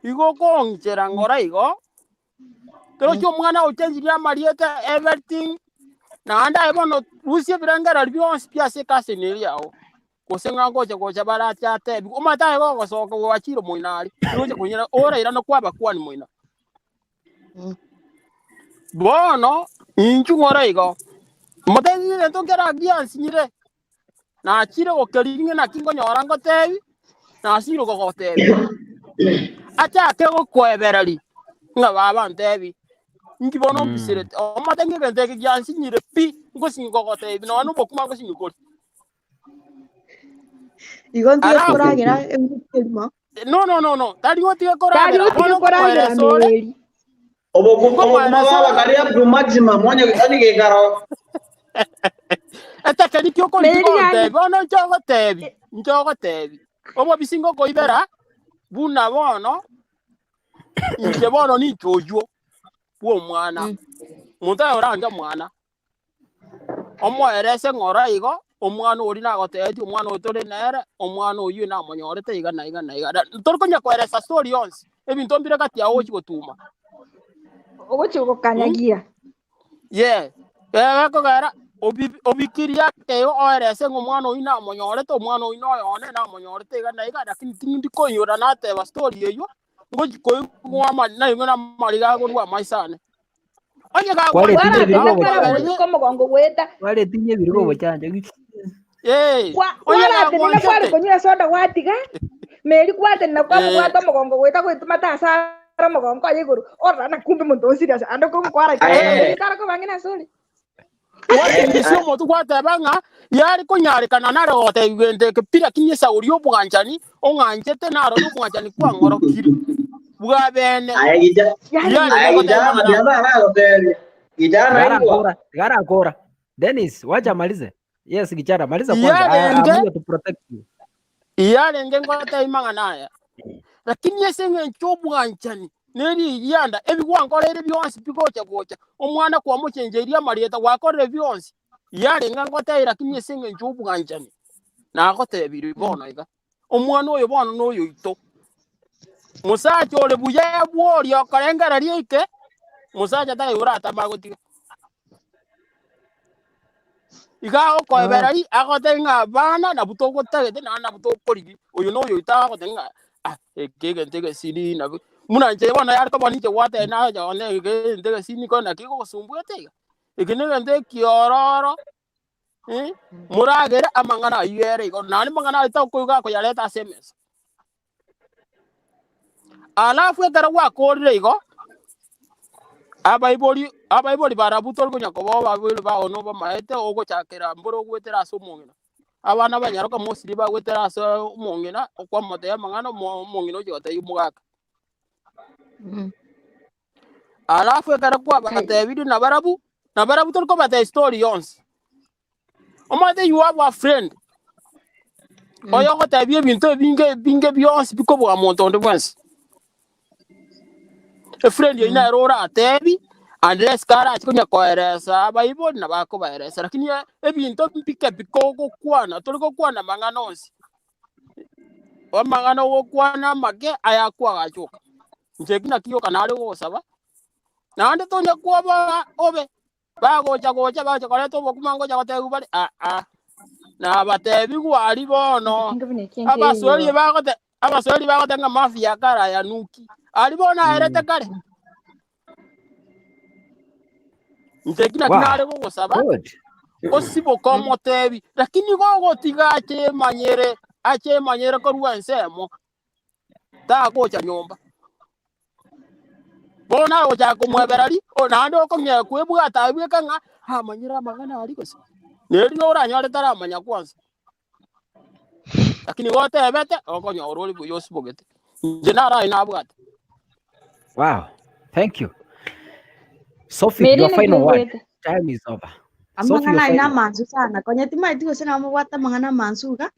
Igo okong'ichera ng'ora igo, torochi omwana ochengirie amarieta everything, naende aye bono rusia ebirengererio bionsi pi ase ecousin eria yago. Gose ng'a ngocha gocha barache atebiwe, omanyete aye gogosoka gwachire moino aria, noche konyora orairane kwabakwani moino. Bono inchu ng'ora igo, motebi egento nkere agiansinyire, nachire gokeria ng'a naki nkonyora ngotebi, nasinyire kogotebia. Achake gokoebereria ng'a baba ntebi, inki bono mbisirete, omote ng'a egento eke giansinyire pi, ngosinywa kogotebia nonya na obokima ngosinywa koria. Igo ntige Alafu koragera ewiki erimo. no no no no, tari otige Tari koragera, otige bono koragera nkomoeresa ore, Meri. Obokuma nkomoeresa baba ore. kari up to maximum onye onye gekaro. Etekeri ki okoriki Meri yani gontebi, bono inche ogotebi, inche ogotebi, obobisi ngokoibera, buna bono, inche bono ninche oywo bw'omwana, monto aye orange mwana, omoerese ng'ora igo, omwana oria nagotebetie omwana oyo tore nere, omwana oyio namonyorete iga na iga na iga. Na tori konya koeresa story yonsi, ebinto mbire gati yao ogochi gotuma. Ogochi gokanyagia. Yeah, egekogera obi- obikirie ake igo oerese ng'a omwana oyio namonyorete, omwana oyio noyo one namonyorete iga na iga, lakini tindi koinyora nateba story eyio, ngochi koigwa ama naigwe namariga agorwa amaiso ane. Onye Kwaretinya gagwanchete ebirigo Kwaratenena kwara obochanja. gotuka omogongo goeta. Kwaretinya ebirigo obochanja. Eh, Kwa onye kwaratenena kware gagwanchete konywa esoda gwatiga. Meri gwatenena eh, kwamobwata omogongo goeta goetuma tasara omogongo oye igoro. Orora na kumbe monto o serious ande komokwara Aye. Meri tara kobang'ina asore. Gwatingisia omotwe gwateba ng'a yare konyarekana nare gotebigwa gento eke pi, lakini esauri y'obwanchani ong'anchete narore obwanchani kwang'orokire bwa bene. Aye gija. Yani Yarenge Aye goteba gijana amang'ana aya. jana aragotebia. Gijana Gara igwa. kora, gara kora. Dennis, wacha amalize. Yes, Gichara, maliza kwanza. I, I'm Yarenge here to protect you. yarenge ngotebia mang'ana aya, lakini ase eng'encho obwanchani na erigianda, ebi gwankoreire bionsi bigocha gocha, omwana kwamochencheirie amarieta, gwakorire bionsi, yarenge ngotebia lakini ase eng'encho obwanchani, nagotebirie bono iga, omwana oyo bono noyoito. Mosacha ore buya bworia okorengereria oike, mosacha tari oratame agotiga. Iga agokoebereria, agotebia ng'a abana nabwo togotagete naende nabwo tokorigia, oyo na oyo oito agotebia ng'a ah eke egento egesiri nabwo, buna inche bono yare koba ninche gwateba nacha one eke egento egesiri niko naki kegosumbuete iga, eke na egento ekiororo moragere amang'ana ayio ere igo, naende amang'ana ayio takoigwa akoyareta ase emesa. Alafu ekero gwakorire igo, abaibori abaibori barabwo tori konya koba abaibori bao nobamaete ogochakera mboro ogwetera ase omong'ina. Abana abanyaroka mostly bagwetera ase omong'ina, okwamotebia amang'ana omo omong'ina ochia gotebia omogaka. Alafu ekero kwabatebirie nabarabwo, nabarabwo tori kobatebia story yonsi. Omanyete you have a friend oyo ogotebia ebinto ebinge ebinge bionsi bikobua monto onde bwensi. Efriend eyio nere oratebi unless karache konya koeresa abaibori nabo akobaeresa lakini ebinto mbike bikogokwana tori gokwana amang'ana onsi. Amang'ana ogokwana amake aya akoagachoka. Inche eki naki gioka nare gogosaba, naende tonya kwoboa obe. Bagocha gocha bagocha koreta obokima ngocha gotebiwa bare, Aa, nabatebigwe aria bono. Abaswahili bagote Abaswahili bagoteba ng'a mafia kare ayanuki. Aria bono aerete kare. Inche eki naki Wow. nare gogosaba, Good. osiboke omotebi, lakini gogotiga ache emanyere, ache emanyere korwa ensemo, tagocha nyomba. Bono agochaka komwebereria, o naende okong'ea kwebwata abweka ng'a amanyire amang'ana aria gose. Neri oranyore taramanya kwanza. Lakini gotebete, okonyora ore buya osibogete. Inche naro aye nabwate. Wow. Thank you. Sophie, Mary your naki final word. oigwete? Time is over. Sophie, Amang'ana your aye final word. namansu sana konya timaeti gose namobwate amang'ana amansu iga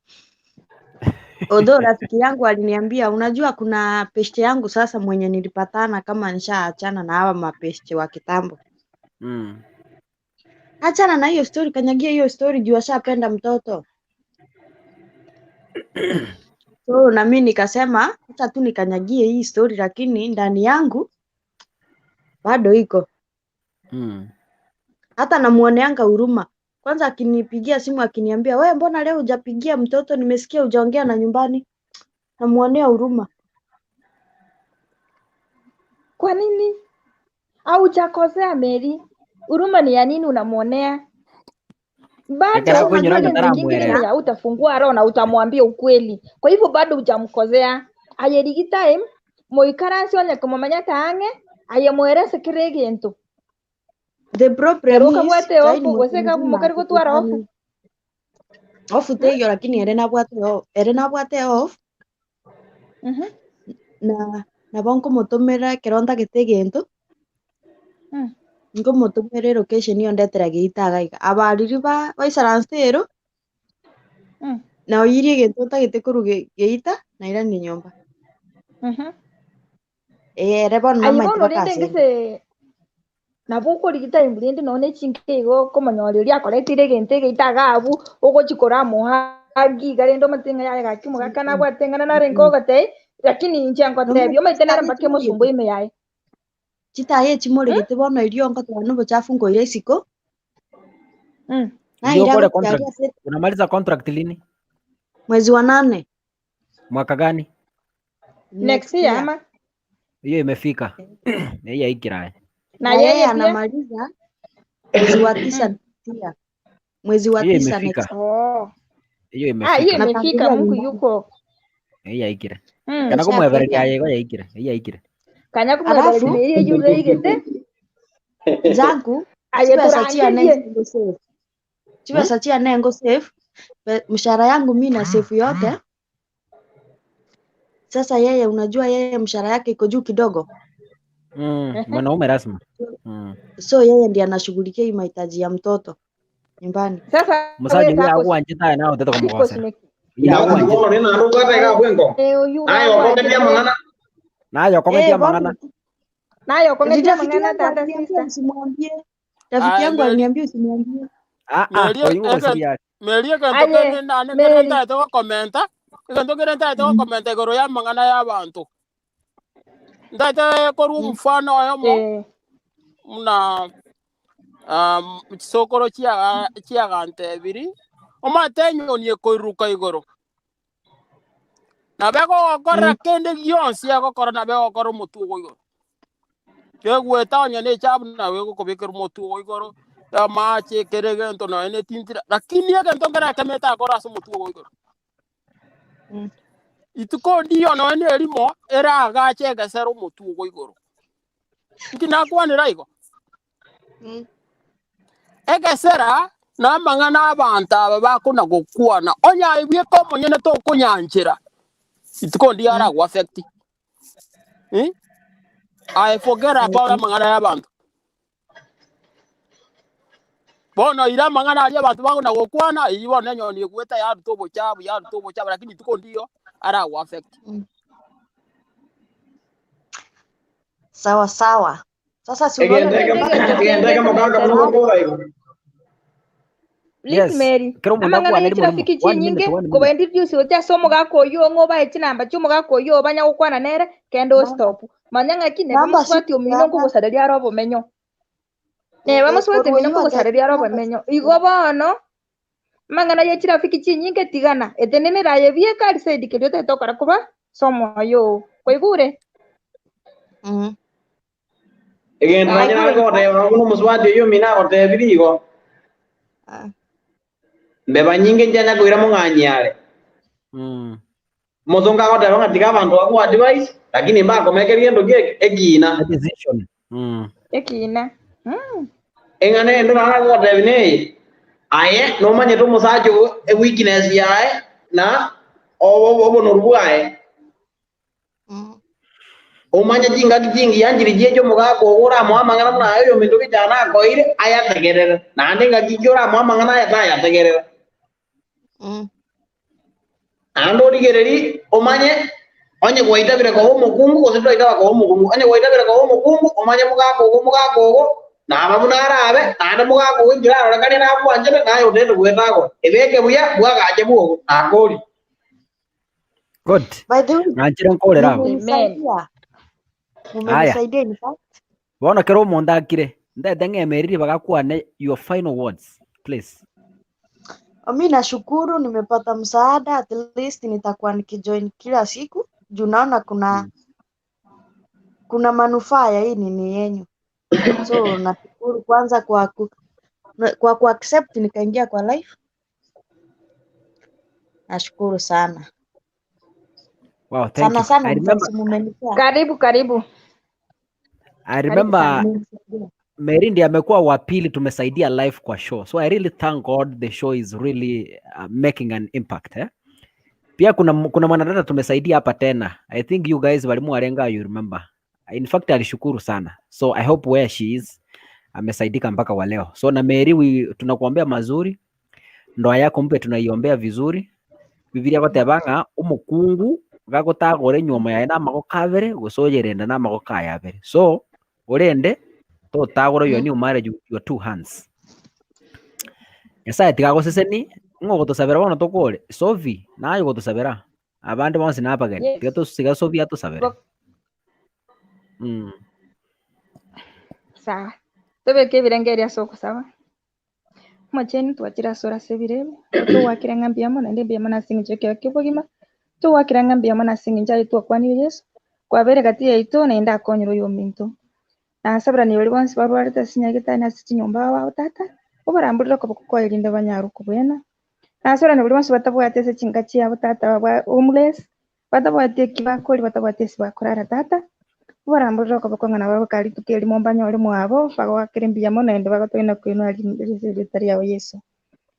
although rafiki yangu aliniambia unajua kuna peshte yangu sasa mwenye nilipatana kama nishaachana na hawa mapeshte wa kitambo achana na hiyo story kanyagia hiyo story juu ashapenda mtoto so na mi nikasema acha tu nikanyagie hii story lakini ndani yangu bado iko hata namuoneanga huruma kwanza akinipigia simu akiniambia we mbona leo hujapigia mtoto nimesikia hujaongea na nyumbani namuonea huruma Kwa nini? Haujakosea Mary. Huruma ni ya nini unamwonea? Ekero Bado akwenyora unajua ng'a ile nyingine taramuerera. ni ya utafungua roho na utamwambia ukweli. Kwa hivyo bado hujamkosea. Aye rigi time moikaranse onye komomanya taang'e aye mwerese kere egento. The problem Ero is okabwate sahi ni ofu mtu gose mzima mokari gotwara ofu. hatukutani off teiyo lakini ere nabwate off ere nabwate off Mhm. na nabo nkomotomera ekero ntagete egento nkomotomera elocation ondetera geita iga iga. Abariri ba baisaranse ero naoirie egento ntagete korwa geita nairania nyomba. Eh, ere bono Aye namaete bono mpaka rende ase ngese nabo okorigi time rende nonye ne chinka igo okomonyora oria akoretire egento egeita iga abwo ogochi koramohug iga rende omanyete ng'a yaya gaki omogaka nabwate eng'ana narenge ogotebia lakini inche ngotebia Nomanyete omanyete nere chitaya mpaka echimoregete emosumbua ime yaye. chitaya echimoregete bono erio ngoteba na obochafu nkoira isiko Ndio naira ukore gochia contract. aria ase Unamaliza contract lini? mwezi wa nane Mwaka gani? Next next year year. ama Hiyo imefika. Hiyo haikirae. na Na yeye yeye pia anamaliza mwezi wa tisa next year. Mwezi wa Hiyo tisa imefika. next Oh. Hiyo Ah, hiyo imefika. imefika Natangulia Mungu nyumbani. yuko. Hiyo haikira. Kana Ishafika. kumwebereria yego yaikira. Hiyo haikira. Kanya kumwebereria Alafu neiyo yure igete zangu aye chibesa chiane turangerie. ngo save. Chibesa chiane ngo save. Mshahara yangu mi na save yote. Sasa yeye unajua yeye mshahara yake iko juu kidogo. Mwanaume rasmi. So yeye ndiye anashughulikia hii mahitaji ya mtoto nyumbani. Sasa we Musaja huyo zako agwanchete nawe utete ziko kumukosera. zime Huyo Ndauti agwanchete. bono nina ndobwate iga bwengo. eh oyu Naye okongetia agwanchete amang'ana. Naye Eh, okongetia bono amang'ana. naye okongetia rafiki amang'ana yangu tata aliniambia sister. usimwambie. Rafiki Aye, yangu Mary, aliniambia usimwambie. Ah ah, Mary, oyu ngosiria. Mary egento Aye kende nane kere Mary ntaete gokomenta, egento kere ntaete gokomenta igoro ya amang'ana ya abanto. Ntaete korwa omofano oyomo eh muna chisokoro chiagantebiri, omanyete enyoni ekoiruruka igoro. Nabo egogokora kende gionsi egokora nabo egokora omotwe ogo igoro. Kegweta onye na echabu nabo egokobekera omotwe ogo igoro, amache kere egento nonye na etintira, lakini egento nkere ekemo etakora ase omotwe ogo igoro. Ituko ndiyo nonye na erimo, eragache egesera omotwe ogo igoro. Nki nakwanera igo? Egesera na amang'ana abanto aba bakona gokwana, onye aibweka omonyene tokonyanchera, ituko ndiyo aragwa affect. Eh? I forget about amang'ana ya abanto. Bono ira amang'ana aria abanto bakona gokwana, eywo bono enyoni egweta yaruta obochabu, yaruta obochabu, lakini ituko ndiyo aragwa affect. Sawa sawa. Sasa si unaona Egento Rende ekemo egento egento kende ekemo kaka buna komenterwa. ogokora igo. Please Yes. Mary, Kero omonto amang'ana akwane ye rimo rimo. chirafiki One minute, chinyinge one minute. koba introduce gochia ase omogaka oywo ong'o obae chinamba chia omogaka oywo obanya gokwana nere kende namba ostop. Manya ng'aki neba namba mosubati omino sikuana nkogosareria are obomenyo. Neba mosubati korwa omino oywo nkogosareria are namba obomenyo. Igo bono amang'ana ye chirafiki chinyinge tigana etenenera aye bieka ari saidi keria otagete gokora korwa ase omoyo oo. Kwaigure? Egento nanye Naigure. nare goteba buna omosubati oywo omino agotebiri igo. Mbeba nyinge nchianya koira mong'anyi are. Omosongo agoteba ng'a tiga abanto baku advise, lakini mbakomekeria egento ki ekina. A decision. Ekina. Eng'ana ende nare agotebi neye, aye nomanyete omosacha ogo eweakness yaye na obonoru bwaye. Omanye chingaki chingiya nchiri chieche omogaka ogo oramoa amang'ana buna aye oyo ominto kichana akoire, ayategerere. Naende engaki inki oramoa amang'ana aya tayategerera. Naende origereri omanye onye gwaitabire koba omokungu gose twaitaba koba omokungu. Onye gwaitabire koba omokungu, omanye mogaka ogo mogaka ogo, naba buna arabe, naende mogaka ogo enchera arorekane nabwanchete, naye otete gwetagora. Ebeke buya, bwagache bwogo, nakori. Good. By the way, Nganchire nkorera abo. Amen. mumenisaidia. Haya. Mumenisaidia in fact. Bono kero omonto akire, ndete ng'emeriri bagakwane your final words, please. Mi nashukuru nimepata msaada, at least nitakuwa nikijoin kila siku juu naona kuna manufaa ya hii nini yenyu. So nashukuru kwanza kwa ku, kwa ku accept nikaingia kwa life. Nashukuru sana. Wow, thank Sana you. sana I remember advice mumenipea. Karibu karibu. I Karibu remember sana. Mmenisaidia. Mary ndiye amekuwa wa pili tumesaidia live kwa show. So I really thank God the show is really making an impact eh? Pia kuna kuna mwanadada tumesaidia hapa tena. I think you guys walimu walenga you remember. In fact alishukuru sana. So I hope where she is amesaidika mpaka wa leo. So na Mary we, tunakuombea mazuri. Ndoa yako mpya tunaiombea vizuri. Bibilia goteba ng'a omokungu gagotagora enywomo yaye na amagoko abere gose oyerende na amagoko aye abere. So orende totagora your new marriage with your two hands. Nyasaye tiga agoseseni ng'o ogotosabera bono tokore Sophie naye ogotosabera abande bonsi na abageni Yes. tiga tos tiga Sophie atosabere. Bo- Mm. Sawa. Tobeke ebirengererio ase ogosaba. Omochenu twachire ase ore ase ebiro ebi, togwakire ng'a mbuya mono naende mbuya mono ase eng'encho y'ekero kia obogima, togwakire ng'a mbuya mono ase eng'encho aye twakwanire Yeso, kwabere gati yaito naende akonyire oyominto. Nasaberanie baria bonsi barwarete ase chinyagetari na ase chinyomba ao tata, obaramborere okoboko kwaye erinde banyare okobwena. Nasaberanie baria bonsi batabwati ase chinka chiabo tata babwa homeless, batabwati eki bakoria batabwati ase bakorara tata, obaramborere okoboko ng'a nabo kare rituko erimo mbanyore mwabo, bagoakere mbuya mono naende bagotogia na koinwa ase erieta riao Yeso.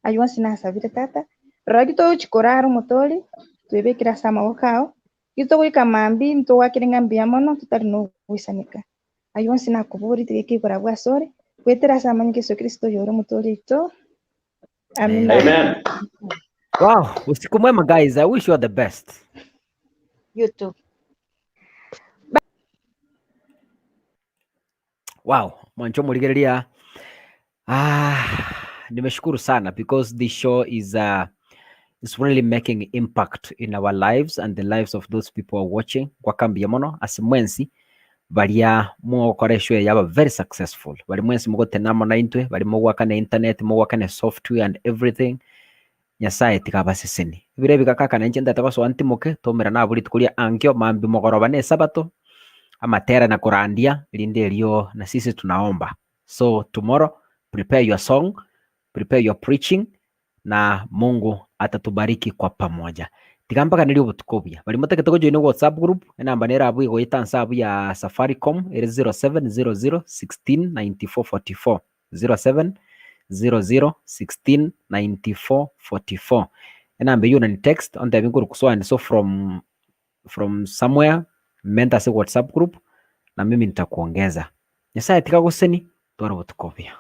Aywo onsi nasabire tata, rora ki togochi korara omotori, twebekere ase amaboko ao, gitogoika mambia ntogoakere ng'a mbuya mono totari na ogoisaneka. Aywo onsi nakoboria tiga ekegora abwo asore, goetera ase amanyinga a Yeso Kristo oyore omotori oito. Amina. Amen. Wow, usiku mwema guys. I wish you all the best. You too. Wow, mwancho murigereria. Ah, nimeshukuru sana because this show is is really making impact in our lives and the lives of those people who are watching. Gwakambia mono ase mwensi baria mogokora eshow eye yaba very successful. Bari mwensi mogotena amo naintwe, bari mogwakana internet, mogwakana software and everything. Nyasaye tiga abaseseni. Ebiro ebi gakaka nainche ntete gosoa ntimoke, tomerane abwo rituko ria ankio, mambia mogoroba na esabato, amatera na korandia, erinde erio na sisi tunaomba. So tomorrow prepare your song, prepare your preaching na Mungu atatubariki kwa pamoja. Tiga mbaganerie obotuko obuya. Baria motagete gojoina WhatsApp group, enamba nere abwo egoeta nse abwo ya Safaricom ere 0700 16 94 44. 0700 16 94 44. Enamba eyio onani text ontebie nkorokwa so and so from from somewhere menta ase WhatsApp group na mimi nitakuongeza. Nyasaye tiga agosesenie, tware obotuko obuya.